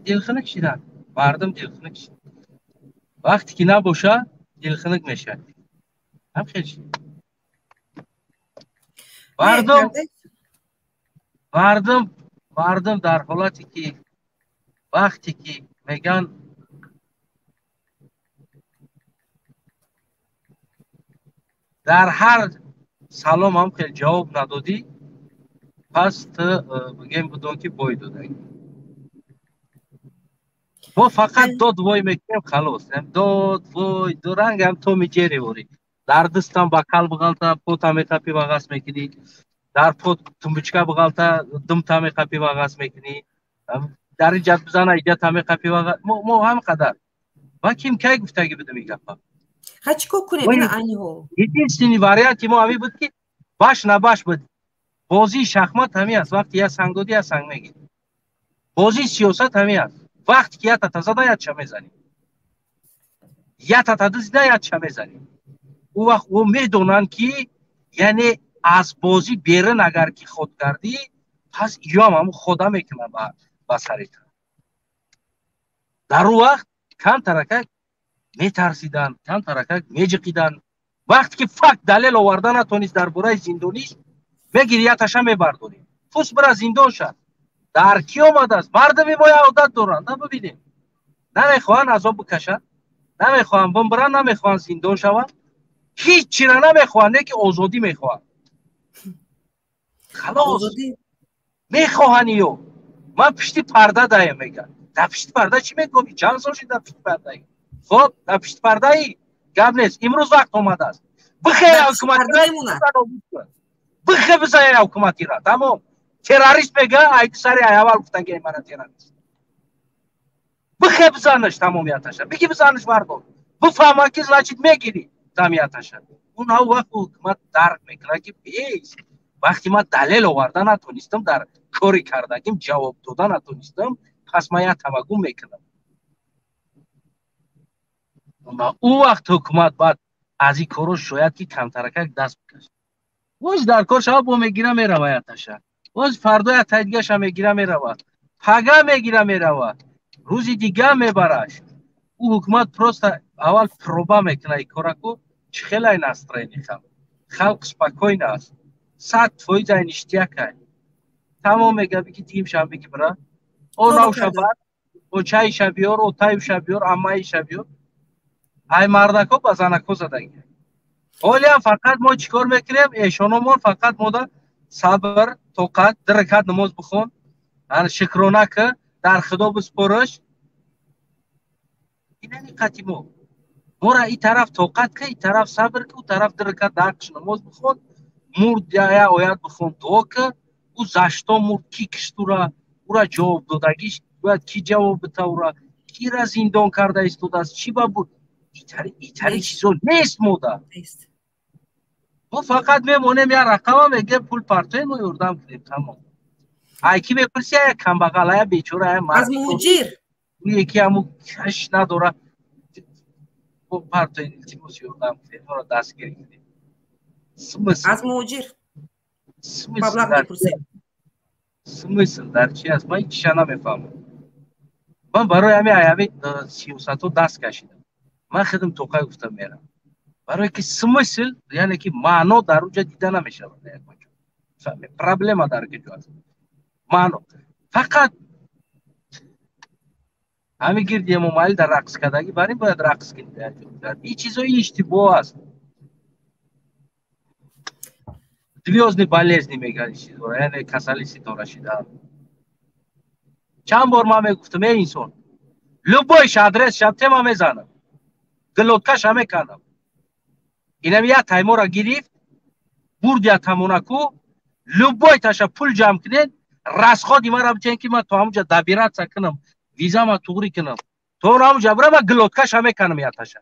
Дилхунук шиданд, мардум дилхунук шид. Вақте ки набоша, дилхунук мешавад. Ҳам хел шид. Мардум дар ҳолате ки вақте ки мегӯянд дар ҳар салом ҳам хел ҷавоб надодӣ, пас ту бигем будон ки бой додагӣ. Мо фақат дод вой мекунем, халос. Дод вой, ду ранг ҳам Томи Ҷерри ворӣ. Дар дастам бакал биғалта, пота меқапӣ вағас мекунӣ. Дар пот тумбучка биғалта, думта меқапӣ вағас мекунӣ. Дар инҷа бизана, иҷата меқапӣ вағас. Мо ҳам қадар. Ва ким кай гуфтагӣ будам ин гапа? Ха чӣ кор кунем ина айни ҳол? Единственный варианти мо ҳамин буд ки баш на баш буд. Бозии шахмат ҳамин аст. Вақте я санг додӣ, я санг мегирӣ. Бозии сиёсат ҳамин аст. Вақте ки ята тазада, ятша мезанӣ. Ята тадизда, ятша мезанӣ. Ӯ вақт ӯ медонанд ки яъне аз бозӣ берун агар ки ход кардӣ, пас иёам ҳамун хода мекунад ба сари ту. Дар ӯ вақт камтаракак метарсиданд, камтаракак меҷиқиданд. Вақте ки факт далел оварда натонист дар бораи зиндониш, мегири яташа мебардорӣ. Пус бира зиндон шад. Дар кӣ омадааст? Мардуми мо як одат доранд, на бибинед. Намехоҳанд азоб бикашанд, намехоҳанд бимбиранд, намехоҳанд зиндон шаванд. Ҳеҷ чира намехоҳанд, не ки озодӣ мехоҳанд. Халос. Мехоҳанд ё. Ман пишти парда даем мегӯям. Дар пишти парда чӣ мегӯӣ? Чанд сол шуд дар пишти пардаӣ? Хоб, дар пишти пардаӣ гап нест. Имрӯз вақт омадааст. Бихе ҳукуматира, бихе бизая ҳукуматира. Тамом. Террорист мега, айди сари аввал гуфтагиай мара террорист. Бихе бизанаш тамомияташа. Биги бизанаш вардор. Бифаҳма ки значит мегирӣ тамияташа. Он ҳав вақт ҳукумат дарк мекунад ки бес вақти ман далел оварда натонистам, дар кори кардагим ҷавоб дода натонистам, пас ман як тамагум мекунам. Ва ӯ вақт ҳукумат баъд аз ин коро шояд ки камтаракак даст бикашад. Боз дар кор шава бо мегира мерава яташа. Боз фардо ятаи дигаша мегира мерава. Пага мегира мерава. Рӯзи дига мебараш. Ӯ ҳукумат просто аввал проба мекунад ин кораку чӣ хелай настроени халқ. Халқ спокойно аст. 100% ай ништякай. Тамом мега бики тимшам бики бира. О навша бар, о чайша биёр, о таюша биёр, аммаиша биёр. Ай мардако ба занако задагӣ. Ҳолиам фақат мо чӣ кор мекунем? Эшономон фақат мода сабр, тоқат, ду ракат намоз бихон, шукрона ки, дар худо биспориш. Инани қати мо. Мора и тараф тоқат ки, и тараф сабр ки, у тараф ду ракат дарқиш намоз бихон, мурд я оят бихон, дуо ки, ӯ зашто мурд, ки кишт ура, ура ҷавоб додагиш, бояд ки ҷавоб бита ура, кира зиндон карда истодааст, чӣ ба буд? Итари чизо нест мода. Мо фақат мемонем я рақама мегем пул партоем мо ёрдам кунем тамом. Ай ки мепурси ая камбағал, ая бечора, ая мард. Аз муҳоҷир. Яки ҳаму каш надора. Мо партоем илтимос ёрдам кунем, моро дастгирӣ кунем. Смысл. Аз муҳоҷир. Маблағ мепурсем. Смысл дар чи аст? Ман ҳеҷ чиза намефаҳмам. Ман барои ҳамин ҳамин сиёсатҳо даст кашидам. Ман худам тоқай гуфтам мерам. Барои ки смысл, яъне ки маъно дар уҷа дида намешавад. Проблема дар куҷо аст? Маъно. Фақат ҳамин гирди Эмомалӣ дар рақс кардагӣ, бар ин бояд рақс кунед. Ин чизои иштибоҳ аст. Звёздные болезни мегӯянд ин чизҳоро, яъне касали ситора шидан. Чанд бор ман мегуфтам, эй инсон, любойш адрес шаб тема мезанам. Глоткаша мекардам. Инам як таймора гирифт, бурд як тамонаку, любой таша пул ҷамъ кунед, расходи мара битен ки ман то ҳамуҷа добираться кунам, визама туғрӣ кунам. То ҳамуҷа бирам, ман глоткаша мекунам як таша.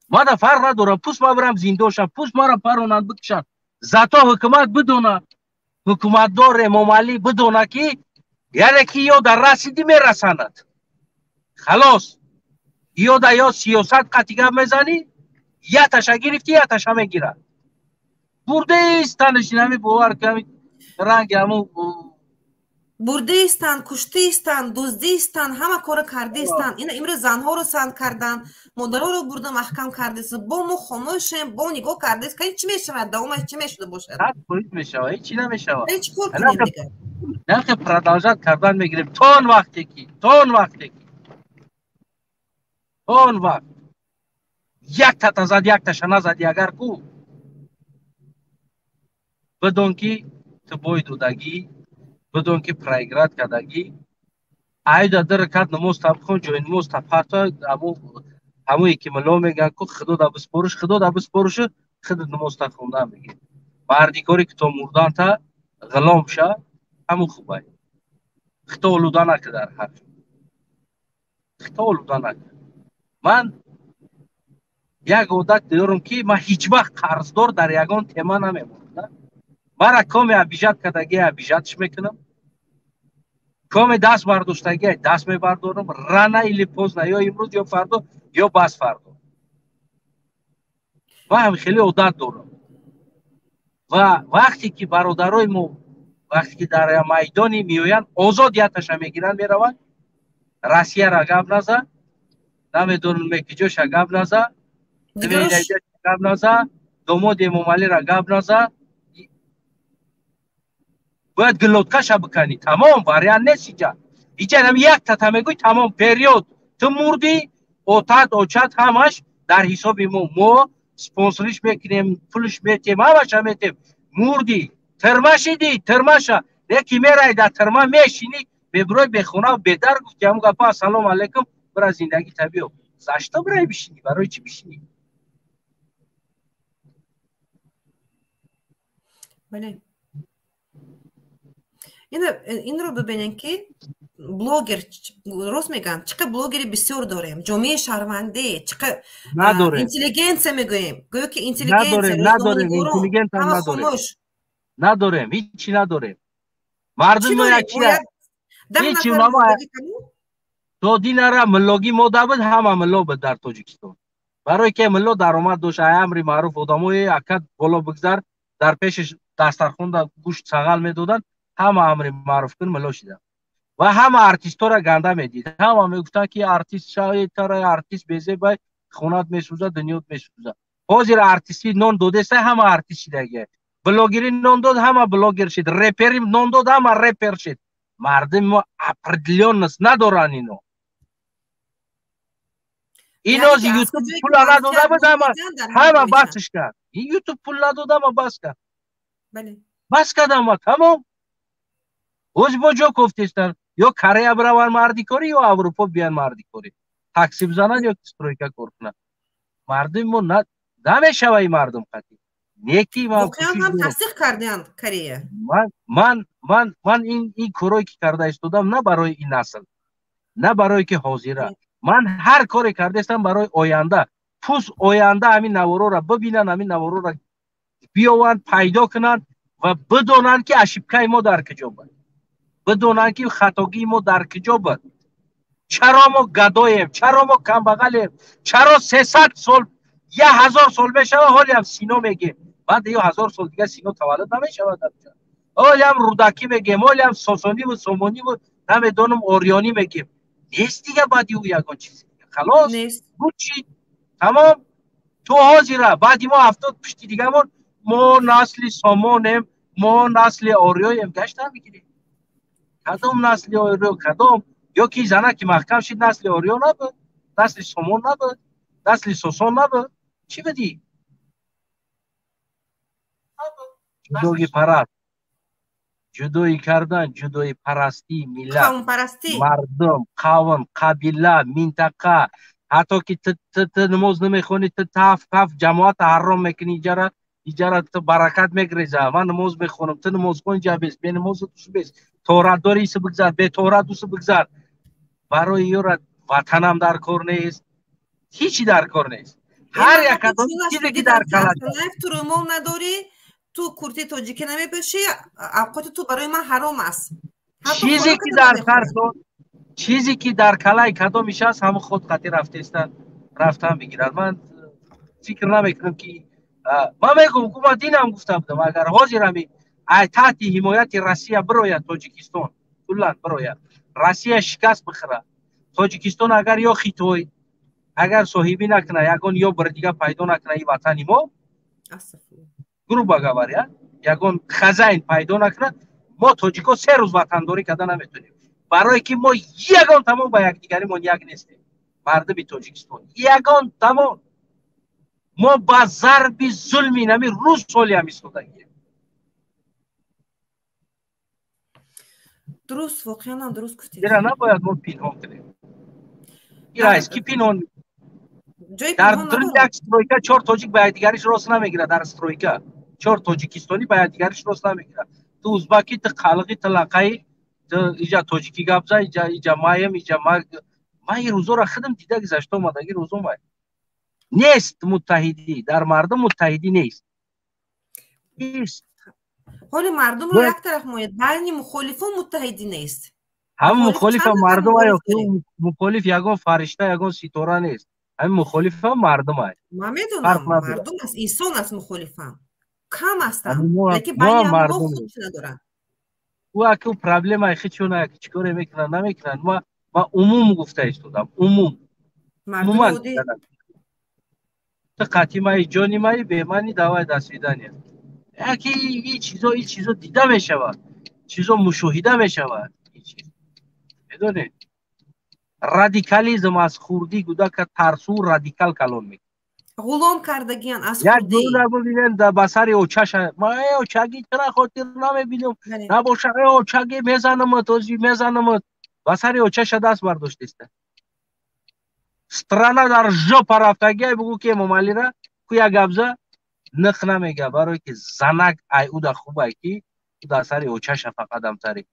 Мада фарқ надорам, пуст ма бирам зиндошам, пуст мара паронанд бикушанд. Зато ҳукумат бидона, ҳукуматдор Эмомалӣ бидона ки яъне ки ё дар расидӣ мерасанад. Халос. Ё да ё сиёсат қатъи гап мезанӣ, я таша гирифтӣ, я таша мегирад. Бурдеистанаш инами бовар ками ранги ҳамун бурдеистан, куштиистан, дуздиистан, ҳама кора кардиистан. Ина имрӯз занҳоро санд кардан, модароро бурда маҳкам кардист. Бо мо хомӯшем, бо нигоҳ кардист. Кани чӣ мешавад? Давомаш чӣ мешуда бошад? Мешавад, ҳеҷ чӣ намешавад. Чӣ кор кунем дигар? Нархи продолжать кардан мегирем. То он вақте ки, то он вақте ки, то он вақт як тата зад, як таша назади, агар ку бидон ки ту бой додагӣ, бидон ки проиграть кардагӣ, айда ду ракат намоз та бихон, ҷои намоз та парто, ҳамое ки мулло мегӯянд ку худо да биспориш, худо да биспоришу худат намоз та хондан мегирӣ. Мардикоре ки то мурдан та ғулом ша, ҳамун хубай. Худо олуда накард дар ҳар ҷо. Худо олуда накард. Ман як одат дорам ки ман ҳеҷ вақт қарздор дар ягон тема намемонам. Мара коме обижат кардагӣ обижатш мекунам, коме даст бардоштагӣ даст мебардорам, рано или поздно, ё имрӯз, ё фардо, ё бас фардо. Ман ҳам хеле одат дорам. Ва вақте ки бародарои мо, вақте ки дар майдони меоянд, озод яташа мегиранд, мераванд, Россияра гап наза, намедонам мекиҷоша гап наза, гап наза, домоди Эмомалира гап наза, бояд глоткаша биканӣ. Тамом, вариант нест иҷа. Иҷа ҳам як тата мегӯй, тамом, период. Ту мурдӣ, отат, очат ҳамаш дар ҳисоби мо. Мо спонсориш мекунем, пулш метем, ҳамаша метем. Мурдӣ, тирма шидӣ, тирмаша. Леки мерай дар тирма мешинӣ, бебирой бехона, бедар гуфти ҳамун гапа, ассалому алайкум, бира зиндагӣ та биё. За что бирай бишинӣ? Барои чӣ бишинӣ? Бале. Инро бибинем ки Блогер, рост мегӯям, чӣ қадр блогери бисёр дорем, ҷомеаи шаҳрвандӣ чӣ қадр, интеллигенсия мегӯем, гӯё ки интеллигенсия надорем, интеллигентам надорем, надорем, ҳичи надорем. Мардуми мо як чи ҳичи то динара миллогӣ мода буд, ҳама милло буд дар Тоҷикистон. Барое ки милло даромад дошт, ай амри маъруф одамои акад боло бигзар, дар пеши дастархонда гӯшт сағал медоданд, ҳама амри маъруф кун милло шиданд. Ва ҳама артистҳоро ганда медид. Ҳама мегуфтанд ки артист шавед, тара артист безебай, хонат месӯзад, дунёт месӯзад. Ҳозир артистӣ нон додеста, ҳама артист шидагия. Блогерӣ нон дод, ҳама блогер шид. Репери нон дод, ҳама репер шид. Мардуми мо определённость надоранд ино. Ино ютуб пул надода буд, ҳама басш кард. Ютуб пул надод, ҳама бас кард. Бас кардам ва тамом. Ҳози бо ҷо кофтестанд. Ё Корея бираванд мардикорӣ, ё Аврупо биёянд мардикорӣ. Такси бизананд ё стройка кор кунанд. Мардуми мо намешава ин мардум қатъӣ. Неки ман воқеан ҳам тасдиқ карданд Корея. Ман ин корое ки карда истодам на барои ин насл, на барои ки ҳозира. Ман ҳар коре кардаистам барои оянда. Пус оянда ҳамин наворора бибинанд, ҳамин наворора биёванд, пайдо кунанд ва бидонанд ки ошибкаи мо дар куҷо буд. Бидонанд ки хатогии мо дар куҷо буд. Чаро мо гадоем, чаро мо камбағалем, чаро 300 сол, 1000 сол мешавад, ҳолиам Сино мегем. Баъд ё 1000 сол дигар Сино таваллуд намешавад. Ҳолиам Рӯдакӣ мегем, ҳолиам Сосонӣ буд, Сомонӣ буд, намедонам Ориёнӣ мегем. Нест дига баъди ӯ ягон чиз. Халос, буд чӣ? Тамом. То ҳозира баъди мо 70 пушти дигамон мо насли Сомонем, мо насли Ориёем, гаштан мегирем. Кадом насли Ориё, кадом? Ё ки зана ки маҳкам шид насли Ориё набуд, насли Сомон набуд, насли Сосон набуд. Чӣ будӣ? Ҷудои параст, ҷудоӣ кардан, ҷудои парастии миллат, мардум, қавм, қабила, минтақа. Ҳатто ки ту намоз намехонӣ, ту ҳафт ҷамоата ҳаром мекунӣ, иҷара ту баракат мегреза. Ман намоз мехонам, ту намозхон иҷа бес, бенамозу тусу бес, торат дори ису бигзар, беторат усу бигзар. Барои ёра ватанам дар кор нест, ҳичи дар кор нест. Ҳар як кадом чизе ки дар калат ту рӯмол надорӣ, ту куртаи тоҷикӣ намепӯшӣ, авқоти ту барои ман ҳаром аст. Чизе ки дар сарсон, чизе ки дар калаи кадомиш аст, ҳамон худ қатъи рафтестан рафтан бигирад. Ман фикр намекунам ки ман мегӯм, ку ман динам гуфта будам, агар ҳозир ҳами ай таҳти ҳимояти Россия бирояд Тоҷикистон, куллан бирояд, Россия шикаст бихӯрад, Тоҷикистон агар ё Хитой агар соҳибӣ накунад, ягон ё бир дига пайдо накунад ин ватани мо, грубо говоря, ягон хазайн пайдо накунад, мо тоҷико 3 рӯз ватандорӣ карда наметонем. Барое ки мо ягон тамом ба якдигаримон як нестем. Мардуми Тоҷикистон ягон тамом. Мо ба зарби зулми нами рӯз солиам истодагием. Дуруст, воқеан ҳам дуруст гуфтед. Ира набояд мо пинҳон кунем. Ира аст ки пинҳон. Дар як стройка 4 тоҷик ба якдигариш рост намегирад. Дар стройка 4 тоҷикистонӣ ба якдигариш рост намегирад. Ту узбакӣ, ту қалғӣ, ту лақаӣ, ту иҷа тоҷикӣ гап зан, иҷа маем, иҷа ма. Ман ин рӯзоро худам дида гузашта омадаги рӯзо май. Нест муттаҳидӣ, дар мардум муттаҳидӣ нест. Нест. Ҳоли мардумро як тараф мояд, байни мухолифон муттаҳидӣ нест. Ҳам мухолифа мардум ай, мухолиф ягон фаришта, ягон ситора нест. Ҳамин мухолифа мардум ай. Ман медонам, мардум аст, инсон аст мухолифам. Кам ҳастанд, лекин байни ҳамонҳо худ надоранд. Ӯ аку проблемаи хичона чӣ коре мекунанд, намекунанд. Ман умум гуфта истодам, умум. Умуман ту қатъи маи, ҷони маи, бемани, давай до свидания. Яки ин чизо дида мешавад, чизо мушоҳида мешавад. Медонед, радикализм аз хурдӣ кӯдака тарсу радикал калон мекунад. Ғулом кардагиян аз хурдӣ. Як дона бибинем ба сари очаша, ма э очаги чара хотир намебинам, набоша э очаги мезанамат, ози мезанамат. Ба сари очаша даст бардоштеста. Страна дар жопа рафтагия, бугӯ ки Эмомалира ку як гапза нық намега, барое ки занак ай уда хубай ки дар сари очаша фақат амтари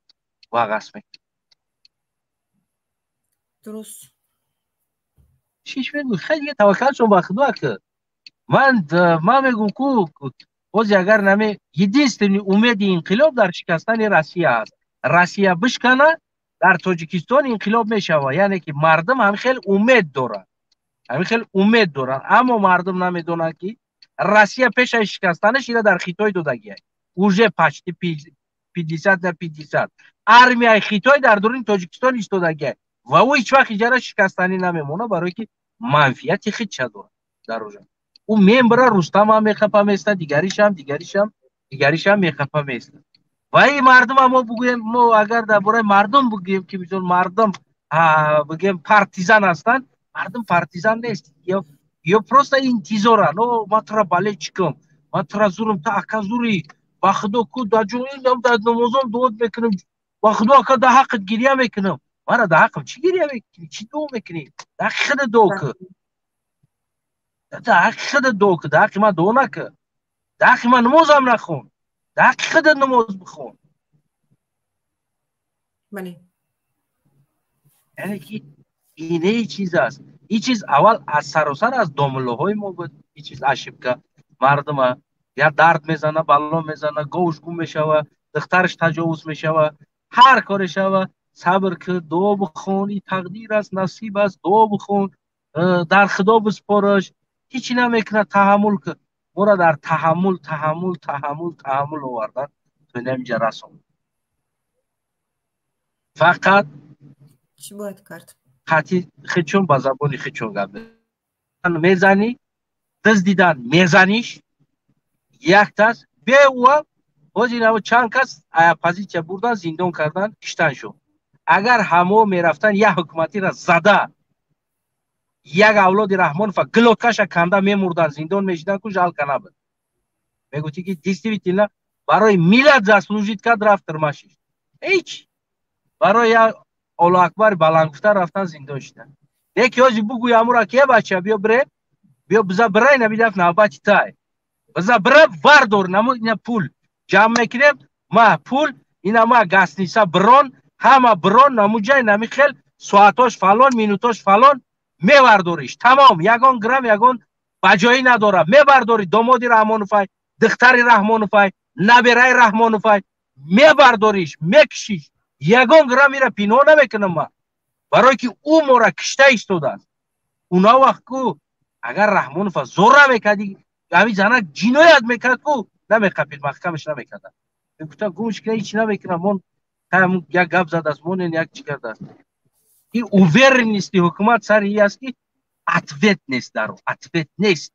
вағас мекунад. Дуруст. Чиш мегӯй? Хеле дига таваккалшон ба Худо ки. Ман мегӯм, ку бози агар наме, единственный умеди инқилоб дар шикастани Россия аст. Россия бишкана, дар Тоҷикистон инқилоб мешавад. Яъне ки мардум ҳамин хел умед дорад, ҳамин хел умед доранд, аммо мардум намедонанд, ки Россия пеш аз шикастанаш ира дар Хитой додагиай. Уже почти 50 на 50 армияи Хитой дар дуруни Тоҷикистон истодагиай ва ӯ ҳеҷ вақт иҷара шикастанӣ намемона, барое ки манфиати худша дорад дар ожа. Ӯ мембра, Рустамам мехапа места, дигаришам, дигаришам, дигаришам мехапа места. Ва ин мардума мо бугӯем, мо агар дар бораи мардум бугӯем, ки мисол мардум бигӯем партизан ҳастанд, мардум партизан нест, ё просто интизоранд. О, ман тура бале чӣ кунам, ман тура зурам, та ака зури, ба Худо ку дар намозом дуот мекунам, ба Худо ака дар ҳаққат гиря мекунам. Мара дар ҳаққам чӣ гиря мекунӣ, чӣ дуо мекунӣ? Дар ҳаққи худат дуо кун, дар ҳаққи худат дуо кун, дар ҳаққи ман дуо накун, дар ҳаққи ман намозам нахон, дар ҳаққи худат намоз бихон. Бале. Яъне ки ине чиз аст. Ин чиз аввал аз саросар аз домуллоҳои мо буд. Ин чиз ошибка. Мардума я дард мезана, бало мезана, говш гум мешава, духтараш таҷовуз мешава, ҳар коре шава, сабр ки, дуо бихон, ин тақдир аст, насиб аст, дуо бихон, дар Худо биспораш, ҳечи намекунад, таҳаммул ки. Моро дар таҳаммул, таҳаммул, таҳаммул, таҳаммул овардан то инҷа расон. Фақат чӣ бояд кард? Хати хичон ба забони хичон гап мезанӣ, дизд дидан мезаниш яктас беуа. Ҳозир чанд кас оппозитсия бурдан, зиндон кардан, киштан шуд. Агар ҳамо мерафтан, як ҳукуматиро зада, як авлоди Раҳмонова глотка ша канда мемурдан, зиндон мешидан, ку жалко набуд. Мегуфти, ки действительно барои миллат заслужить кард, рафт тюрьма шишт. Ҳеч барои як Аллоҳу акбар баланд гуфта рафтан, зиндон шидан. Леки ҳозир бугӯй амура, ки е бача, биё бире, биё биза бирай, набидаф навбати тай, биза бира вардор, намо ина пул ҷамъ мекунем, ма пул ина, ма гостиница бирон, ҳама бирон, намуҷай нами хел соатош фалон, минутош фалон мевардориш, тамом, ягон грамм ягон баҷоӣ надорад, мебардори. Домоди Раҳмоновай, духтари Раҳмоновай, набераи Раҳмоновай, мебардориш, мекушиш, ягон грамм ира пинҳон намекунам ма, барое ки ӯ мора кишта истодааст. Уна вақт ку агар Раҳмонова зора мекарди, ҳамин занак ҷиноят мекард ку, намеқапид, маҳкамаш намекарда, мегуфтам, гумш кина, ҳеч намекунам, мон як гап задааст, монен як чӣ кардааст. И уверенности ҳукумат сари и аст, ки ответ нест, даро ответ нест,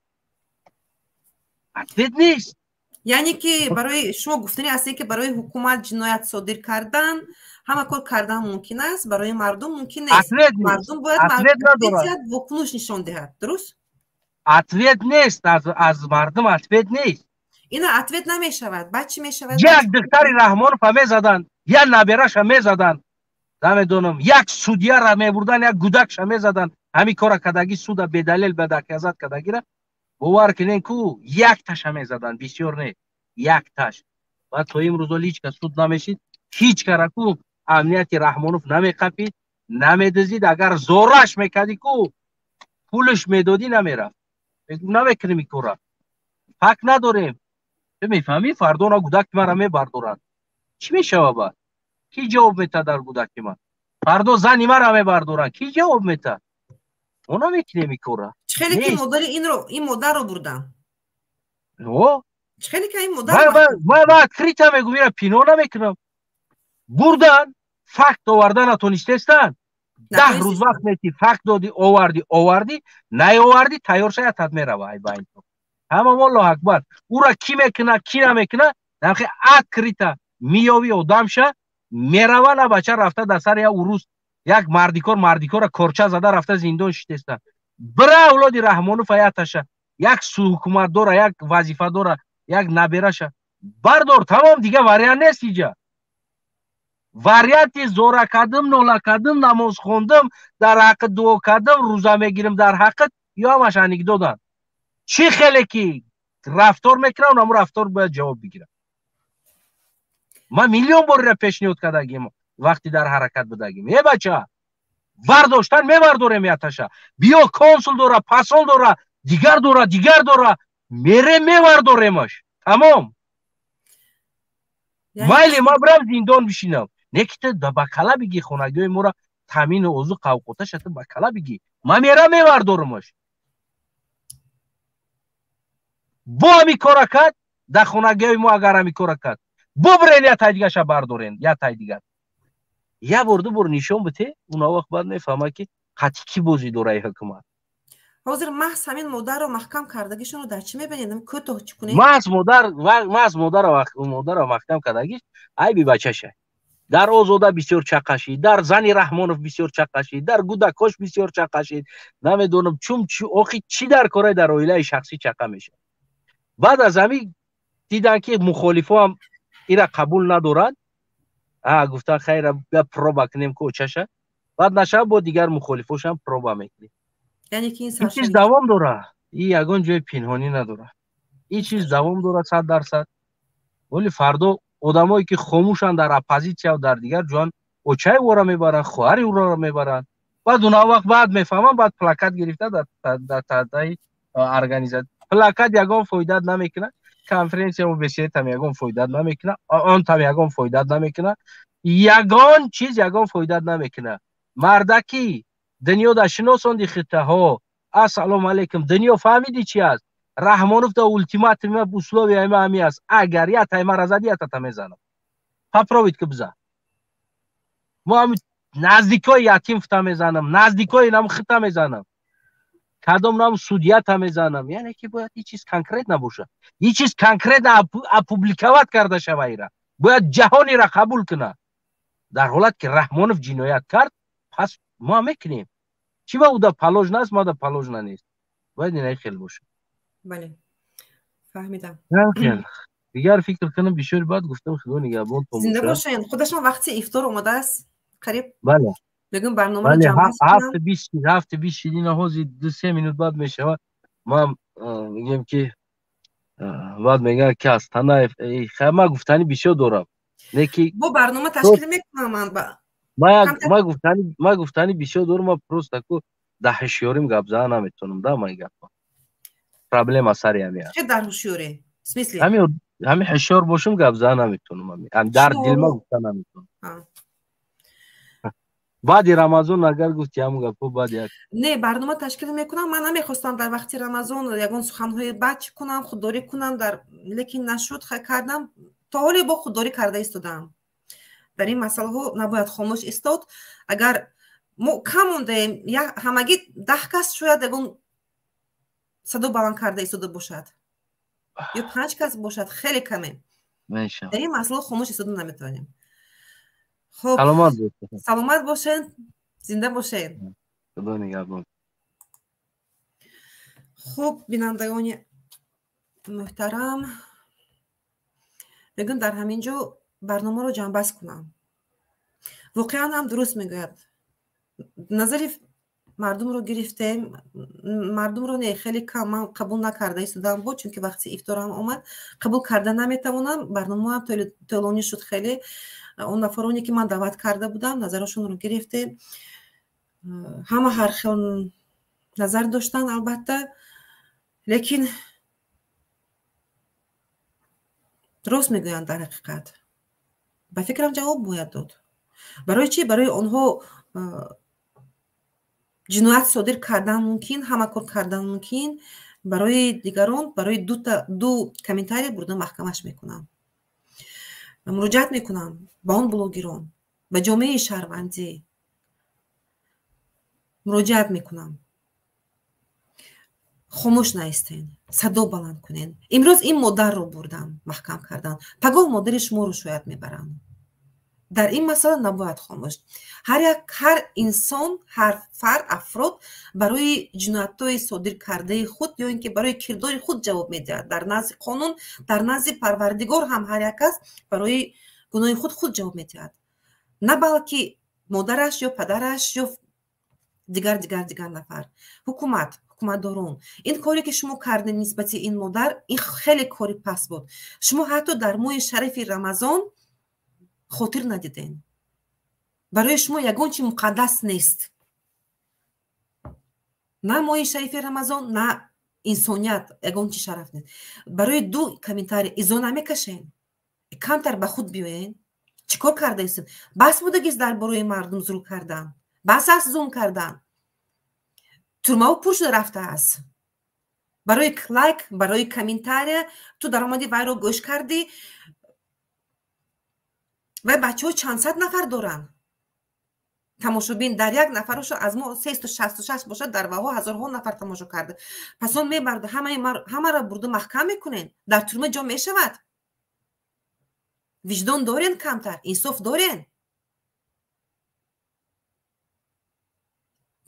ответ нест. Яъне ки барои шумо гуфтанӣ ҳастем, ки барои ҳукумат ҷиноят содир кардан, ҳама кор кардан мумкин аст, барои мардум мумкин нест. Мардум бояд вокуниш нишон диҳад, дуруст? Ответ нест, аз мардум ответ нест. Ина ответ намешавад, баъд чӣ мешавад? Як духтари Раҳмонова мезаданд, як набераша мезаданд, намедонам, як судья ра мебурдан, як гудакша мезаданд, ҳамин кора кадаги, суда бедалел бадаказат кадагира, бовар кунен ку, якташа мезаданд, бисёр не, якташ. Ва то имрӯзо ҳеҷ кас суд намешид, ҳеҷ кара ку амнияти Раҳмонов намеқапид, намедизид. Агар зораш мекардӣ ку, пулш медодӣ, намерафт. Намекунем ин кора, ҳақ надорем. Ту мефаҳмӣ, фардона гудаки мара мебардоранд, чӣ мешава баъд? Кӣ ҷавоб метаҳад дар гудаки ман? Фардо зани мара мебардоранд, кӣ ҷавоб метаҳад? Мо намекунем ин кора. Чӣ хеле ки модари инро, ин модарро бурдан? О. Чӣ хеле ки ин модар Ман открыто мегӯм, ира пинҳон намекунам. Бурдан, факт оварда натонистестанд. 10 рӯз вақт метӣ, факт додӣ, овардӣ, овардӣ, наовардӣ, тайёр шаятат мерава. Ай ба ҳама Аллоҳу акбар. Ура кӣ мекуна, кӣ намекуна, намхе открыто миёви, одамша мерава, на бача рафта дар сари як урус, як мардикор, мардикора корча зада рафта зиндон шитеста. Бира авлоди Раҳмонов аяташа, як ҳукуматдора, як вазифадора, як набераша бардор, тамом. Дига вариант нест. Иҷа варианти зора кардим, нола кардим, намоз хондим, дар ҳаққи дуо кардим, рӯза мегирим дар ҳаққат, ё ҳамаш анекдотанд. Чӣ хеле ки рафтор мекунам, ҳамун рафтор бояд ҷавоб бигирам. Ман миллион борира пешниҳод кардагим, вақти дар ҳаракат будагим: е бача, Вардоштан мевардорем яташа. Биё консул дора, посол дора, дигар дора, дигар дора, мере мевардоремаш. Тамом. Майли ма брам зиндон бишинам. Не ки ту ба кала бигӣ хонагиҳои моро таъмину озуқ авқоташа ту ба кала бигӣ. Ма мера мевардорамаш. Бо ҳами кора кард, дар хонагиҳои мо агар ҳами кора кард, бубрен я тай дигаша бардорен, я тай дигар. Я бор ду бор нишон бите, уна вақт баъд мефаҳмад ки қатъи кӣ бозӣ дора ин ҳукумат. Ҳозир маҳз ҳамин модарро маҳкам кардагишонро дар чӣ мебинед? Кӯтоҳ чӣ кунед? Маҳз модар, маҳз модарро маҳкам кардагиш айби бачаша. Дар Озода бисёр чақашид, дар зани Раҳмонов бисёр чақашид, дар гудакош бисёр чақашид. Намедонам чун охи чӣ дар кораи дар оилаи шахсӣ чақа мешавад. Баъд аз ҳамин дидан ки мухолифо ҳам ира қабул надоранд, гуфтан хайра бия проба кунем ки очаша. Баъд нашава бо дигар мухолифошам проба мекунем. Яъне ки ин ин чиз давом дора, ин ягон ҷои пинҳонӣ надора. Ин чиз давом дора 100%. Вале фардо одамое ки хомӯшанд дар оппозитсия дар дигар ҷоан очаи ӯро мебаранд, хоҳари ӯро мебаранд. Баъд уна вақт баъд мефаҳманд, баъд плакат гирифта дар тадаи организатсия. Плакат ягон фоидат намекунад, конференсия беседам ягон фоидат намекунад, он там ягон фоидат намекунад, ягон чиз ягон фоидат намекунад. Мардаки дунё да шиносонди хиттаҳо. Ассалому алайкум. Дунё фаҳмиди чи аст? Раҳмонов да ултиматуми условияи ма ҳами аст. Агар я таймара зади, я тата мезанам. Попробуйт ки бизан. Мо ҳами наздикои ятим фута мезанам, наздикои нам хита мезанам. Кадом нам судьята мезанам. Яъне ки бояд ин чиз конкрет набошад. Ин чиз конкретно опубликовать карда шава ира. Бояд ҷаҳон ира қабул кунад. Дар ҳолат ки Раҳмонов ҷиноят кард, пас мо мекунем. Чӣ ба уда положено аст, ма да положено нест. Бояд инаи хел бошад. Бале. Фаҳмидам. Дигар фикр кунам бисёр баъд гуфтам худо нигаҳбон то зинда бошед. Худашон вақти ифтор омадааст. Қариб. Бале. Мегӯям барномаро ҷамъ кунам. 7:20 шидина ҳозир 2-3 минут баъд мешавад. Ман мегӯям ки баъд мегӯянд ки аз Танаев ман гуфтани бисёр дорам. Не ки бо барнома ташкил мекунам ман ба ман гуфтани бисёр дорам, ман просто ку дар ҳушёрим гап зада наметавонам да ман гапа. Проблема сари ҳами аст. Чӣ дар ҳушёрӣ? В смысле? Ҳами ҳушёр бошам гап зада наметавонам. Дар дилма гуфта наметавонам. Баъди Рамазон агар гуфти ҳамон гапҳо баъд як не барнома ташкил мекунам. Ман намехостам дар вақти Рамазон ягон суханҳои бад чӣ кунам, худдорӣ кунам, дар лекин нашуд, кардам. То ҳоле бо худдорӣ карда истодаам. Дар ин масъалаҳо набояд хомӯш истод. Агар мо кам мондаем, ҳамагӣ 10 кас шояд ягон садо баланд карда истода бошад ё 5 кас бошад, хеле каме. Дар ин масъала хомӯш истода наметавонем. Хуб, саломат бошед. Саломат бошед, зинда бошед. Худо нигаҳбон. Хуб, бинандагони муҳтарам, мегӯям дар ҳамин ҷо барномаро ҷамъбаст кунам. Воқеан ҳам дуруст мегӯяд. Назари мардумро гирифтем, мардумро не, хеле кам ман қабул накарда истодам буд, чунки вақти ифторам омад, қабул карда наметавонам. Барномаам тӯлонӣ шуд хеле. Он нафароне ки ман даъват карда будам, назарашонро гирифтем. Ҳама ҳар хел назар доштанд албатта, лекин рост мегӯянд дар ҳақиқат. Ба фикрам ҷавоб бояд дод. Барои чӣ? Барои онҳо ҷиноят содир кардан мумкин, ҳама кор кардан мумкин. Барои дигарон, барои ду комментария бурда маҳкамаш мекунам. Муроҷиат мекунам ба он блогерон, ба ҷомеаи шаҳрвандӣ муроҷиат мекунам. Хомӯш наистен, садо баланд кунен. Имрӯз ин модарро бурдан, маҳкам кардан. Пагоҳ модари шуморо шояд мебаранд. Дар ин масъала набояд хомӯш. Ҳар инсон, ҳар фард, афрод барои ҷиноятҳои содир кардаи худ ё ин ки барои кирдори худ ҷавоб медиҳад. Дар назди қонун, дар назди Парвардигор ҳам ҳар як кас барои гуноҳи худ ҷавоб медиҳад. На балки модараш ё падараш ё дигар дигар дигар нафар. Ҳукумат, ҳукуматдорон, ин коре ки шумо кардед нисбати ин модар, ин хеле кори паст буд. Шумо ҳатто дар моҳи шарифи Рамазон хотир надиден. Барои шумо ягон чи муқаддас нест. На моҳи шарифи Рамазон, на инсоният, ягон чи шараф нест. Барои ду комментарий изо намекашен. Камтар ба худ биёен. Чӣ кор кардаистед? Бас будагист дар бораи мардум зулм кардан. Бас аст зулм кардан. Тюрмао пур шуда рафтааст. Барои лайк, барои комментария ту даромадӣ, вайро гӯш кардӣ. Вай бачаҳо чанд сад нафар доранд. Тамошобин дар як нафарашо аз мо 366 бошад, дар ваҳо ҳазорҳо нафар тамошо карда. Пас он мебард, ҳамаро бурда маҳкам мекунен. Дар тюрма ҷо мешавад. Виҷдон дорен камтар, инсоф дорен.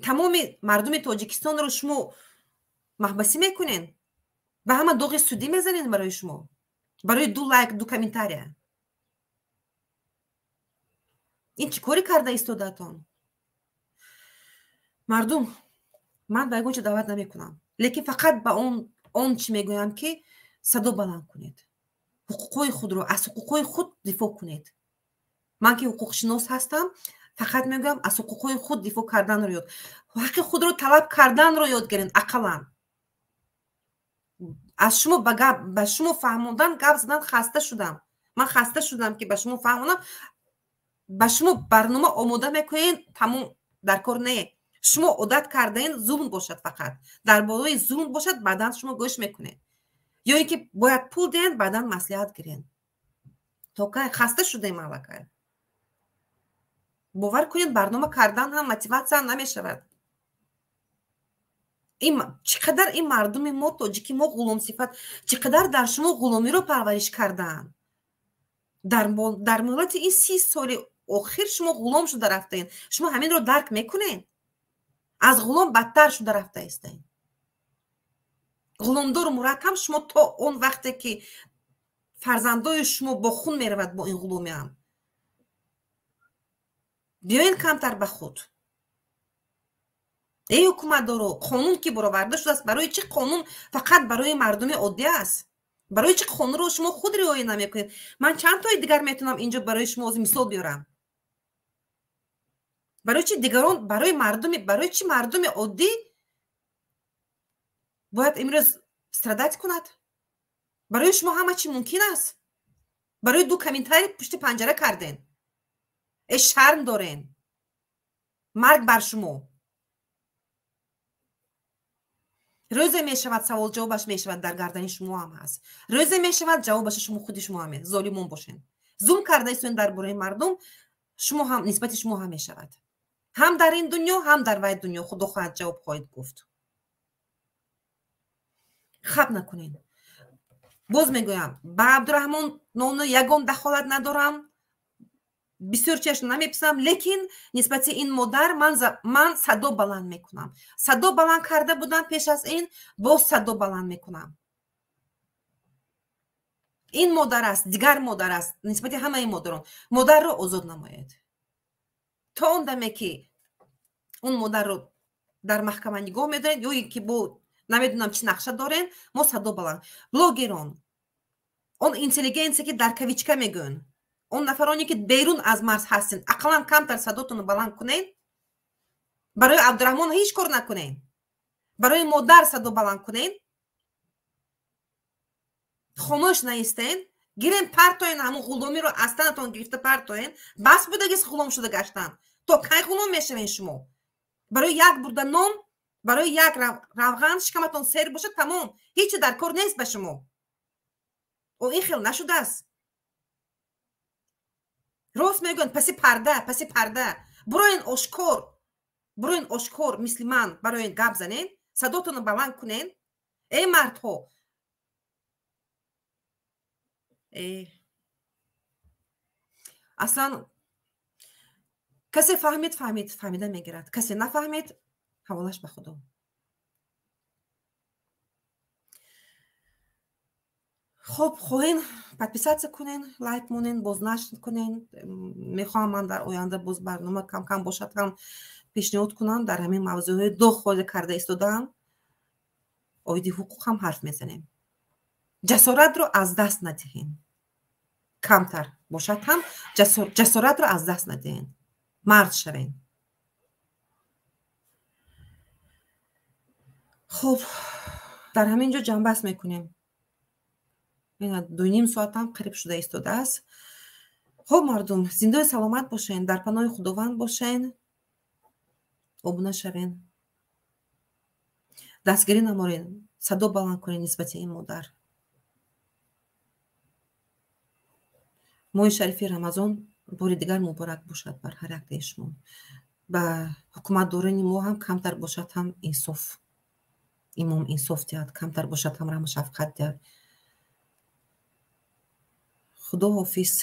Тамоми мардуми Тоҷикистонро шумо маҳбасӣ мекунен. Ба ҳама доғи судӣ мезанен барои шумо. Барои ду лайк, ду комментария. Ин чӣ коре карда истодаатон? Мардум, ман ба ягон чиз даъват намекунам, лекин фақат ба он чӣ мегӯям, ки садо баланд кунед, ҳуқуқҳои худро, аз ҳуқуқҳои худ дифоъ кунед. Ман ки ҳуқуқшинос ҳастам, фақат мегӯям, аз ҳуқуқҳои худ дифоъ карданро ёд, ҳаққи худро талаб карданро ёд гирен. Ақаллан аз шумо ба шумо фаҳмондан, гап задан хаста шудам. Ман хаста шудам, ки ба шумо фаҳмонам. Ба шумо барнома омода мекунед, тамом дар кор не. Шумо одат кардаен зулм бошад, фақат дар болои зулм бошад, баъдан шумо гӯш мекунед. Ё ин ки бояд пул диҳен, баъдан маслиҳат гирен. То кай? Хаста шудаем аллакай. Бовар кунед, барнома кардан ҳам мотиватсия намешавад. Чӣ қадар ин мардуми мо, тоҷики мо, ғуломсифат, чӣ қадар дар шумо ғуломиро парвариш кардаанд. Дар муҳлати ин 30 соли охир шумо ғулом шуда рафтаед. Шумо ҳаминро дарк мекунед? Аз ғулом бадтар шуда рафтаистед. Ғуломдору мураттам шумо то он вақте ки фарзандои шумо бо хун меравад бо ин ғуломиам. Биёен камтар ба худ. Эй ҳукуматдоро, қонун ки бароварда шудааст, барои чӣ қонун фақат барои мардуми оддӣ аст? Барои чӣ қонунро шумо худ риоя намекунед? Ман чанд тои дигар метавонам инҷо барои шумо мисол биёрам. Барои чӣ дигарон, барои мардуми, барои чӣ мардуми оддӣ бояд имрӯз страдать кунад? Барои шумо ҳама чӣ мумкин аст? Барои ду комментарий пушти панҷара карден. Э, шарм дорен. Марг бар шумо. Рӯзе мешавад, савол ҷавобаш мешавад, дар гардани шумо ҳам ҳаст. Рӯзе мешавад, ҷавобаша шумо худи шумо ҳам золимон бошен. Зулм карда истоен дар бораи мардум, шумо ҳам нисбати шумо ҳам мешавад. Ҳам дар ин дунё, ҳам дар вай дунё худо хоҳад ҷавоб хоҳед гуфт. Хаб накунед. Боз мегӯям, ба Абдураҳмон нону ягон дахолат надорам, бисёр чиашро намеписам, лекин нисбати ин модар ман садо баланд мекунам. Садо баланд карда будам пеш аз ин, боз садо баланд мекунам. Ин модар аст, дигар модар аст, нисбати ҳамаи модарон. Модарро озод намоед. То он даме ки он модарро дар маҳкама нигоҳ медоред, ё ин ки бо намедонам чӣ нақша дорем, мо садо баланд. Блогерон, он интеллигенсия ки дар кавичка мегӯянд, он нафароне ки берун аз марз ҳастен, ақаллан камтар садотонро баланд кунед. Барои Абдураҳмон ҳеҷ кор накунед, барои модар садо баланд кунед. Хомӯш наистен, гирен партоен, ҳамун ғуломиро аз танатон гирифта партоен. Бас будагист ғулом шуда гаштан. То кай ғулом мешавен шумо? Барои як бурда ном, барои як равған шикаматон сер бошад, тамом, ҳеҷ дар кор нест ба шумо. О, ин хел нашудааст. Рост мегӯянд, паси парда, паси парда. Буроен ошкор, буроен ошкор, мисли ман бароен гап занен, садотонро баланд кунен. Эй мардҳо, аслан касе фаҳмид, фаҳмид, фаҳмида мегирад, касе нафаҳмид, ҳаволаш ба Худо. Хоб, хоҳен подписаться кунен, лайк монен, боз нашр кунен. Мехоҳам ман дар оянда боз барнома кам-кам бошад ҳам пешниҳод кунам дар ҳамин мавзӯъҳои доғ холӣ карда истодаам. Оиди ҳуқуқ ҳам ҳарф мезанем. Ҷасоратро аз даст надиҳем. Камтар бошад ҳам ҷасоратро аз даст надиҳем. Мард шавем. Хуб, дар ҳамин ҷо ҷамъбаст мекунем. 2.5 соатам қариб шуда истодааст. Хуб, мардум, зиндаи саломат бошен, дар паноҳи Худованд бошен, обуна шавен, дастгирӣ наморен, садо баланд кунед нисбати ин модар. Моҳи шарифи Рамазон бори дигар муборак бошад бар ҳар яктаи шумо. Ба ҳукуматдорони мо ҳам камтар бошад ҳам инсоф, имом инсоф диҳад, камтар бошад ҳам раҳму шафқат диҳад. Худо ҳофиз.